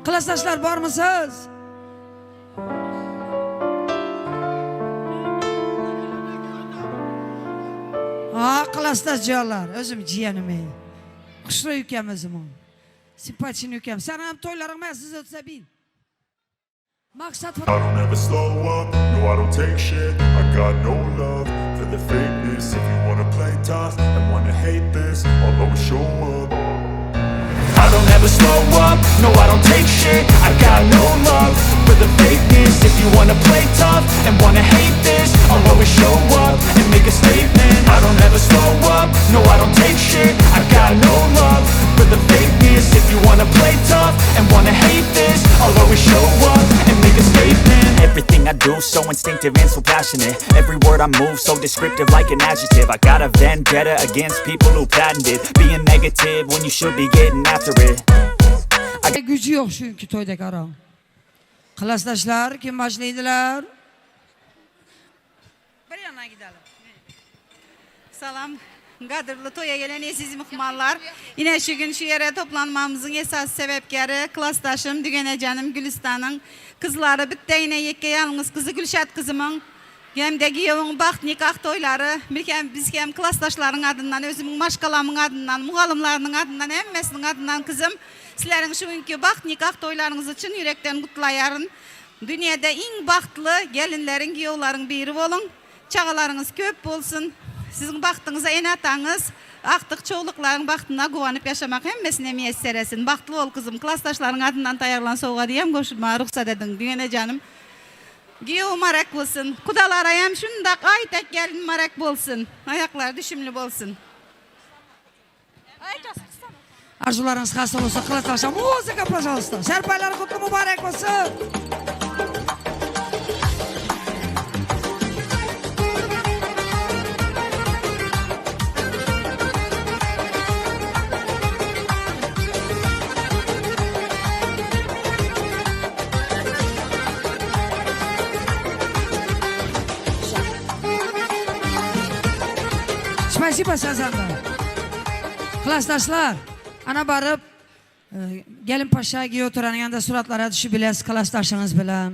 Klasdaşlar barmysyz? Ha, klasdaş jiyanlar, özüm jiyenimi. Huşroý ükam özümiň. Simpaçin ükam. Seniň hem toýlaryň mäsiz ötse bil. Maksat I don't ever slow up, no I don't take shit I got no love for the fakeness If you wanna play tough and wanna hate this I'll always show up I don't ever slow up, no I don't take shit I got no love for the fakeness If you wanna play tough and wanna hate this I'll always show up and make a statement I don't ever slow up, no I don't take shit I got no love for the fakeness If you wanna play tough and wanna hate this I'll always show up and make a statement Everything I do so instinctive and so passionate Every word I move so descriptive like an adjective I got a vendetta against people who patented Being negative when you should be getting after it Güji ýok şu günki toýda garaň. Klasdaşlar kim başlaýdylar? Bir ýana gidelim. Salam gadyrly toýa gelen eziz myhmanlar. Ine şu gün şu ýere toplanmamyzyň esasy sebäpkäri klasdaşym Dügenejanym Gülüstanyň kyzlary bitde ine ýeke ýalňyz kyzy Gülşat kyzymyň hem-de giýewiň bagt nikah toýlary. Biz hem biz hem klasdaşlaryň adyndan özümiň maşgalamyň adyndan mugallymlarynyň adyndan hemmesiniň adyndan kyzym sizleriň şu günki bagt nikah toýlaryňyzy çyn ýürekden gutlaýaryn. Dünýede iň bagtly gelinleriň giýewleriň biri boluň. Çagalaryňyz köp bolsun. Siziň bagtyňyza ene-ataňyz, agtyk çowluklaryň bagtyna guwanyp ýaşamak hemmesine miýesser etsin. Bagtly bol gyzym. Klasdaşlaryň adyndan taýýarlan sowgadyam goşulmaga rugsat ediň. Düýene janym. Giýew marak bolsun. Kudalaraýam şundak aýtak gelin marak bolsun. Aýaklary düşümli bolsun. Arzuwlaryňyz hasyl bolsun klasdaşlar. Muzıka pažalsta. Serpaýlar gutly mübarek bolsun. Spasibo sazanda. Klasdaşlar, ana baryp gelin paşa giýew töreniň ýanynda suratlara düşüp biles klasdaşyňyz bilen.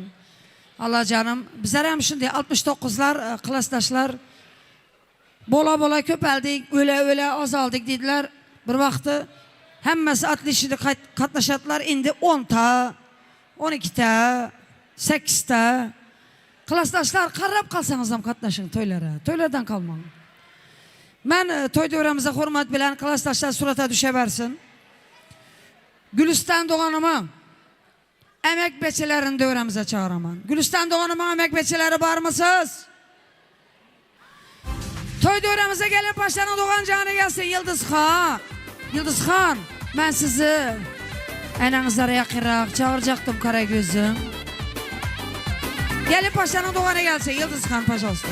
Allajanym, bizler hem şunday 69-lar klasdaşlar bola bola köpeldik, öle öle azaldyk diýdiler. Bir wagty hemmesi atlyşydy gatnaşadylar, indi 10 ta, 12 ta, 8 ta. Klasdaşlar garrap galsaňyzam gatnaşyň toýlara. Toýlardan galmaň. Men toý döwremize hormat bilen klasdaşlar surata düşewersin. Gülüstan doganymyň emek beçelerini döwremize çagyraman. Gülüstan doganymyň emek beçeleri barmysyz? Toý döwremize gelin paşanyň dogan jany gelsin Ýyldyz han. Ýyldyz han men sizi eneňizlere ýakynrak çagyrjakdym Karagözüm. Gelin paşanyň dogany gelsin Ýyldyz han pažalsta.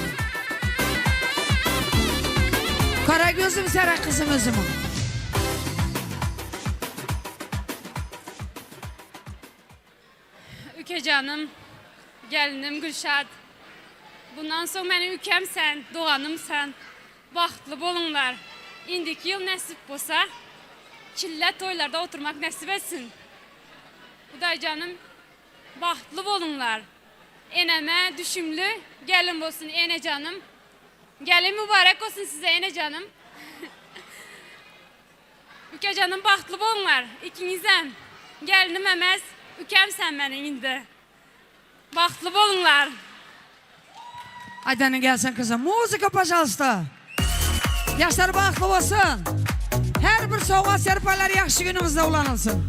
Karagözüm sere kyzym özümiň. Ükejanym, gelinim Gülşat. Bundan soň meniň ükem sen, doganym sen. Bagtly boluňlar. Indiki ýyl nesip bolsa, çille toýlarda oturmak nesip etsin. Hudaýjanym bagtly boluňlar. Eneme düşümli gelin bolsun enejanym. Gelin mübarek bolsun size enejanym. Ükejanym bagtly boluňlar ikiňizem. Gelinim emes, ükem sen meniň indi. Bagtly boluňlar. Aýdanyň gelsin kyzym. Muzıka pažalsta. Ýaşlar bagtly bolsun. Her bir sowgat serpaýlar ýagşy günüňizde ulanylsyn.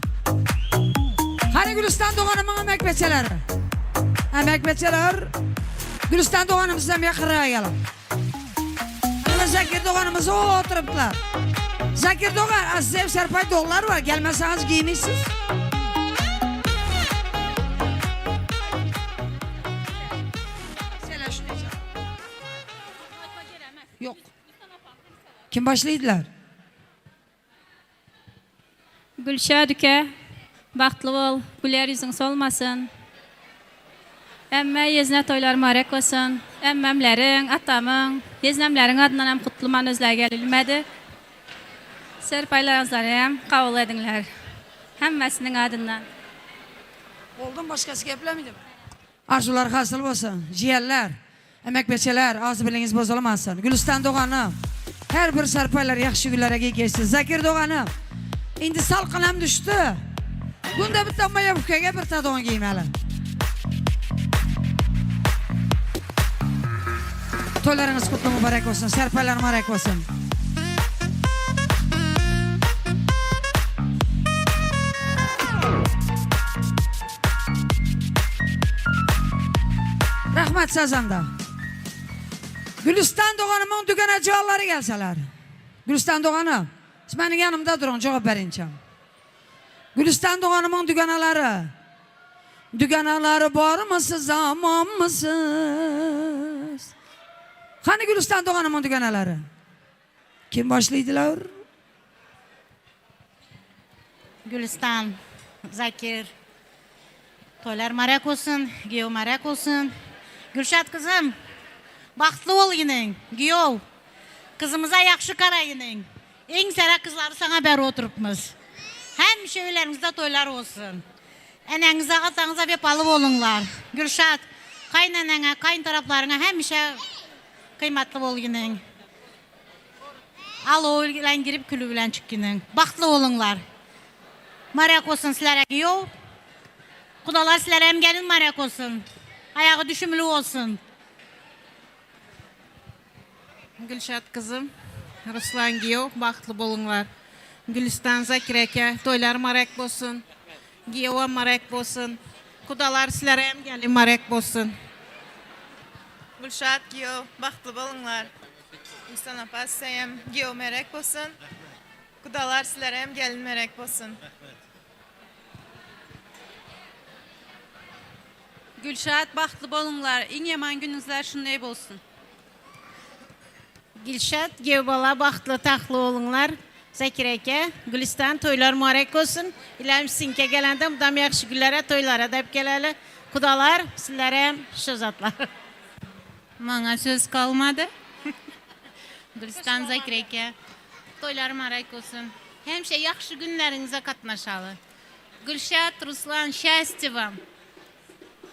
Hany Gülüstan doganymyň emek beçeleri. Emek beçeler. Gülistan doganym sizem ýakynraga geliň. Ine Zakir doganymyz oturypdylar. Zakir dogan, a size hem serpaý donlar bar, gelmeseňiz giýmeýsiz. Ýok. Kim başlaýdylar? Gülşat üke, bagtly bol, güler ýüzüň solmasyn. Ämmä ýezne toýlar mübarek bolsun. Ämmämleriň, atamyň, ýeznemleriň adyndan hem gutlyman özlä gelilmedi. Serpaýlaryňyzlary hem kabul ediňler. Hemmesiniň adyndan. Boldum başgasy geplemidimi. Arzuwlar hasyl bolsun, jiýenler, emek-beçeler, agzybirligiňiz bozulmasyn. Gülüstan doganym, her bir sarpaýlar ýagşy günlere giý geçsin. Zakir doganym, indi salkynam düşdi. Günde bitta maýawkege bir ta don giýmeli. Toýlaryňyz kutly mübarek bolsun, serpaýlar mübarek bolsun. Rahmat sazanda. Gülistan doganymyň dügene jallary gelseler. Gülistan doganym, siz meniň ýanymda duruň, jogap berinçäm. Gülistan doganymyň düganalary. Düganalary barmysyz, amanmysyz? Hany Gülistan doganymyň düganalary? Kim başlaýdylar? Gülistan, Zakir, toýlar mübarek bolsun, giýew mübarek bolsun. Gülşat gyzym, bagtly bol iniň, giýew. Gyzymyza ýagşy gara iniň. Iň sere gyzlary saňa berip oturypmyz. Hemişe öýleriňizde toýlar bolsun. Eneňize, ataňyza wepaly boluňlar. Gülşat, kaýyneneňe, kaýyn taraplaryňa hemişe Kymatly bol iniň. Alow bilen girip külü bilen çyk iniň. Bagtly boluňlar. Marek bolsun sizlere giýow. Gudalar sizlere hem gelin marek bolsun. Aýagy düşümli bolsun. Gülşat gyzym, Ruslan giýew bagtly boluňlar. Gülistan Zakir eke toýlar marek bolsun. Giýewem marek bolsun. Gudalar sizlere hem gelin marek bolsun. Gülşat giýew bagtly boluňlar. Gülistan apa size hem giýew merek bolsun. Gudalar sizlere hem gelin merek bolsun. Gülşat bagtly boluňlar iň ýaman günüňizler şunday bolsun. Gülşat giýew bala bagtly tagtly boluňlar Zakir eke Gülistan toýlar mübarek bolsun ilähim siziňkä gelende mydam ýagşy günlere toýlara dep geleli gudalar sizlerem şu zatlar. Maňa söz galmady. Gülistan Zakir eke toýlar mübarek bolsun. Hemişe ýagşy günleriňize gatnaşaly. Gülşat Ruslan şästi wam.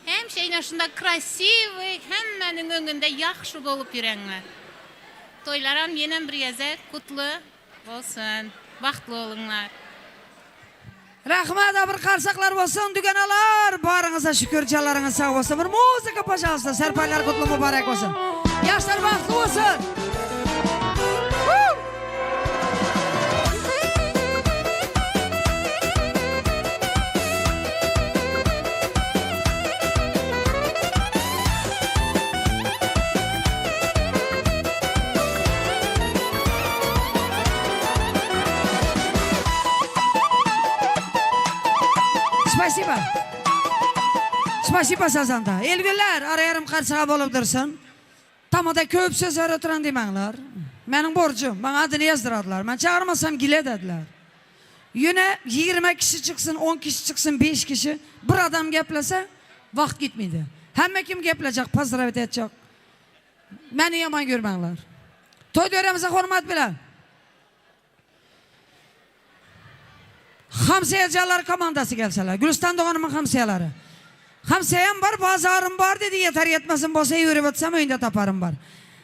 Hemişe ine şunda krasiwyý hemmäniň öňünde ýagşy bolup ýüreňler. Toýlaram ýenem bir gezek gutly bolsun. Bagtly boluňlar. Rahmat bir karsaklar bolsun dügenalar baryňyza şükür janlaryňyz sag bolsun bir muzıka pažalsta serpaylar kutlu mübarek bolsun yaşlar bagtly bolsun. Spasiba. Spasiba sazanda. Elgünler ara ýarym garçyga bolup dursun. Tamada köp söz ber oturan diýmäňler. Meniň borjum. Maňa adyny ýazdyrarlar. Men çagyrmasam gile dediler. Ýöne 20 kişi çyksyn, 10 kişi çyksyn, 5 kişi bir adam geplese wagt gitmedi. Hemme kim geplejek, pozdravit etjek. Meni ýaman görmäňler. Toý döremize hormat bilen. Hamsaýajalar komandasy gelseler. Gülistan doganymyň hamsaýalary. Hamsaýam bar, bazarym bar dedi, ýeter ýetmezim bolsa ýörüp otsam öýünde taparym bar.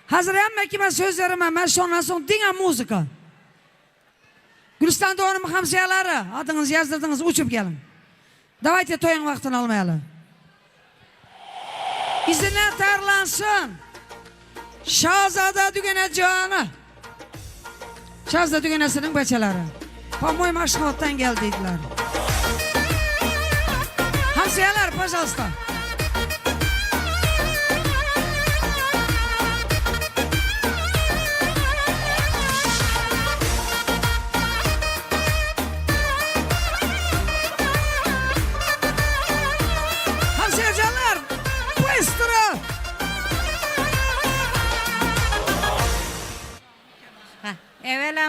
Hazir hemme kime söz beremän, men şondan soň diňe muzıka. Gülistan doganymyň hamsaýalary, adyňyzy ýazdyrdyňyz, uçup geliň. Dawayte toýuň wagtyny almaýaly. Izine tarlansyn. Şazada dügene jany. Şazada dügenesiniň beçeleri. Po-moýmu Aşgabatdan geldi diýdiler. Hamsaýalar, pažalsta.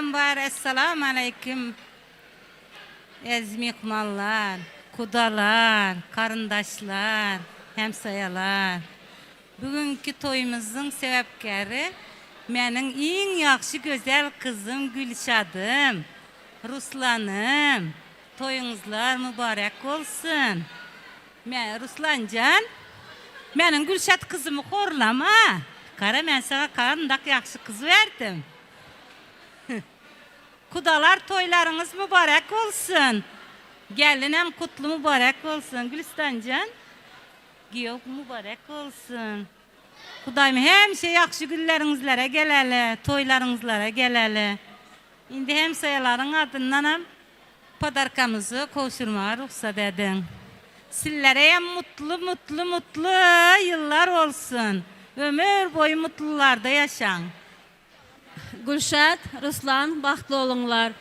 Salam bar Essalamualeýkim Eziz myhmanlar, gudalar, garyndaşlar, hemsaýalar. Bugünki toýumyzyň sebäpkäri meniň iň ýagşy gözel gyzym Gülşadym, Ruslanym. Toýuňyzlar mübarek bolsun. Me, Ruslanjan, meniň Gülşat gyzymy horlama. Gara men saňa gandak ýagşy gyz berdim. Kudalar toýlaryňyz mübarek bolsun. Gelinem kutly mübarek bolsun. Gülüstanjan, giýew mübarek bolsun. Hudaýym hemişe ýagşy günleriňizlere geleli, toýlaryňyzlara geleli. Indi hemsaýalaryň adyndanam podarkamyzy gowşurmaga rugsat ediň. Sizlerem mutly mutly mutly ýyllar bolsun. Ömür boýy mutlularda ýaşaň. Gülşat, Ruslan bagtly boluňlar.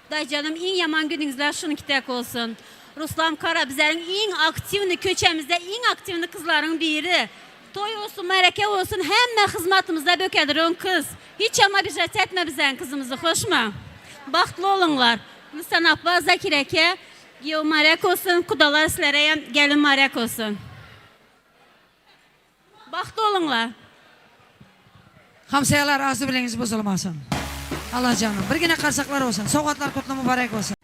Hudaýjanym iň ýaman günüňizler şunuňki dek bolsun. Ruslan Kara bizleriň iň aktiwny köçemizde iň aktiwny kyzlaryň biri. Toý bolsun märeke bolsun hemme hyzmatymyzda bökedir öň kyz. Hiçem obižat etme bizleň kyzymyzy hoşmy. Bagtly boluňlar. Gülüstan apa, Zakir eke, giýew marek bolsun, kudalar sizlereyem gelin marek bolsun. Bagtly boluňlar. Hamsaýalar arzuw bilegiňiz bozulmasyn. Allajanım birgine garsaklar bolsun. Sowgatlar kutly mübarek bolsun.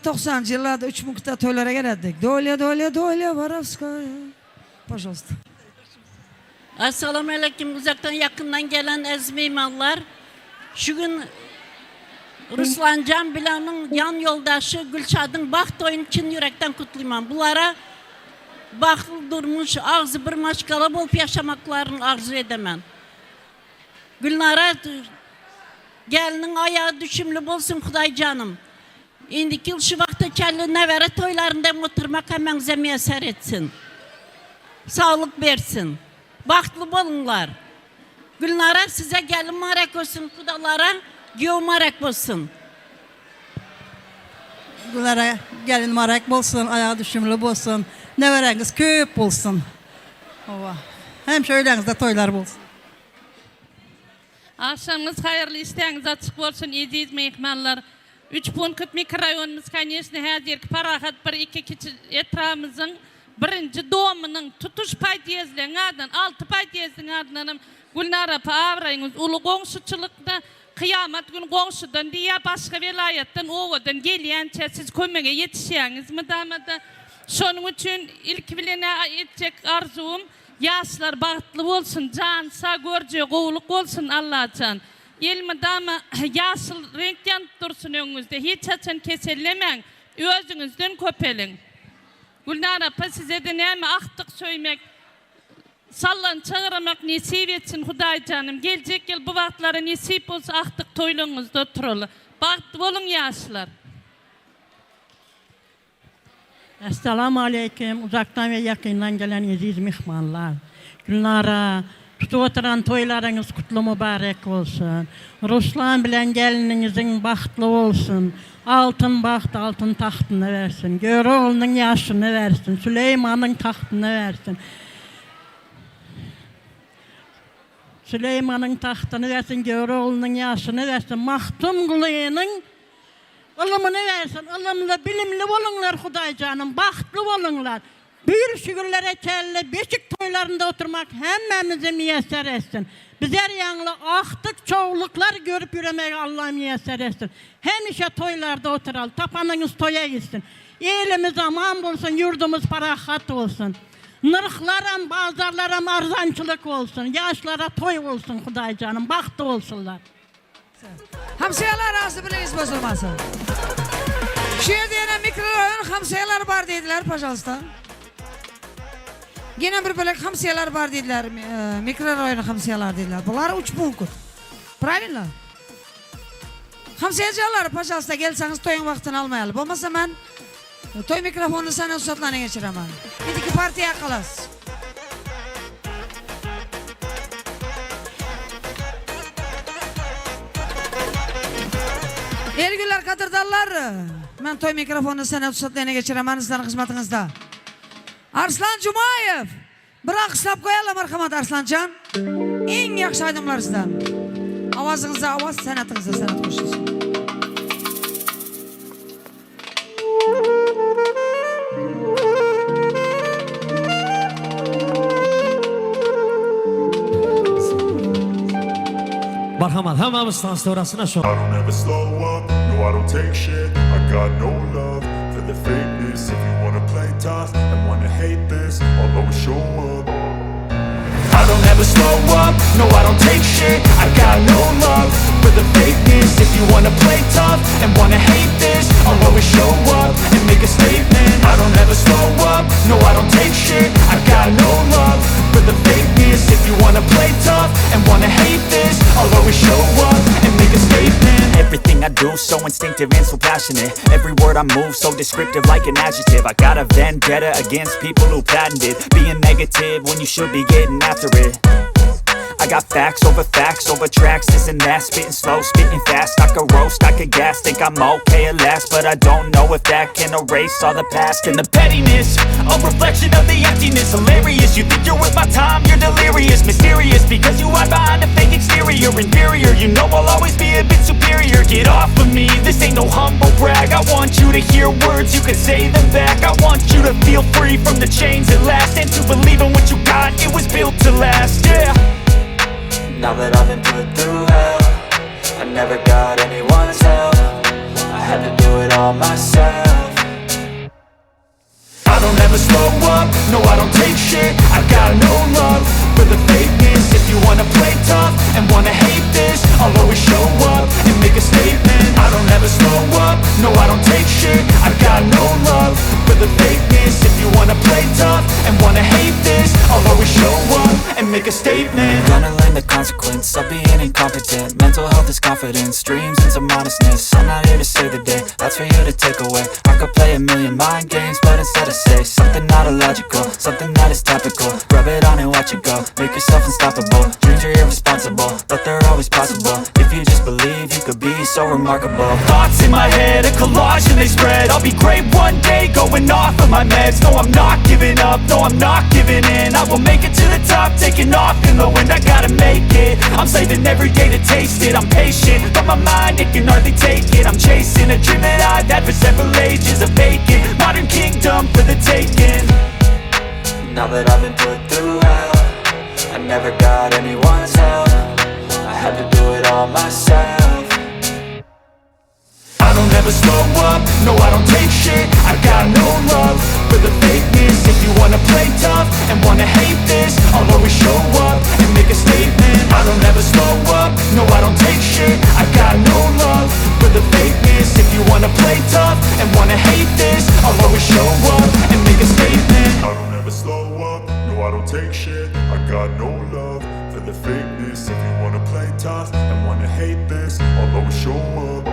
90-njy ýyllarda üç punktda toýlara gelerdik. Dolýa, dolýa, dolýa, Warowskaýa. Pažalsta. Assalamualeýkum uzakdan yakyndan gelen eziz myhmanlar. Şu gün Ruslanjan bilen onuň ýan ýoldaşy Gülşadyň bagt toýuny çyn ýürekden gutlaýman. Bulara bagtly durmuş, agzy bir maşgala bolup ýaşamaklaryny arzuw edemen. Gülnara gelniň aýagy düşümli bolsun Hudaý janym. Indiki ýyl şu wagta çenli nebere toýlarynda hem oturmak hemmäňize miýesser etsin. Saglyk bersin. Bagtly boluňlar. Gülnara size gelin marek bolsun, gudalara giýew marek bolsun. Gülnara gelin marek bolsun, aýagy düşümli bolsun, neberäňiz köp bolsun. Hawa. Hemişe öýleriňizde toýlar bolsun. Agşamyňyz haýyrly işdäňiz açyk bolsun eziz myhmanlar. Üç punkt mikroraýonymyz koneçne häzirki parahat bir iki kiçi etrabymyzyň birinji domynyň tutuş podýezdleň adyndan alty podýezdiň adyndanam Gülnar apa abraýyňyz uly goňşuçylykda kyýamat gün goňşudan diýýä başga welaýatdan obadan gelýänçä siz kömege ýetişýäňiz mydamada şonuň üçin ilki bilenä etjek arzuwym Ýaşlar bagtly bolsun jany sag görje gowluk bolsun Allajan elmydama ýaşyl reňk ýanyp dursun öňüňizde hiç haçan kesellemäň özüňizden köpeliň Gülnar apa sizede näme agtyk söýmek sallança gyramak nesip etsin Hudaýjanym geljek ýyl bu wagtlara nesip bolsa agtyk toýlaryňyzda oturaly bagtly boluň ýaşlar. Essalamu aleýkim uzakdan we ýakyndan gelen eziz myhmanlar. Gülnara, tutup oturan toýlaryňyz gutly mübarek bolsun. Ruslan bilen gelniňiziň bagtly bolsun. Altyn bagt altyn tagtyny bersin. Göroglynyň ýaşyny bersin. Süleýmanyň tagtyny bersin. Süleýmanyň tagtyny bersin, Göroglynyň ýaşyny bersin. Magtymgulynyň Ylymyny bersin ylymly bilimli boluňlar Hudaýjanym bagtly boluňlar bir şu günlere çenli beşik toýlarynda oturmak hemmämize miýesser etsin bizer ýaňly agtyk çowluklar görüp ýüremegi Alla miýesser etsin hemişe toýlarda oturaly tapanyňyz toýa gitsin elimiz aman bolsun ýurdumyz parahat bolsun nyrhlaram bazarlaram arzançylyk bolsun ýaşlara toý bolsun Hudaýjanym bagtly bolsunlar. Hamsaýalar arasy birligiňiz bozulmasyn. Şu ýerde ýene mikroraýon hamsaýalar bar diýdiler, pažalsta. Ýene bir bölek hamsaýalar bar diýdiler, mikroraýon hamsaýalar diýdiler. Bular üç punkt. Правильно? Hamsaýajanlar, pažalsta gelseňiz toýuň wagtyny almaýaly. Bolmasa men toý mikrofonyny sana ussatlaryna geçiremen. Indiki partiýa halas. Elgüller gadyrdanlar, men toý mikrofonyny Senat ussatlaryna geçiremen sizleriň hyzmatyňyzda. Arslan Jumaýew! Bir alkyşlap goýaly marhamat Arslanjan. Iň ýagşy aýdymlar sizden. Awazyňyzda awaz, senatyňyzda senat goşulsyn. Marhamat hammamiz tans döwrasine şo. I don't ever slow up, no I don't take shit I got no love for the fakeness If you wanna play tough and wanna hate this I'll always show up I don't ever slow up, no I don't take shit I got no love for the fakeness If you wanna play tough and wanna hate this I'll always show up and make a statement I don't ever slow up, no I don't take shit I got no love for the fakeness If you wanna play tough and wanna hate this I'll always show up and make a statement Everything I do so instinctive and so passionate Every word I move so descriptive like an adjective I got a vendetta against people who patented Being negative when you should be getting after it I got facts over facts over tracks, this and that Spitting slow, spitting fast, I could roast, I could gas Think I'm okay at last, but I don't know if that can erase all the past And the pettiness, a reflection of the emptiness Hilarious, you think you're worth my time, you're delirious Mysterious, because you hide behind a fake exterior Inferior, you know I'll always be a bit superior Get off of me, this ain't no humble brag I want you to hear words, you can say them back I want you to feel free from the chains at last And to believe in what you got, it was built to last, yeah Now that I've been put through hell I never got anyone's help. I had to do it all myself. I don't ever slow up, no I don't take shit I got no love for the fakeness If you wanna play tough and wanna hate this I'll always show up and make a statement I don't ever slow up, no I don't take shit I got no love for the fakeness If you wanna play tough and wanna hate this I'll always show up and make a statement Gonna learn the consequence of being incompetent Mental health is confidence, dreams and some honestness I'm not here to save the day, that's for you to take away I could play a million mind games, but instead I say Something not illogical, something that is topical Rub it on and watch it go, make yourself unstoppable Dreams are irresponsible, but they're always possible If you just believe, you could be so remarkable Thoughts in my head, a collage and they spread I'll be great one day, going off of my meds No, I'm not giving up, no, I'm not giving in I will make it to the top, taking off in the wind I gotta make it, I'm saving every day to taste it I'm patient, but my mind, it can hardly take it I'm chasing a dream that I've had for several ages A vacant, modern kingdom for the taking Now that I've been put through hell I never got anyone's help I had to do it all myself I don't ever slow up, no I don't take shit I got no love for the fakeness If you wanna play tough and wanna hate this I'll always show up and make a statement I don't ever slow up, no I don't take shit I got no love for the fakeness If you wanna play tough and wanna hate this I'll always show up and make a statement I don't ever slow up, no I don't take shit I got no love for the fakeness If you wanna play tough and wanna hate this I'll always show up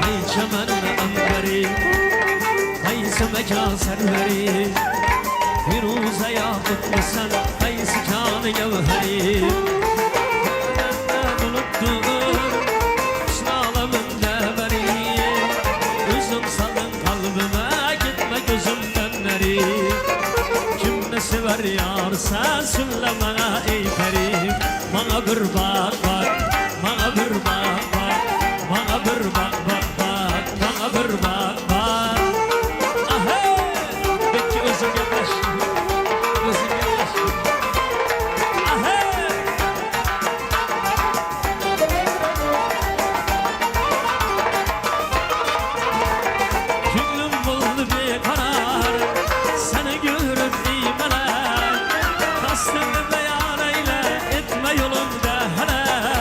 Ay çemen amberi Ay semekan serveri Firuze yakut sen Ay sikanı gevheri Bende buluttur Hüsnü aleminde beri Üzüm saldın kalbime Gitme gözümden neri Kim ne sever yar sen söyle bana ey peri Bana bir bak bak Bana bir bak bak Bana bir bak bak bak Bana bir bak bak Ahey Bekki özüm yaklaş Özüm yaklaş Ahey Gönlüm buldu bir karar Seni görüp imelek Kastını beyan eyle Etme yolumda helak.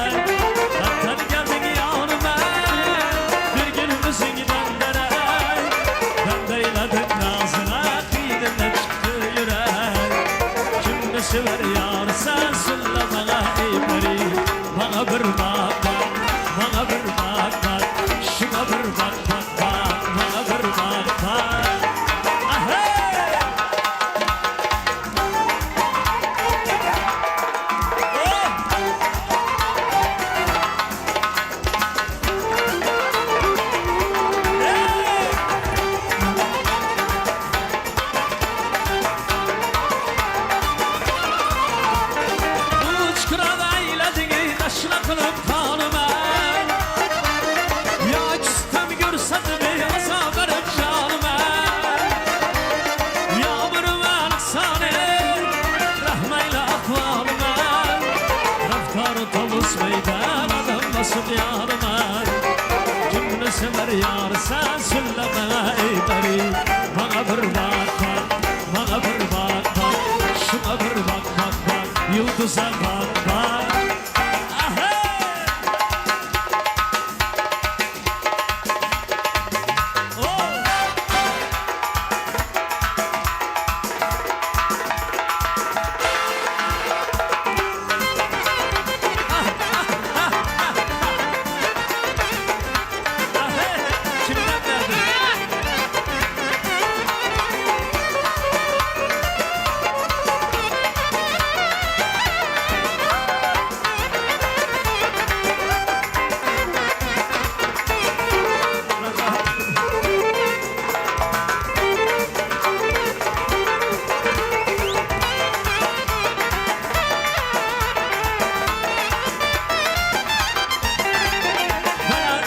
sokýaryma Kimni sewer ýar sen söyle maňa eý peri Maňa bir bak bak maňa bir bak bak Şuňa bir bak bak bak ýyldyza bak bak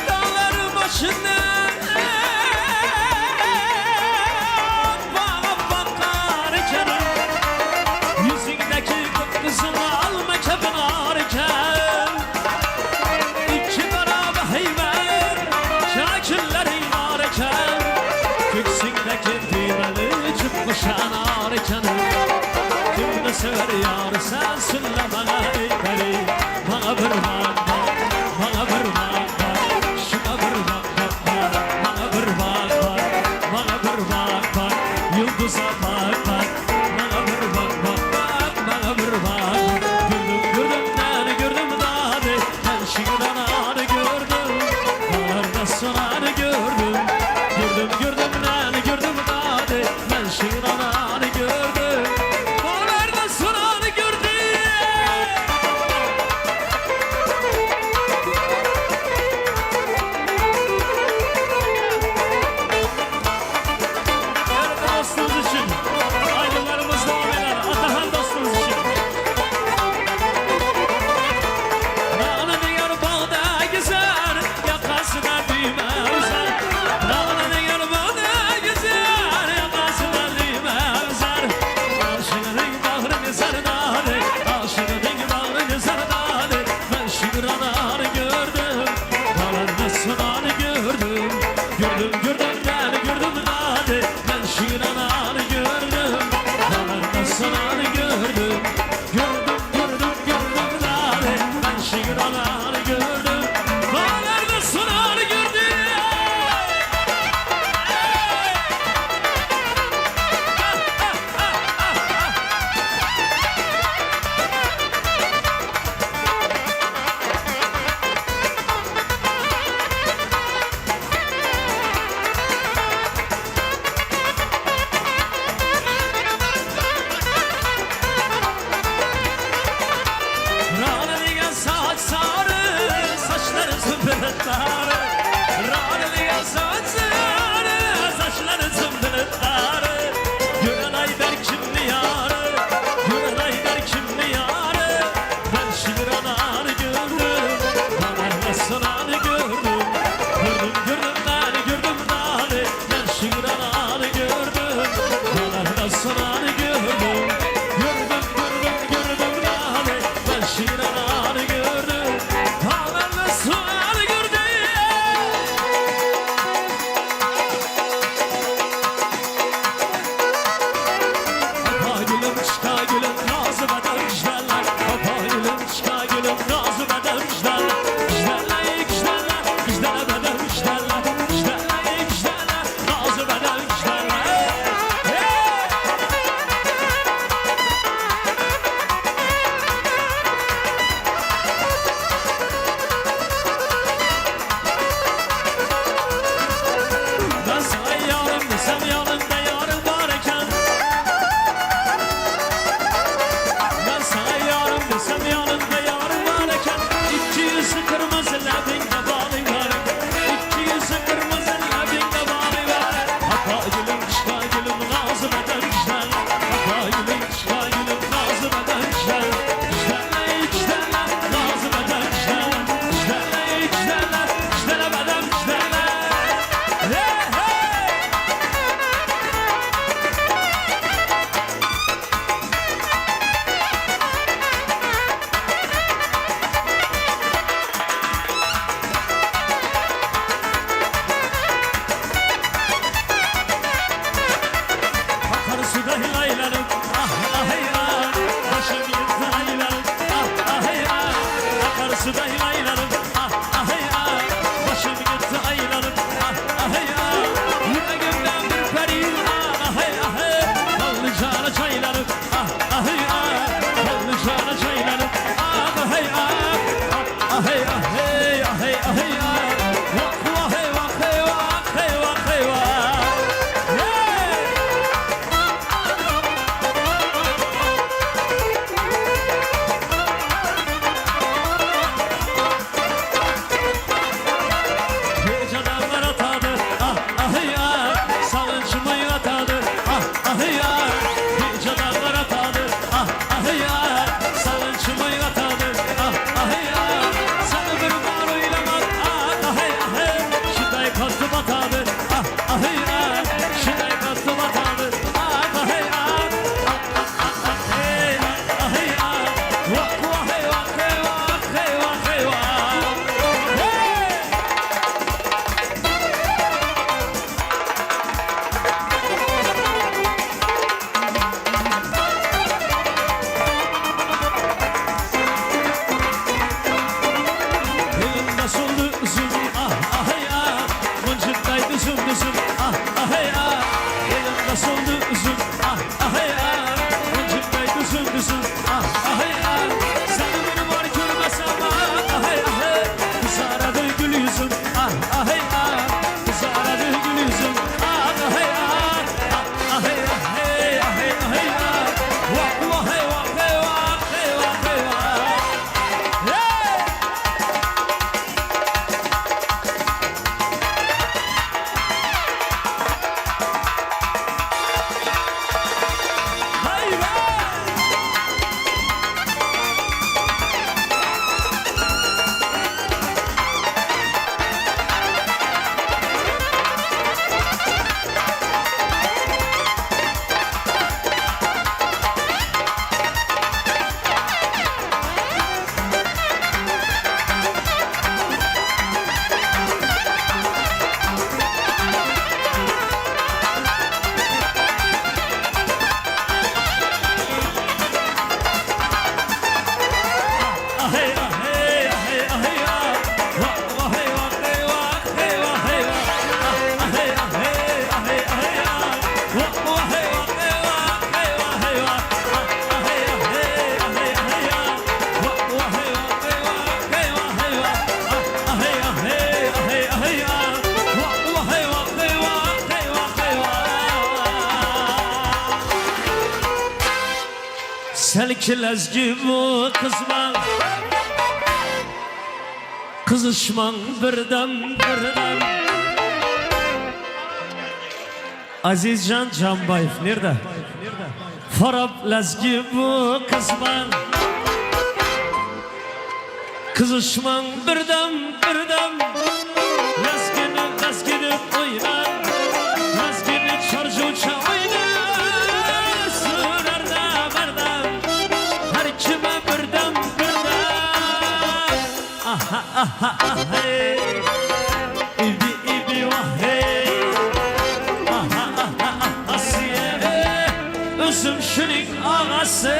Dağlar başına bana bakarken Yüzündeki kıpkızıl alma kepinarken İki beraber heyber şakillerin varken Köksündeki düğmeli çıkmış anarken Kimni sever yar sen söyle bana ey peri Bana bir bak bak, bana bir bak bak Şuna bir bak bak bak, bana bir bak bak Bana bir bak bak, yıldıza bak bak Bana bir bak bak bak, bana bir bak Gördüm gördüm nani gördüm nani Ben şiran anı gördüm Dağlarda sonanı gördüm Gördüm gördüm nani gördüm nani Ben şiran anı gördüm Dağlarda sonanı gördüm Değerli dostumuz için, aydınlarımız devam eder. Atahan dostumuz için. Nane diyar bağda güzel, yakasına düğme uzar. Nane diyar bağda güzel, yakasına düğme uzar. Aşığının bağrını sardarı, aşığının bağrını sardarı. Ben şükrananı gördüm, dağlarda sunanı gördüm. Gördüm gördüm ben gördüm nane, ben şükrananı gördüm. Dağlarda sunanı gördüm. Gördüm gördüm gördüm nane, ben şükrananı gördüm. Dağlarda sunanı gördüm. gözüm ah ah hey ah Elimde soldu üzüm ah ah hey ah Öncümde gözüm gözüm ah ah hey ah Seni bir var görmesem ah ah hey ah hey Kızaradı gül yüzüm ah ah hey ah Kızaradı gül yüzüm ah ah hey ah Ah ah hey ah hey ah hey ah hey ah Vah vah hey vah hey vah hey vah hey vah Hey! Ah hey ah hey ah hey ah hey ah Vah vah hey vah hey vah hey vah hey vah Ah ah hey ah hey ah hey ah hey ah Vah vah hey vah hey vah hey vah hey vah Ah ah hey ah hey ah hey ah hey ah Vah vah hey vah hey vah hey vah hey vah Ah ah hey ah hey ah hey ah hey ah Vah vah hey vah hey vah hey vah hey vah Selki lezgi bu kızma Kızışman birden birden Azizcan Canbayev nerede? Farap lezgi bu kızma Kızışman birden birden Lezgini lezgini oynar Lezgini çarjı oynar Sürer de berdem Her kime birden birden Aha aha ah hey İbi ibi vah hey Aha aha ah Asiye Üzüm şirin ağası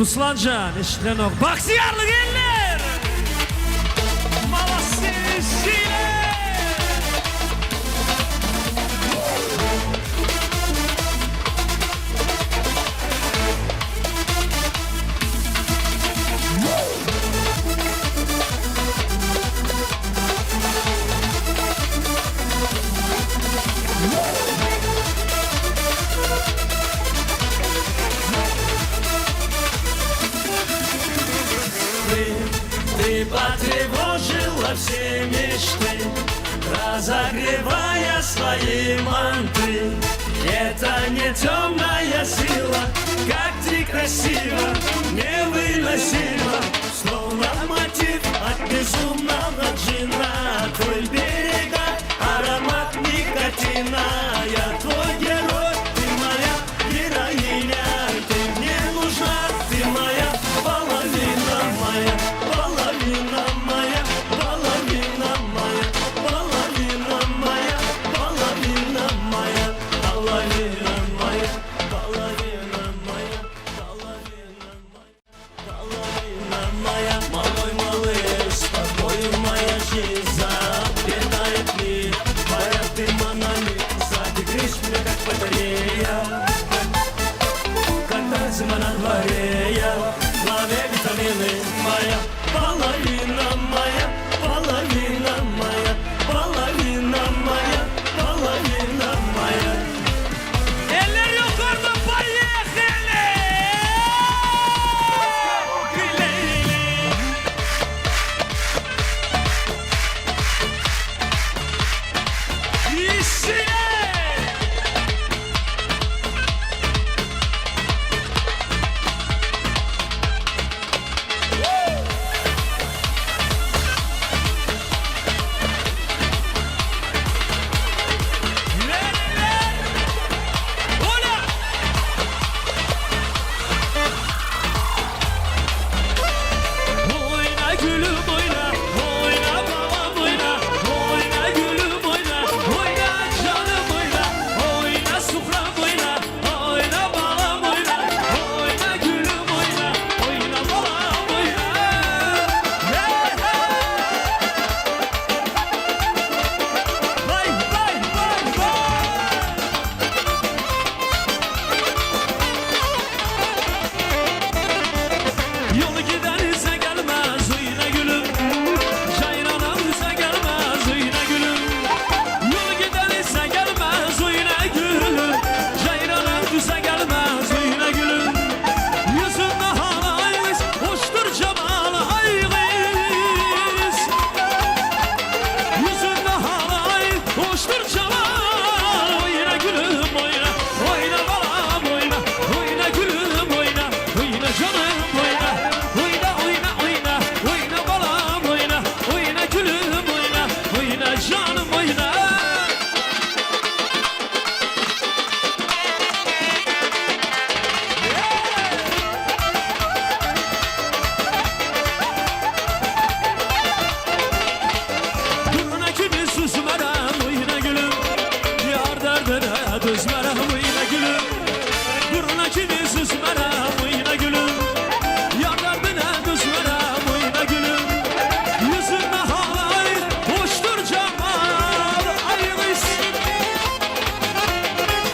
Ruslanjan eşidilenok. Bagtyýarlyk eller! Molodцы şeýle! Ты, ты потревожила все мечты, Разогревая свои манты. Это не темная сила, как ты красива, невыносимо. Словно мотив от безумного джина, Твой берега, аромат никотина. Я твой герой, ты моя героиня, Ты мне нужна, ты моя половина моя, половина моя, половина моя, половина моя, половина моя, половина моя, половина моя, половина моя, половина моя, малой малыш, с тобою моя жизнь запретает мир, моя ты Мона Лиза, ты греешь меня как батарея. Когда зима на дворе, я в голове витамины моя, половина моя, половина моя, половина моя, половина моя. Eller ýokarda поехали! Güleýli. Işçiler! Oyna gülüm oyna, oyna babam oyna, oyna gülüm oyna, oyna canım oyna, oyna sufram oyna, oyna balam oyna, oyna gülüm oyna, oyna balam oyna. Hey hey! Vay vay vay vay! Yolu giden ize gelmez oyna gülüm Cayranam ize gelmez oyna gülüm Yolu giden ize gelmez oyna gülüm Cayranam düze gelmez oyna gülüm Yüzünde halayız hoştur cemal ayğız Yüzünde halay hoştur cemal Oyna gülüm oyna oyna balam oyna Oyna gülüm oyna oyna canım oyna Oyna oyna oyna oyna balam oyna Oyna gülüm oyna oyna canım oyna Durna kimi susmaram oyna gülüm Yar derdine dözmerem oyna gülüm Durna kimi susmaram oyna gülüm Yar derdine dözmerem oyna gülüm Yüzüne halay hoştur cemal ayğız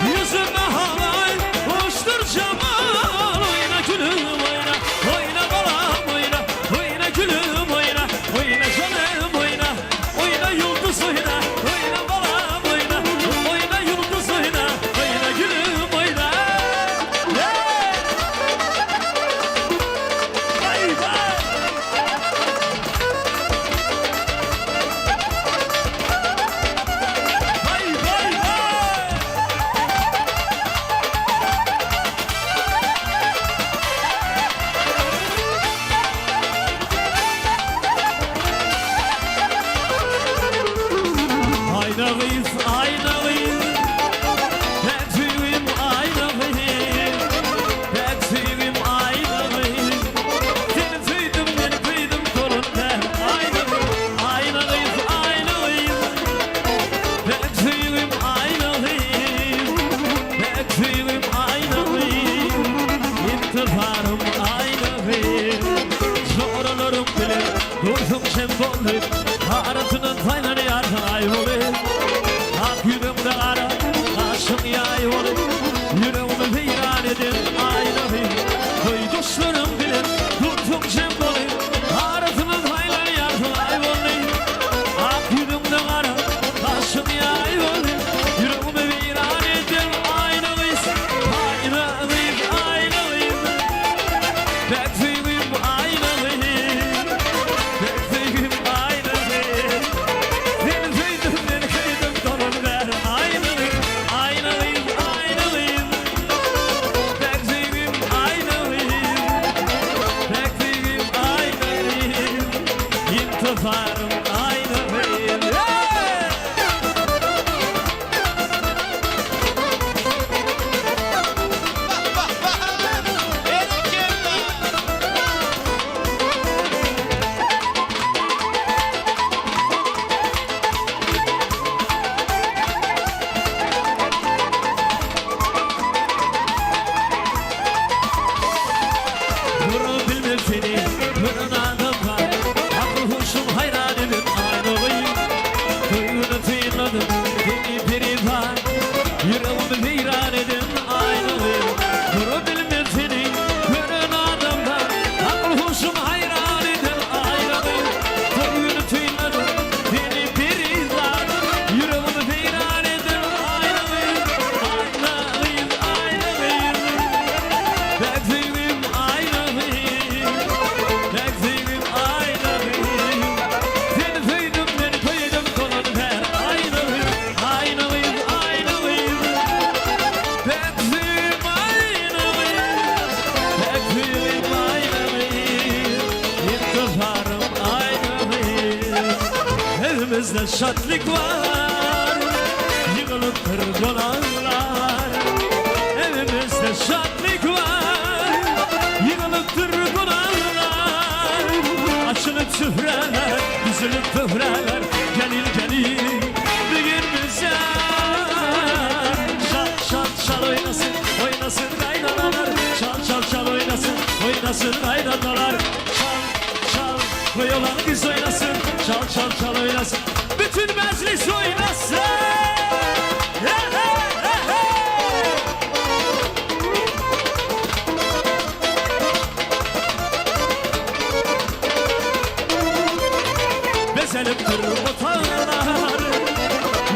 Yüzüne halay hoştur cemal Oyna gülüm oyna oyna balam oyna Oyna gülüm oyna oyna canım oyna Oyna yıldız oyna oyna balam oyna Oyna yıldız oyna oyna gülüm oyna Hey! Vay vay! Vay vay vay! Ayna kız, ayna kız Hepsiyim ayna kız Hepsiyim ayna kız Seni duydum, beni duydum torun ben Ayna kız, ayna kız, ayna kız Hepsiyim ayna kız Hepsiyim ayna kız İntiharım ayna Evimizde şatlyk var Yığılıpdyr gonaklar Evimizde şatlyk var Yığılıpdyr gonaklar Açılıp süfreler Düzülüp pöhreler Gelir gelir Bugün bize Çal çal çal oynasın Oynasın kaynanalar Çal çal çal oynasın Oynasın kaynanalar Çal çal Koy olan kız oynasın Çal çal çal oynasın Bütün meclis oynasın Hey hey hey hey Bezelipdir otağlar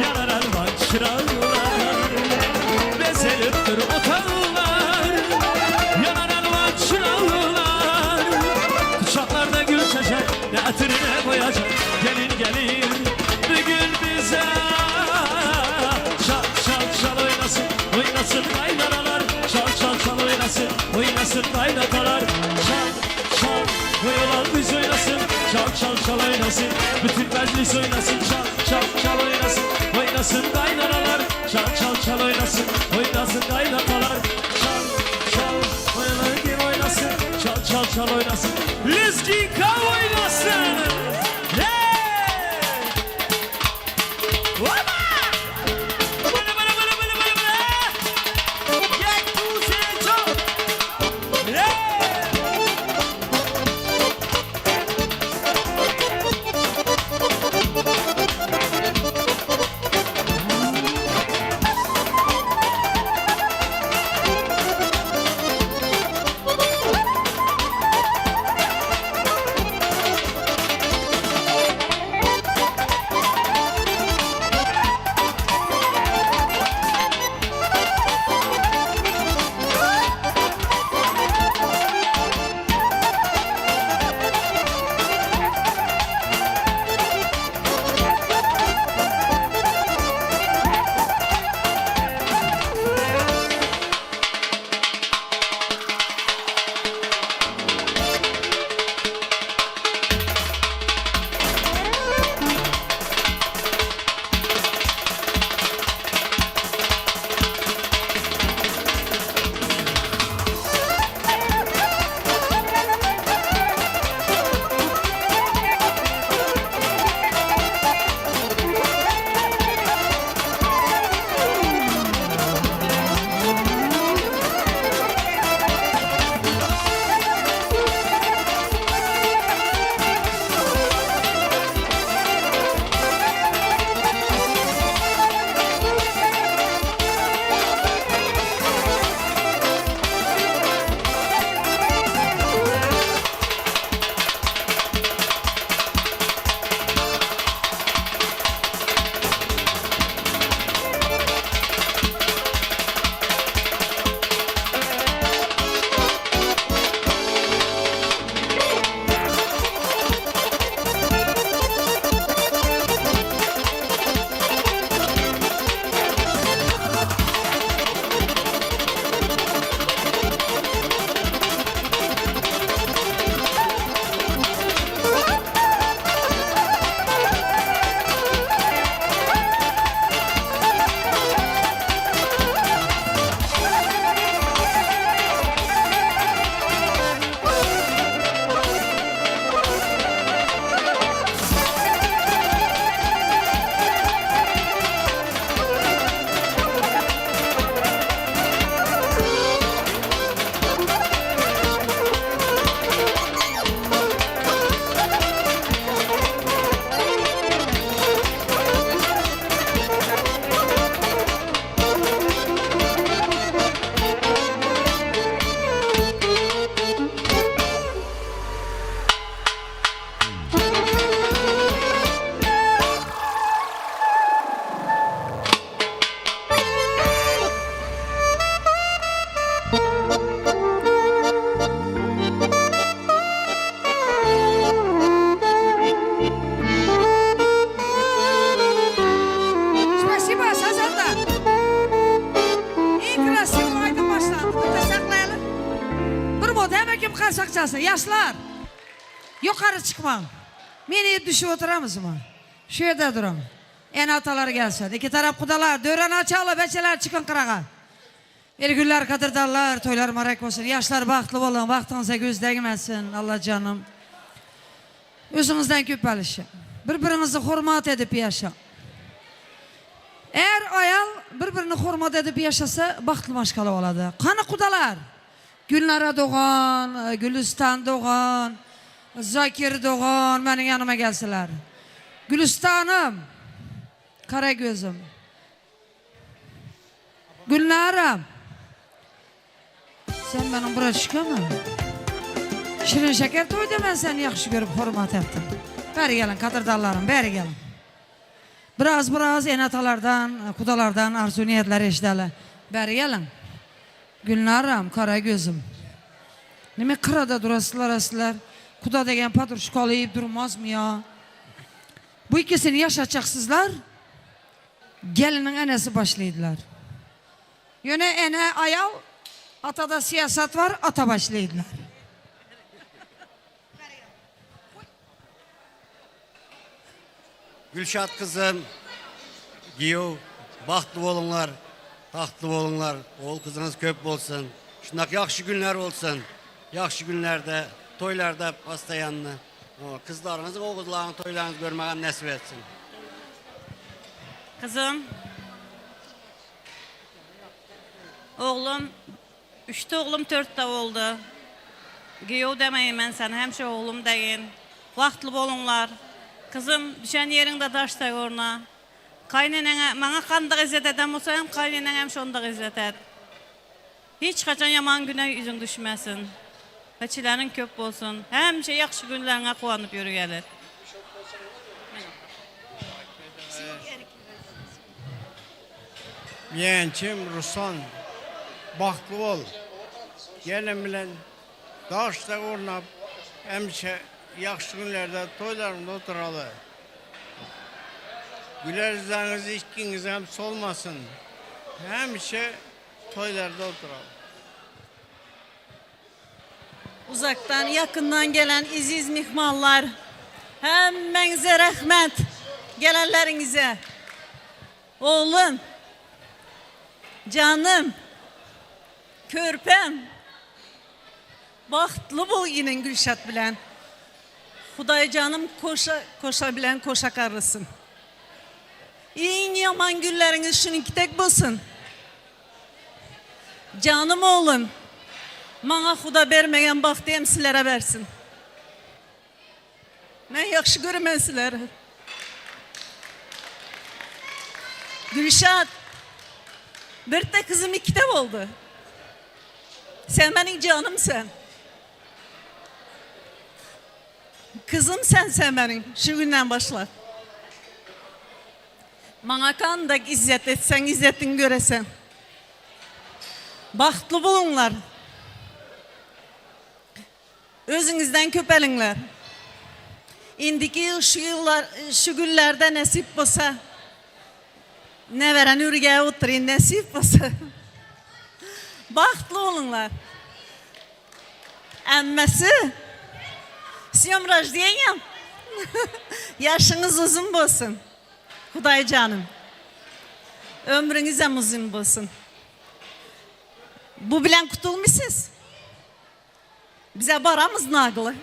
Yanar elvan çırağlar Bezelipdir otağlar Yanar elvan çırağlar Kucaklarda gül çiçek Ne etrine koyacak Gelin gelin Bugün bize Çal çal çal oynasın Oynasın kaynanalar Çal çal çal oynasın Oynasın kaynatalar Çal çal Koy olan biz oynasın Çal çal çal oynasın Bütün meclis oynasın Çal çal çal oynasın Oynasın kaynanalar Çal çal çal oynasın Oynasın kaynatalar Çal çal Oynasın kim oynasın Çal çal çal oynasın Lezginka oynasın Hey! Hoppa! Bana bana bana bana bana bana! Yek, du, se, çal! Hey! Spasibo, sazanda. Iň krasiwy aýdym başlandy. Bitte saklaýaly. Bir bot hemme kim karsak çalsyn. Ýaşlar. Ýokary çykmaň. Meni düşüp oturamyzmy? Şu ýerde duruň. Ene-atalar gelsin. Iki tarap gudalar, döwran açaly, beçeler çykyň gyraga. El-günler gadyrdanlar, toýlar mübarek bolsun. Ýaşlar bagtly boluň, bagtyňyza göz degmesin, Allajanym. Özüňizden köp alyşyň. Bir-biriňizi hormat edip ýaşaň. Är-aýal bir-birini hormat edip ýaşasa, bagtly maşgala bolady. Kany gudalar? Gülnara dogan, Gülüstan dogan, Zakir dogan meniň ýanyma gelseler. Gülüstanym, gara gözüm. Gülnaram. Sen meniň braçkamy? Şirin şeker toýda men seni ýagşy görüp hormat etdim. Bäri geliň kadyrdanlarym, bäri geliň. Biraz biraz ene-atalardan, gudalardan arzuw niýetler eşideli. Bäri geliň. Gülnaram, kara gözüm. Neme kyrada durasylar sizler? Kuda degen podruşkaly iýip durmazmy ýa? Bu ikisini ýaşatjaksyzlar. Geliniň enesi başlaýdylar. Ýöne ene aýal, atada syýasat bar, ata başlaýdylar. Gülşat gyzym, giýew, bagtly boluňlar, tagtly boluňlar, ogul gyzyňyz köp bolsun. Şundak ýagşy günler bolsun. Ýagşy günlerde, toýlarda postoýanny gyzlaryňyzyň, oguzlaryň toýlaryňyzy görmegem nesip etsin. Gyzym, oglum, Üçte oglum törtde boldy. Giýew demeýin men seni hemşe oglum deýin. Bagtly boluňlar. Kyzym, düşen ýeriňde daş tegorna. Kaýneneňe, maňa kandak izzet eden bolsa hem kaýneneňe hem şondak izzet et. Hiç haçan ýaman güne ýüzüň düşmesin. Peçileriň köp bolsun. Hemşe ýagşy günleriňe guwanyp ýörgeli. Ýeňçim Ruslan bagtly bol. Gelin bilen daşda gurnap hemişe ýagşy günlerde toýlaryňda oturaly. Güler ýüzleriňiz ikiňiziňem solmasyn. Hemişe toýlarda oturaly. Uzakdan, ýakyndan gelen eziz myhmanlar, hemmäňize rehmet, gelenleriňize. Oglum, janym, körpäm, bagtly bol iniň Gülşat bilen. Hudaý janym koşa, koşa bilen koşa garrysyn. Iň ýaman günleriňiz şunuňky dek bolsun. Janym oglum, maňa Huda bermegen bagty hem sizlere bersin. Men ýagşy göremen sizleri. Gülşat, birde kyzym ikide boldy. Sen meniň janym sen. Kyzym sen sen meniň şu günden başlap. Maňa kandak izzet etseň izzetiňi göresen. Bagtly boluňlar. Özüňizden köpeliňler. Indiki ýyl şu ýyllar şu günlerde nesip bolsa nebereni ürgäp oturyn nesip bolsa. Bagtly boluňlar. Ämmesi S dnýom roždeniýam. Ýaşyňyz uzyn bolsun. Hudaý janym. Ömrüňizem uzyn bolsun. Bu bilen gutulmysyz. Bize baramyz nagly.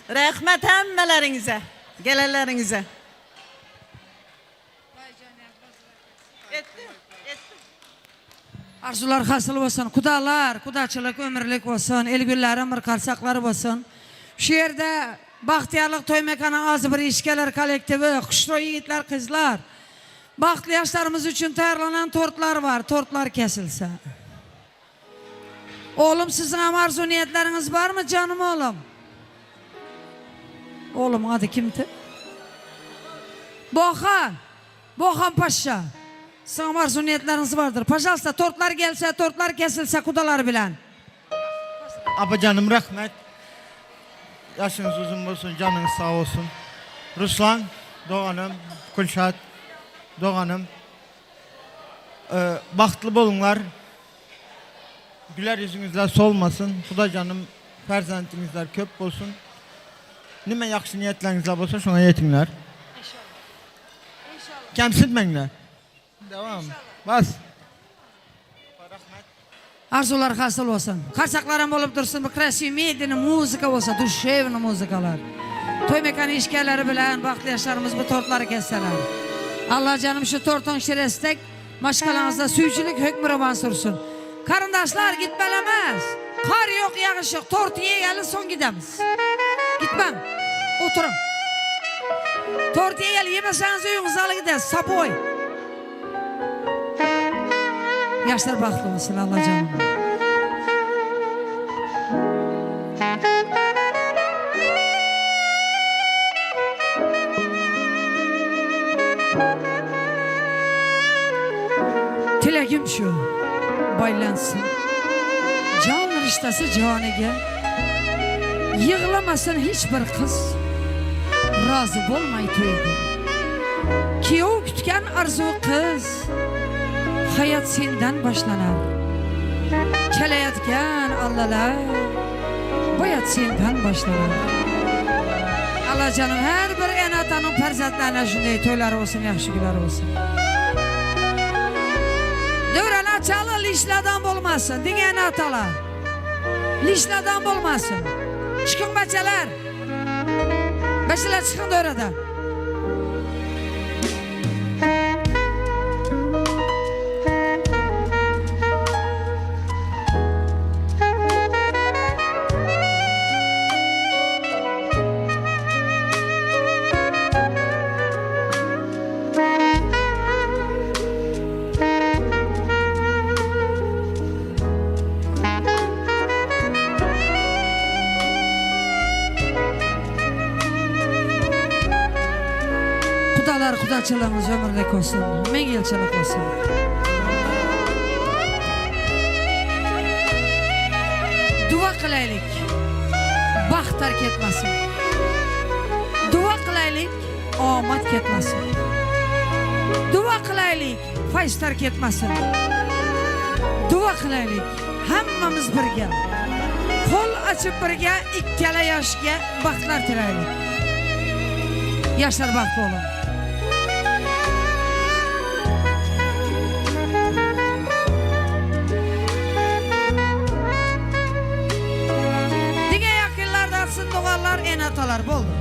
Rehmet hemmeleriňize, gelenleriňize. Arzuwlar hasyl bolsun. Kudalar, kudaçylyk ömürlik bolsun. El gülleri bir garsaklar bolsun. Şu ýerde Bagtyýarlyk toý mekany agzybir işgärler kollektiwi, huşroý ýigitler, gyzlar. Bagtly ýaşlarymyz üçin taýýarlanan tortlar bar, tortlar kesilse. Oglum siziňem arzuw niýetleriňiz barmy janym oglum? Oglumyň ady kimdi? Bohan! Bohan paşşa! Siziňem arzuw niýetleriňiz bardyr. Pažalsta tortlar gelse, tortlar kesilse kudalar bilen. Apajanym rahmet. Ýaşyňyz uzyn bolsun, janyňyz sag bolsun. Ruslan doganym, Gülşat doganym. Bagtly boluňlar. Güler ýüzüňizler solmasyn. Hudaýjanym perzentiňizler köp bolsun. Nime ýagşy niýetleriňizler bolsa şoňa ýetiňler. Kemsitmeňler. Dewam. Bas. Arzuwlar hasyl bolsun. Karsaklaram bolup dursun bu krasiw medeni muzika bolsa duşewny muzikalar. Toý mekany işgärleri bilen bagtly ýaşlarymyz bu tortlary kesseler. Allajanym şu tortuň şiresi dek maşgalaňyzda süýjülik hökmürowan sürsün. Garyndaşlar gitmelemäs. Kar ýok ýagyş ýok torty ýeýeli soň gidemiz. Gitmäň. Oturyň. Torty ýeýeli ýemeseňiz öýüňize aly gidäs saboý. Ýaşlar bagtly bolsun Allajanym. Tilegim şu, baýlansyn Jan riştesi janyga Ýyglamasyn hiç bir gyz Razy bolmaý toýga. Kiýew kütgen arzuwy gyz Haýat senden başlanar. Keleýatgen Allalar Baýat senden başlanar. Allajanyň her bir ene-atanyň perzentlerine şundeý toýlary bolsun ýagşy güleri bolsun. Döwran açaly lişli adam bolmasyn diňe ene-atalar. Lişli adam bolmasyn. Çykyň baçalar. Baçalar çykyň döwradan. Gudalar gudaçylygyňyz ömürlik bolsun, meň ýylçylyk bolsun. Duwa kylaýlyk, bagt tark etmesin. Duwa kylaýlyk, amat ketmesin. Duwa kylaýlyk, faýz tark etmesin. Duwa kylaýlyk, hammamiz birge. Kol açyp birge ikkala ýaşga bagtlar tiläýlik. Ýaşlar bagtly boluň. Diňe ýakynlarda atsyn doganlar, ene-atalar boldy.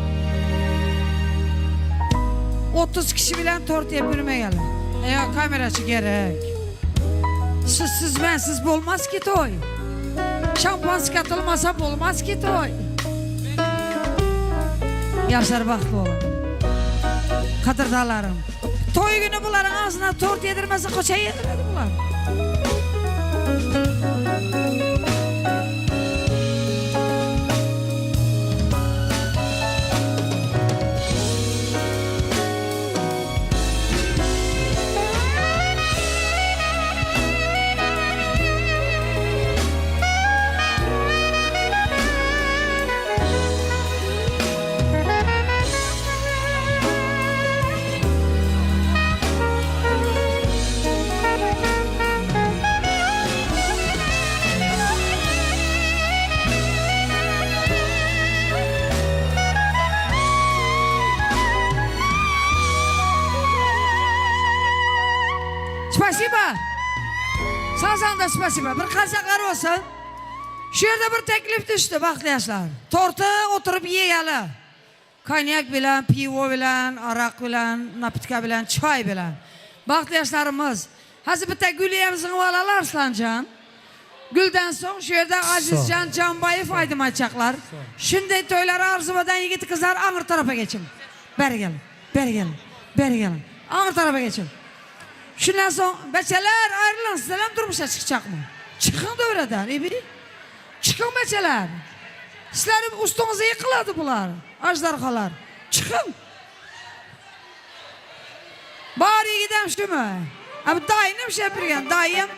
30 kişi bilen tort ýep ýürme ýaly. Ýa kameraçy gerek. Sizsiz bensiz bolmaz ki toý. Şampanski atylmasa bolmaz ki toý. Ýaşlar bagtly boluň. Gadyrdanlarym. Toý güni bularyň agzyna tort ýedirmese koça ýediredi bular. Spasiba. Sazanda spasiba. Bir karsaklar bolsun. Şu ýerde bir teklip düşdi bagtly ýaşlar. Torty oturyp iýeli. Konýak bilen, piwo bilen, arak bilen, napitka bilen, çaý bilen. Bagtly ýaşlarymyz. Hazy bitte gül hem zyňyp alaly Arslanjan. Gülden soň şu ýerde Azizjan Jambaýew aýdym aýtjaklar. Şundeý toýlara arzuw eden ýigit gyzlar aňry tarapa geçiň. Bäri geliň. Bäri geliň. Bäri geliň. Aňry tarapa geçiň. Şundan soň beçeler aýrylyň sizlerem durmuşa çykjakmy? Çykyň döwreden ebi. Çykyň beçeler. Sizleriň ustuňyza ýykylady bular. Aždarhalar. Çykyň. Bar ýigidem şumy? A bu daýynym şepirgen, daýym.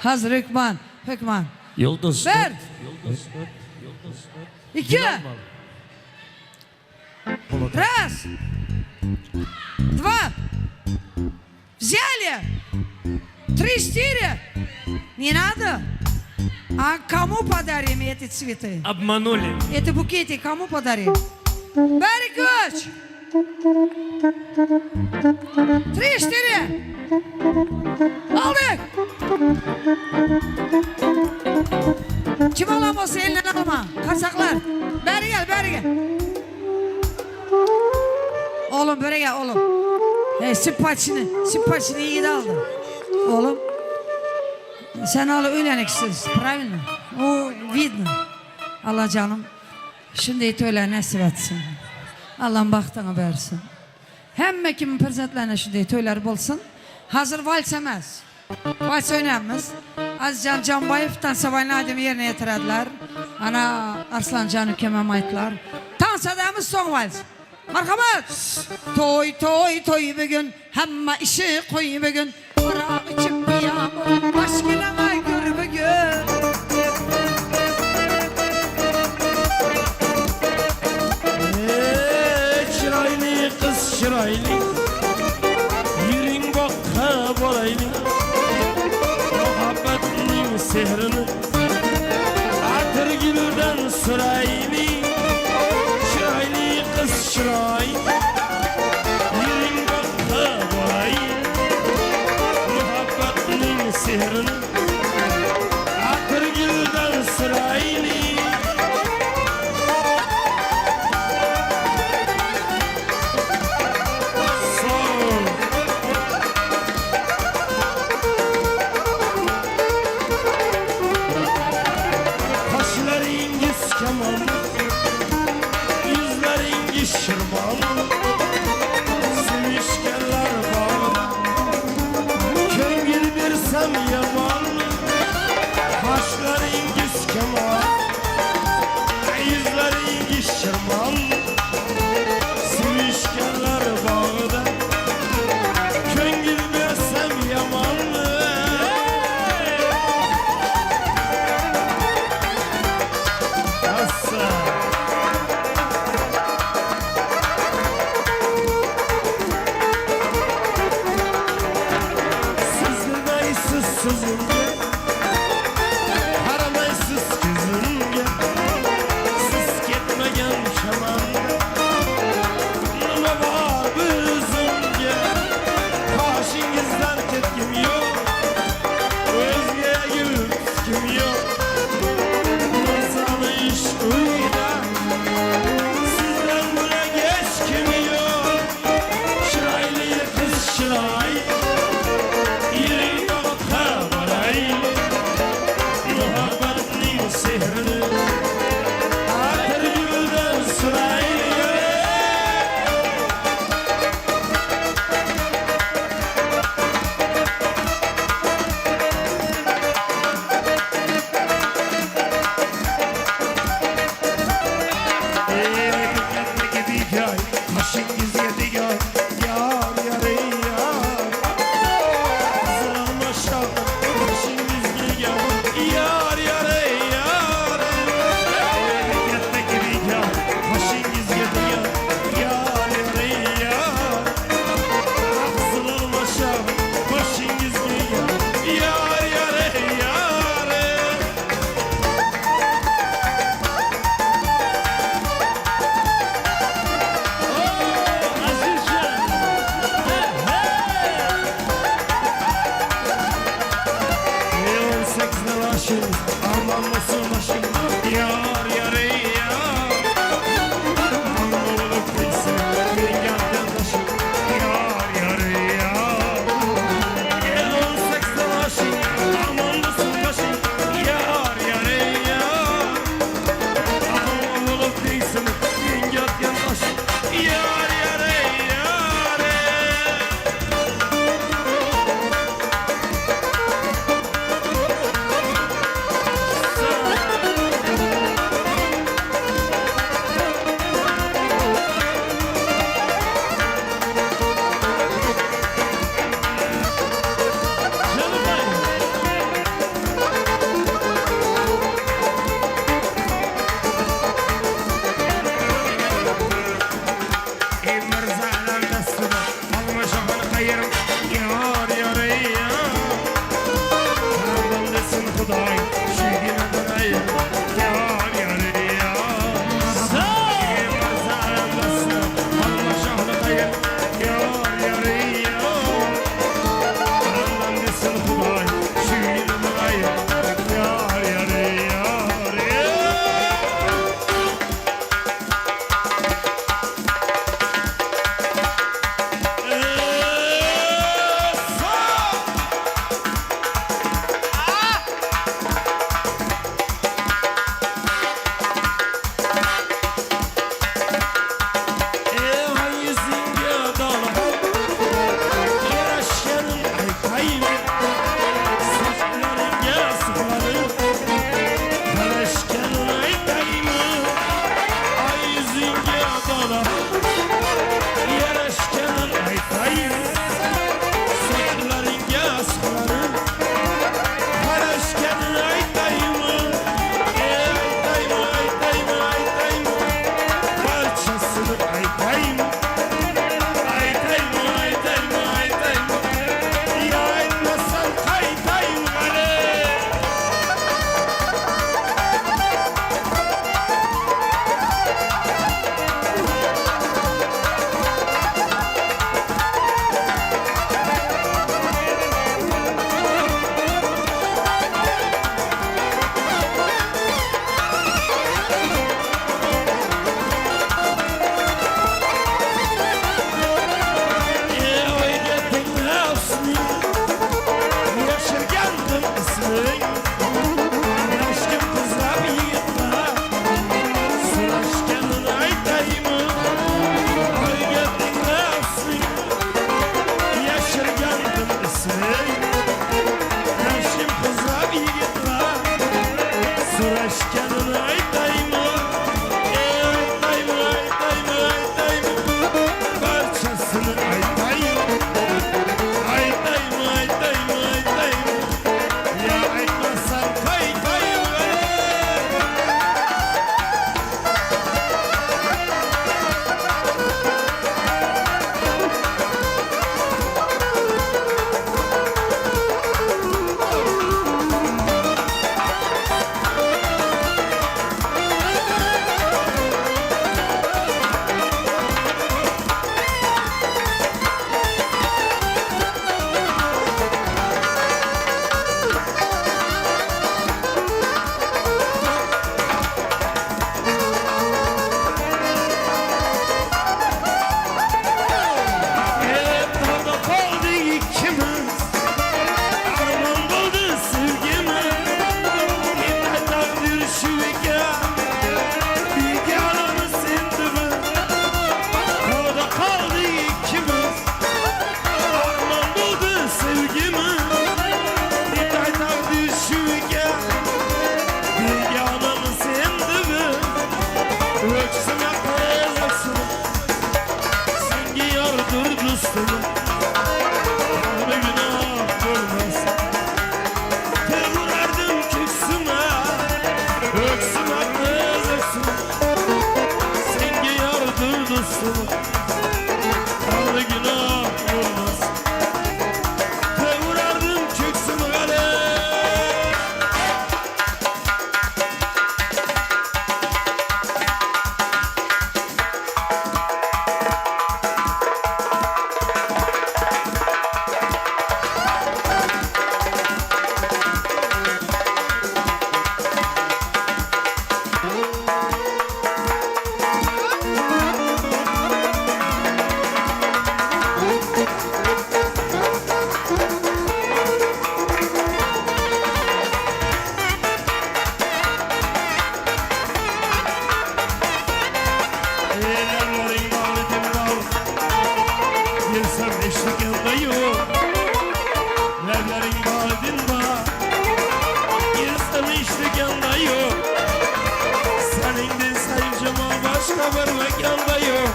Hazır hökman, hökman. Ýyldyz. Bir. Iki. Raz. Dva. Wzýali. Tri, çtyri. Ne nado. А кому подарим эти цветы? Обманули. Эти букеты кому подарим? Bäri göç! Три, четыре! Aldyk! Kim alan bolsa elinden alma. Kaçaklar. Bäri gel, bäri gel. Oglum böre gel oglum. Hey sypaçyny, sypaçyny ýigit aldy. Oglum. Sen aly öýleniksiz, правильно? O vidno. Alla janym şunday toýlar nesip etsin. Allam bagtyňy bersin. Hemme kimiň perzentlerine şunday toýlar bolsun. Hazir wals emas. Wals oýnamyz. Azizjan Jambaýew tansowaýny aýdymy ýerine ýetirediler. Ana Arslanjan ukemem aýtdylar. Tans edemiz soň wals. Marhamat! Toý toý toý bu gün Hemme işi koý bu gün Arak içip biýam bolup Baş gelene gör bu gün. Eý çyraýly gyz çyraýly Ýüriň bakga bolaýly Muhabbatnyň sehrini Atyr gülden suraýly Çyraýly gyz çyraýly Ýüriň bakga bolaýly Muhabbatnyň sehrini Atyr gülden suraýly. Kaşlaringiz keman, Yüzleringiz şirman, Sevişkenler bağında, Köngül bersem yaman, Kaşlaringiz keman, Yüzleringiz şirman, Sevişkenler bağında, Köngül bersem yaman. Assa. Siz bilmaysiz so'zimga, Qaramaysiz ko'zimga. Siz ketmagan chamanda Nima bor bizimga? Qoshingizdan ketgim yo'q, O'zga gul tutgim yo'q. Masalı ish uyda, Sizdan bo'lak hech kim yo'q. Chiroyli qiz chiroy, Yuring boqqa boraylik. Muhabbatning sehrini Atir guldan suraylik. Qoshingizga tegay, Yor, yor, ey yor. Qizil qoshingizga Yor, yor, ey yor. Qoshingizga tegay, Yor, yor, ey yor. Qizil qoshingizga Yor, yor, ey yor. Azizjan. Ey 18 başım, aman başım, yar yar ey yar. Amma olup bilsin, menga başım, yar yar ey yar. Ey 18 başım, aman başım, yar yar ey yar. Amma olup bilsin, menga başım, yar yar ey yar. Öksüme kız öksüme Sengi yardır dostuma Tanrı günah görmez Tevurardım küksüme Öksüme kız öksüme Sengi yardır dostuma Tanrı günah görmez Tevurardım küksüme gale Ellerin bağlı dindar Gelsem eşlik yanında yok Lerin bağlı dindar Gelsem eşlik yanında yok Senin de sayıcıma başka bir mekanda yok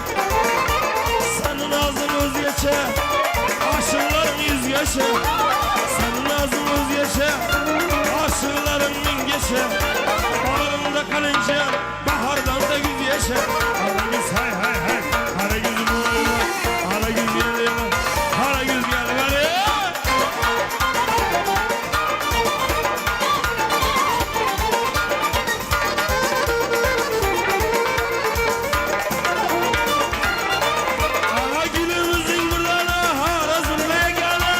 Senin ağzın özgeçe Aşıkların yüz geçe Senin ağzın özgeçe Aşıkların min geçe Bağrımda kalınca Bahardan da güz yeşe Kara güz hay hay hay Kara güz boy Kara güz gel Kara güz gel gel Kara gülümüzün buralı Harazın mekanı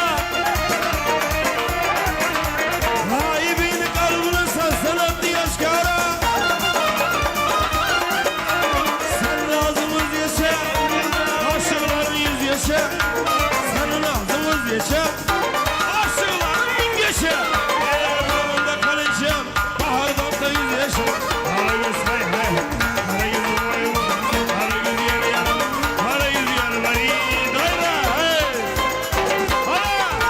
Raibini kalbine sarsan attı aşkara Sen ağzımız yaşa Aşıkların yüz yaşa Senin ağzımız yaşa Aşıkların bin yaşa Eğer bağında kalacağım Bahardan da yüz yaşa Kara göz hay hay Kara göz vay vay Kara göz yeri yeri Kara yüz yeri vay Dayra hey Hala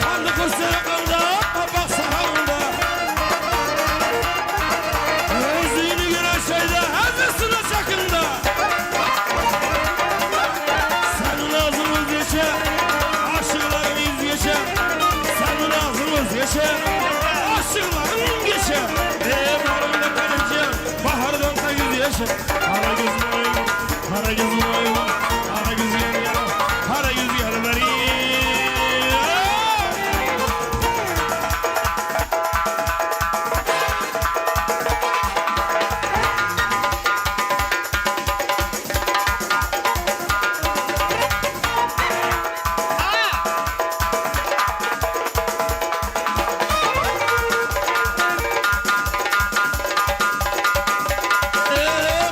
Kanlı kuşları kanda, papak sahamda Özünü gören şeyde, hazırsın çakında Senin ağzın geçe, aşıkların yüz geçe Senin ağzın geçe, aşıkların geçe Ey barında kalınca, bahardan da yüz yaşa Kara göz boyu, kara göz boyu, kara göz gel gel, kara yüz gel beri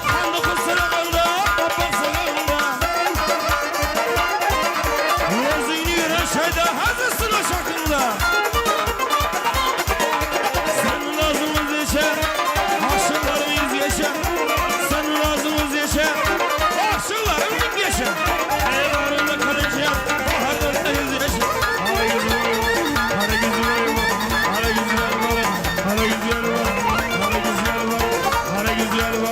Kanlı kusura kanda, kapak sağında Özünü gören şeyde hazırsın o şakında Senin ağzımız yaşa, aşıkların yüz yaşa Senin ağzımız yaşa, aşıkların bin yaşa Eyvallah kalınca, bahardan da yüz yaşa Kara yüz var, kara yüz var, kara yüz var, kara yüz var, kara yüz var, kara yüz var,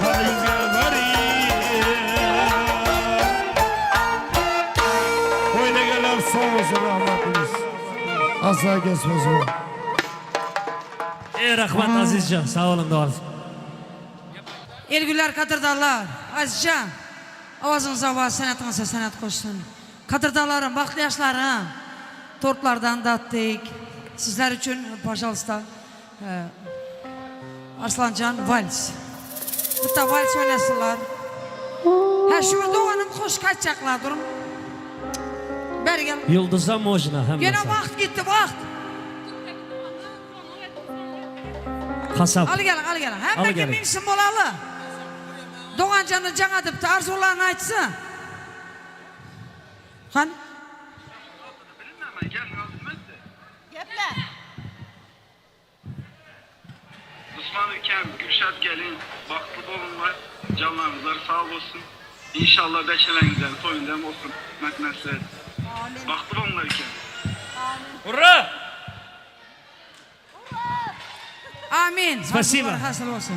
kara yüz var, kara yüz var. Oyuna gelen son olsun rahmetimiz. Asla kesmez bu. Ey rahmat Azizjon, sağ olun doğrusu. Elgüller kadırdarlar. Azizcan. Avazınıza avaz, sənətinizə sənət qoşsun. Kadırdarlarım, baxtlı yaşlarım. Tortlardan dattık. Sizler için пожалуйста. e, Arslancan vals. Bitta vals oynasınlar. Ha şu doğanım hoş kaçacaklar durum. Beri gel. Yıldız'a mojna Gene hammasi. vakt gitti vakt. Hasap. Al gelin al gelin. Hem Al de gelin. kimimsin bolalı. Doğan canı can adıptı arzularını aytsın. Han? Geple. Ruslan ülkem, Gülşat gelin, bahtlı bolunlar, canlarınızlar sağ olsun. İnşallah beşelenizden, toyundan olsun. Nasip et. Amin. Bahtlı bolunlar ülkem. Ура! Amin. Спасибо. Arzular hasyl bolsun.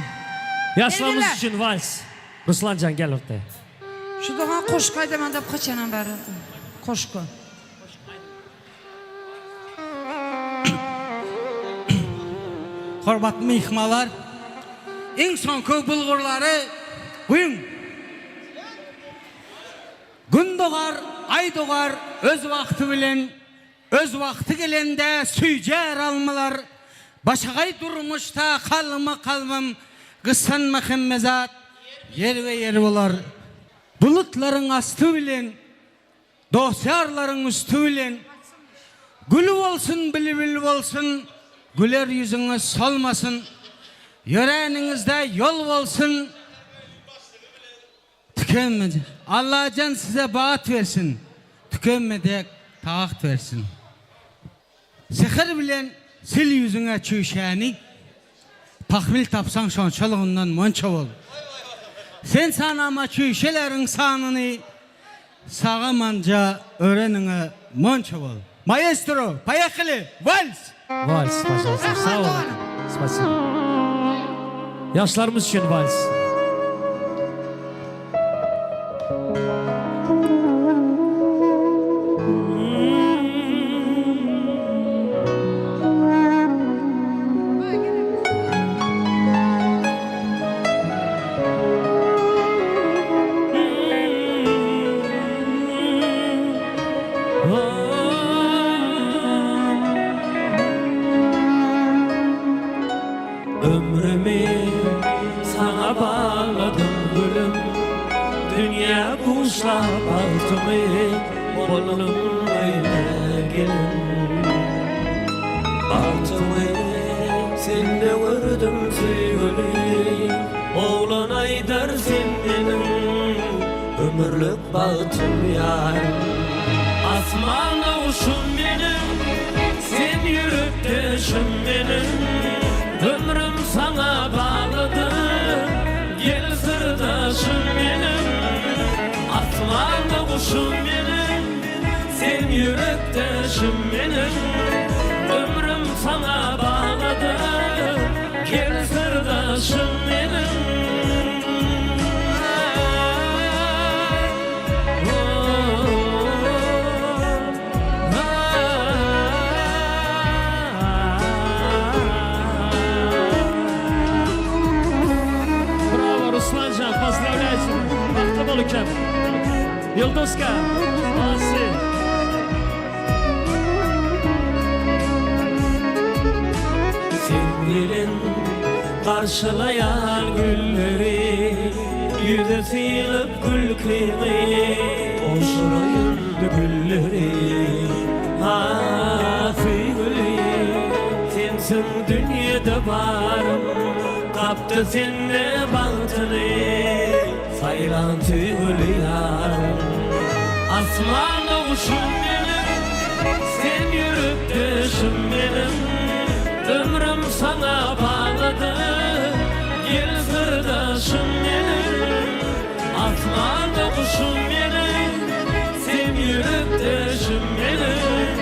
Ýaşlarymyz Elgüller. üçin wals. Ruslanjan gel ortaya. Şu dogan goşgy aýdaman diýip haçanam bäri goşgy. Hormatly myhmanlar, iň soňky bulgurlary guýuň. Gün dogar, Aý dogar öz wagty bilen, öz wagty gelende süýjär almalar. Başagaý durmuşda kalma kalbym, gyssanma hemme zat ýerbe-ýer bolar. Bulutlaryň asty bilen, dost-ýarlaryň üsti bilen, Gül bolsun, bilbil bolsun, güler ýüzüňiz solmasyn. Ýöräniňizde ýol bolsun. Tükenmejek. Allajan size bagt bersin, tükenmejek tagt bersin. Sihyr bilen sil ýüzüňe çüýşäni, Pahmil tapsaň şonçalygyndan monça bol. Sen sanama çüýşeleriň sanyny, Sag-amanja öreniňe monça bol. Maestro, poýehali, wals! Wals, pažalsta. Sag boluň. Spasibo. Ýaşlarymyz üçin wals. Ömrümi saňa bagladym gülüm Dünýä buşlap bagtymy boldum öýüme gelin Bagtymy sende gördüm söýgülim Oglan aýdar sen meniň ömürlik bagtym ýarym Asmanda guşum meniň sen ýürekdeşim meniň Ömrüm saňa baglydyr gel syrdaşym meniň Asmanda guşum meniň sen ýürekdeşim meniň Ömrüm saňa baglydyr gel syrdaşym meniň. Bravo Ruslanjan, pozdravlýaýyn seni. Bagtly bol ukem. Ýulduzka, molodцы. Sen bilen garşylaýan günleri Ýüze sylyp gülkiňi Gowşuraýyn gülleri Ah söýgüli Sensiň dünýede barym Gapdy sende bagtyny Saýlan söýgüli ýarym Asmanda guşum meniň Sen ýürekdeşim meniň Ömrüm saňa baglydyr Gel syrdaşym meniň Asmanda guşum meniň Sen ýürekdeşim meniň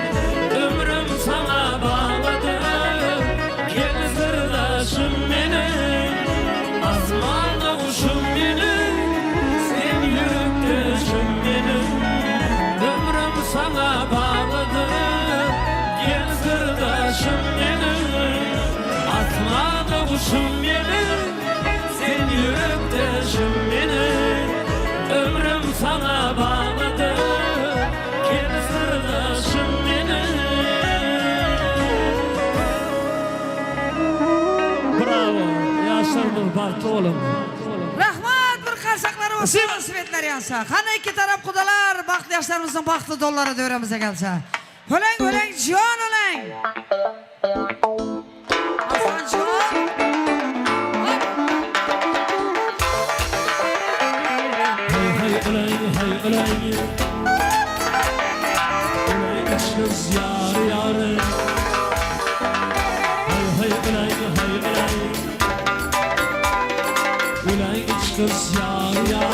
Ömrüm saňa baglydyr Gel syrdaşym meniň Asmanda guşum meniň Sen ýürekdeşim meniň Ömrüm saňa baglydyr Gel syrdaşym meniň Asmanda guşum meniň Sen ýürekdeşim meniň Ömrüm saňa baglydyr Gel syrdaşym meniň. Bravo ýaşlarymyz bagtly boluň. Rahmat bir karsaklary bolsun svetler ýansa. Hany iki tarap gudalar bagtly ýaşlarymyzyň bagtly dollary döwremize gelse. Höleň höleň jon öleň. Aslan jon. Haý haý öleň haý öleň. kız yar yar Hay hay ulan hay ulan Ulan üç kız yar yar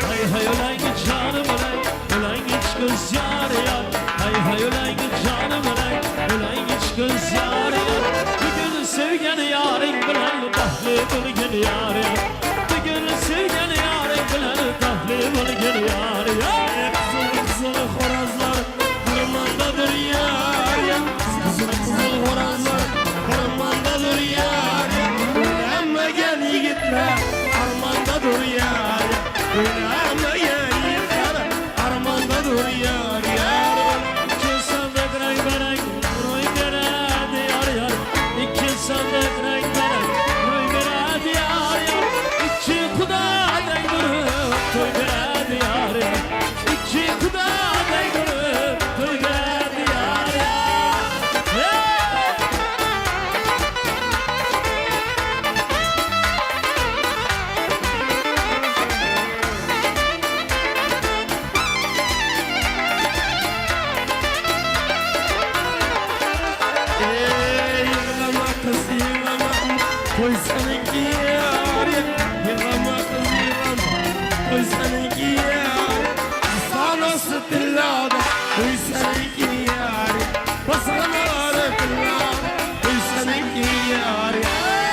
Hay hay ulan canım ulan Ulan üç kız yar yar Hay hay ulan canım ulan Ulan üç kız yar yar Bugün sevgen yarın bilen Bahtlı bulgin yar yar Bugün sevgen yarın bilen Bahtlı bulgin yar yar Kızıl kızıl horazlar Harmandadır yar yar Kızıl kızıl horazlar Harmandadır yar yar Ölenmegen yigitler Harmandadır yar yar Ölenmegen yigitler Harmandadır yar yar İki sandık rengarenk Roy beredi yar yar İki sandık rengarenk Roy beredi yar yar İki kuda denk durup Toy beredi yar yar İki kuda denk durup Toy beredi yar yar Hey! Ey yığlama kız yığlama Toy seninki yar yar Yığlama kız yığlama Toy seninki yar Sanası tillada Toy seninki yar Basmaları tillada Toy seninki yar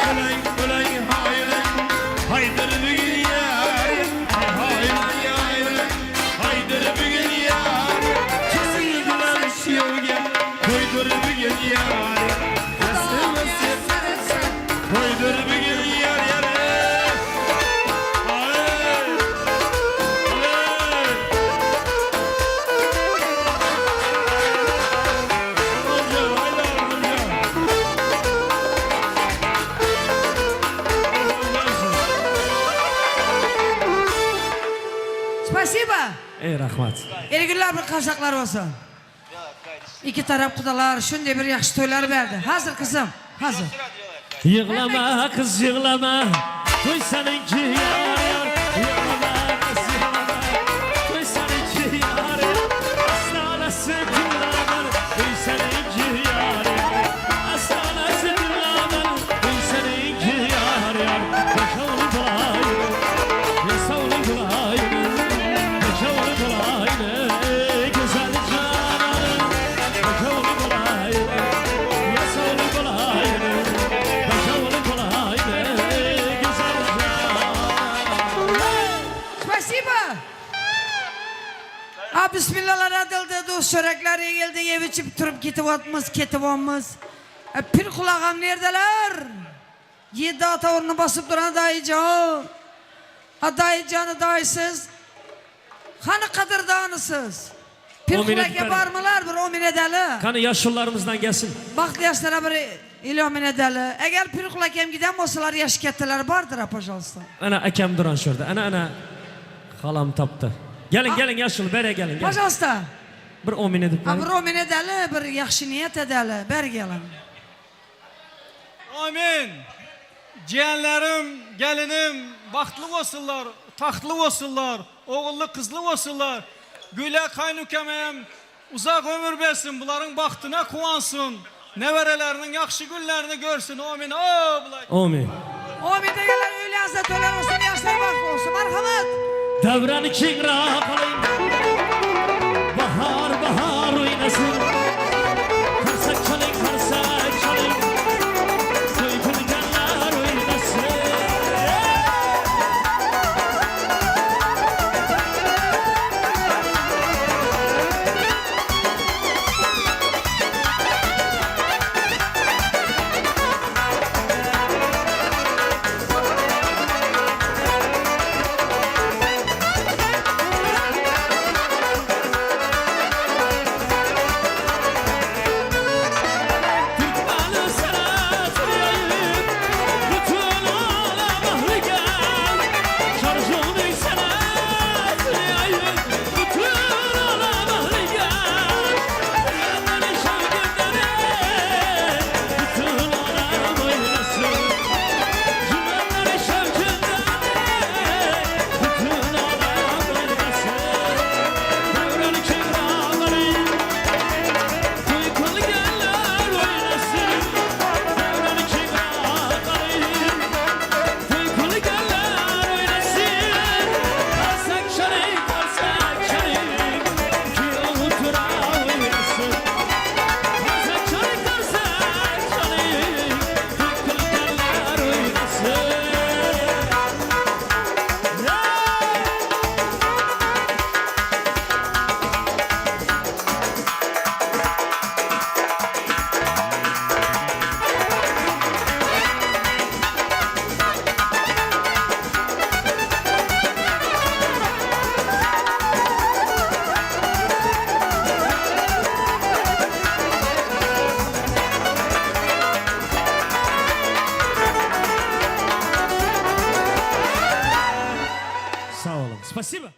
Ulan ulan hay ulan Haydır bugün yar Hay hay hay ulan Haydır bugün yar Kesin bilen şiyoge Toydur bugün yar Kesilmesin Toydur bugün yar yar Ay Ay Amca haydi amca Спасибо. Ey rahmat. Ergünler bir kaşaklar olsun. İki taraf kudalar şimdi bir yaxşı toylar verdi. Hazır kızım, hazır. Yığlama kız yığlama Toy seninki yar yar Yığlama kız yığlama Toy seninki yar yar Aslanası dillaman Toy seninki yar yar Aslanası dillaman Toy seninki yar yar Yaşavlı kolayını Yaşavlı kolayını Yaşavlı kolayını Güzel cananım Yaşavlı kolayını Yaşavlı kolayını Yaşavlı kolayını Güzel cananım Спасибо. Ha bismillahlar edildi, dost çörekler geldi, ev içip durup ketip atmız, ketip olmaz. E, pir kulağım neredeler? Yedi ata ornu basıp duran dayıcan. Ha dayıcanı dayısız. Hani kadırdanısız? Pir O minnet kulaka barmılar bir o minedeli. Qani yaşlılarımızdan gelsin. Baktı yaşlara bir ilom edeli. Eğer pir kulakam giden olsalar yaş kettiler vardır ha пожалуйста. Ana akam duran şurada. Ana ana halam tapdı. Gelin gelin yaşlı bere gelin. gelin. Пожалуйста. Bir omin edip Ha verin. bir omin edeli, bir yaxşı niyet edeli. Ber gelin. Amin. Ciğerlerim, gelinim, bahtlı olsunlar, tahtlı olsunlar, oğullu kızlı olsunlar. Güle kaynukemem, uzak ömür versin, bunların bahtına kuvansın. Neverelerinin yaxşı günlerini görsün. Amin. Oh, bulay. Amin. Amin degenler öyle azda töler olsun, yaşlar bahtlı olsun. Marhamat. Davranı kengroq qiling Bahor bahor o'ynasin Qarsak chaling qarsak chaling To'y qilganlar o'ynasin Спасибо. Spasibo.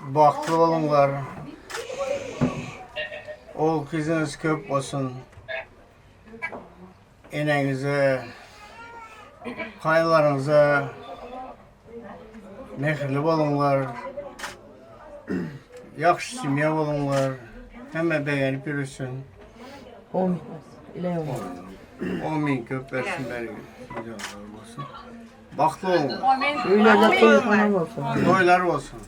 Bagtly boluňlar. Ogul kyzyňyz köp bolsun. Eneňize, gaýynlaryňyza mähirli boluňlar. Ýagşy semýa boluňlar. Hemme begenip ýörüsün. Amin köp bersin bolsun. Bagtly boluň. Öýlerde toýhana bolsun. Toýlar bolsun.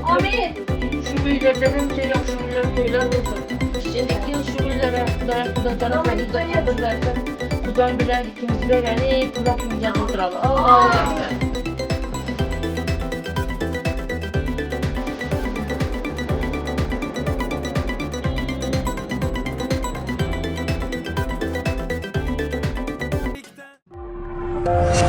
Amin. Şu günlerde hem şeýle şu günler toýlar bolsun. Indiki ýyl şu günlere Hudaý Huda tarapynda kabul bersin. Hudaý bilen ikimiz begenip uzak günler oturaly. Allahu Ekber.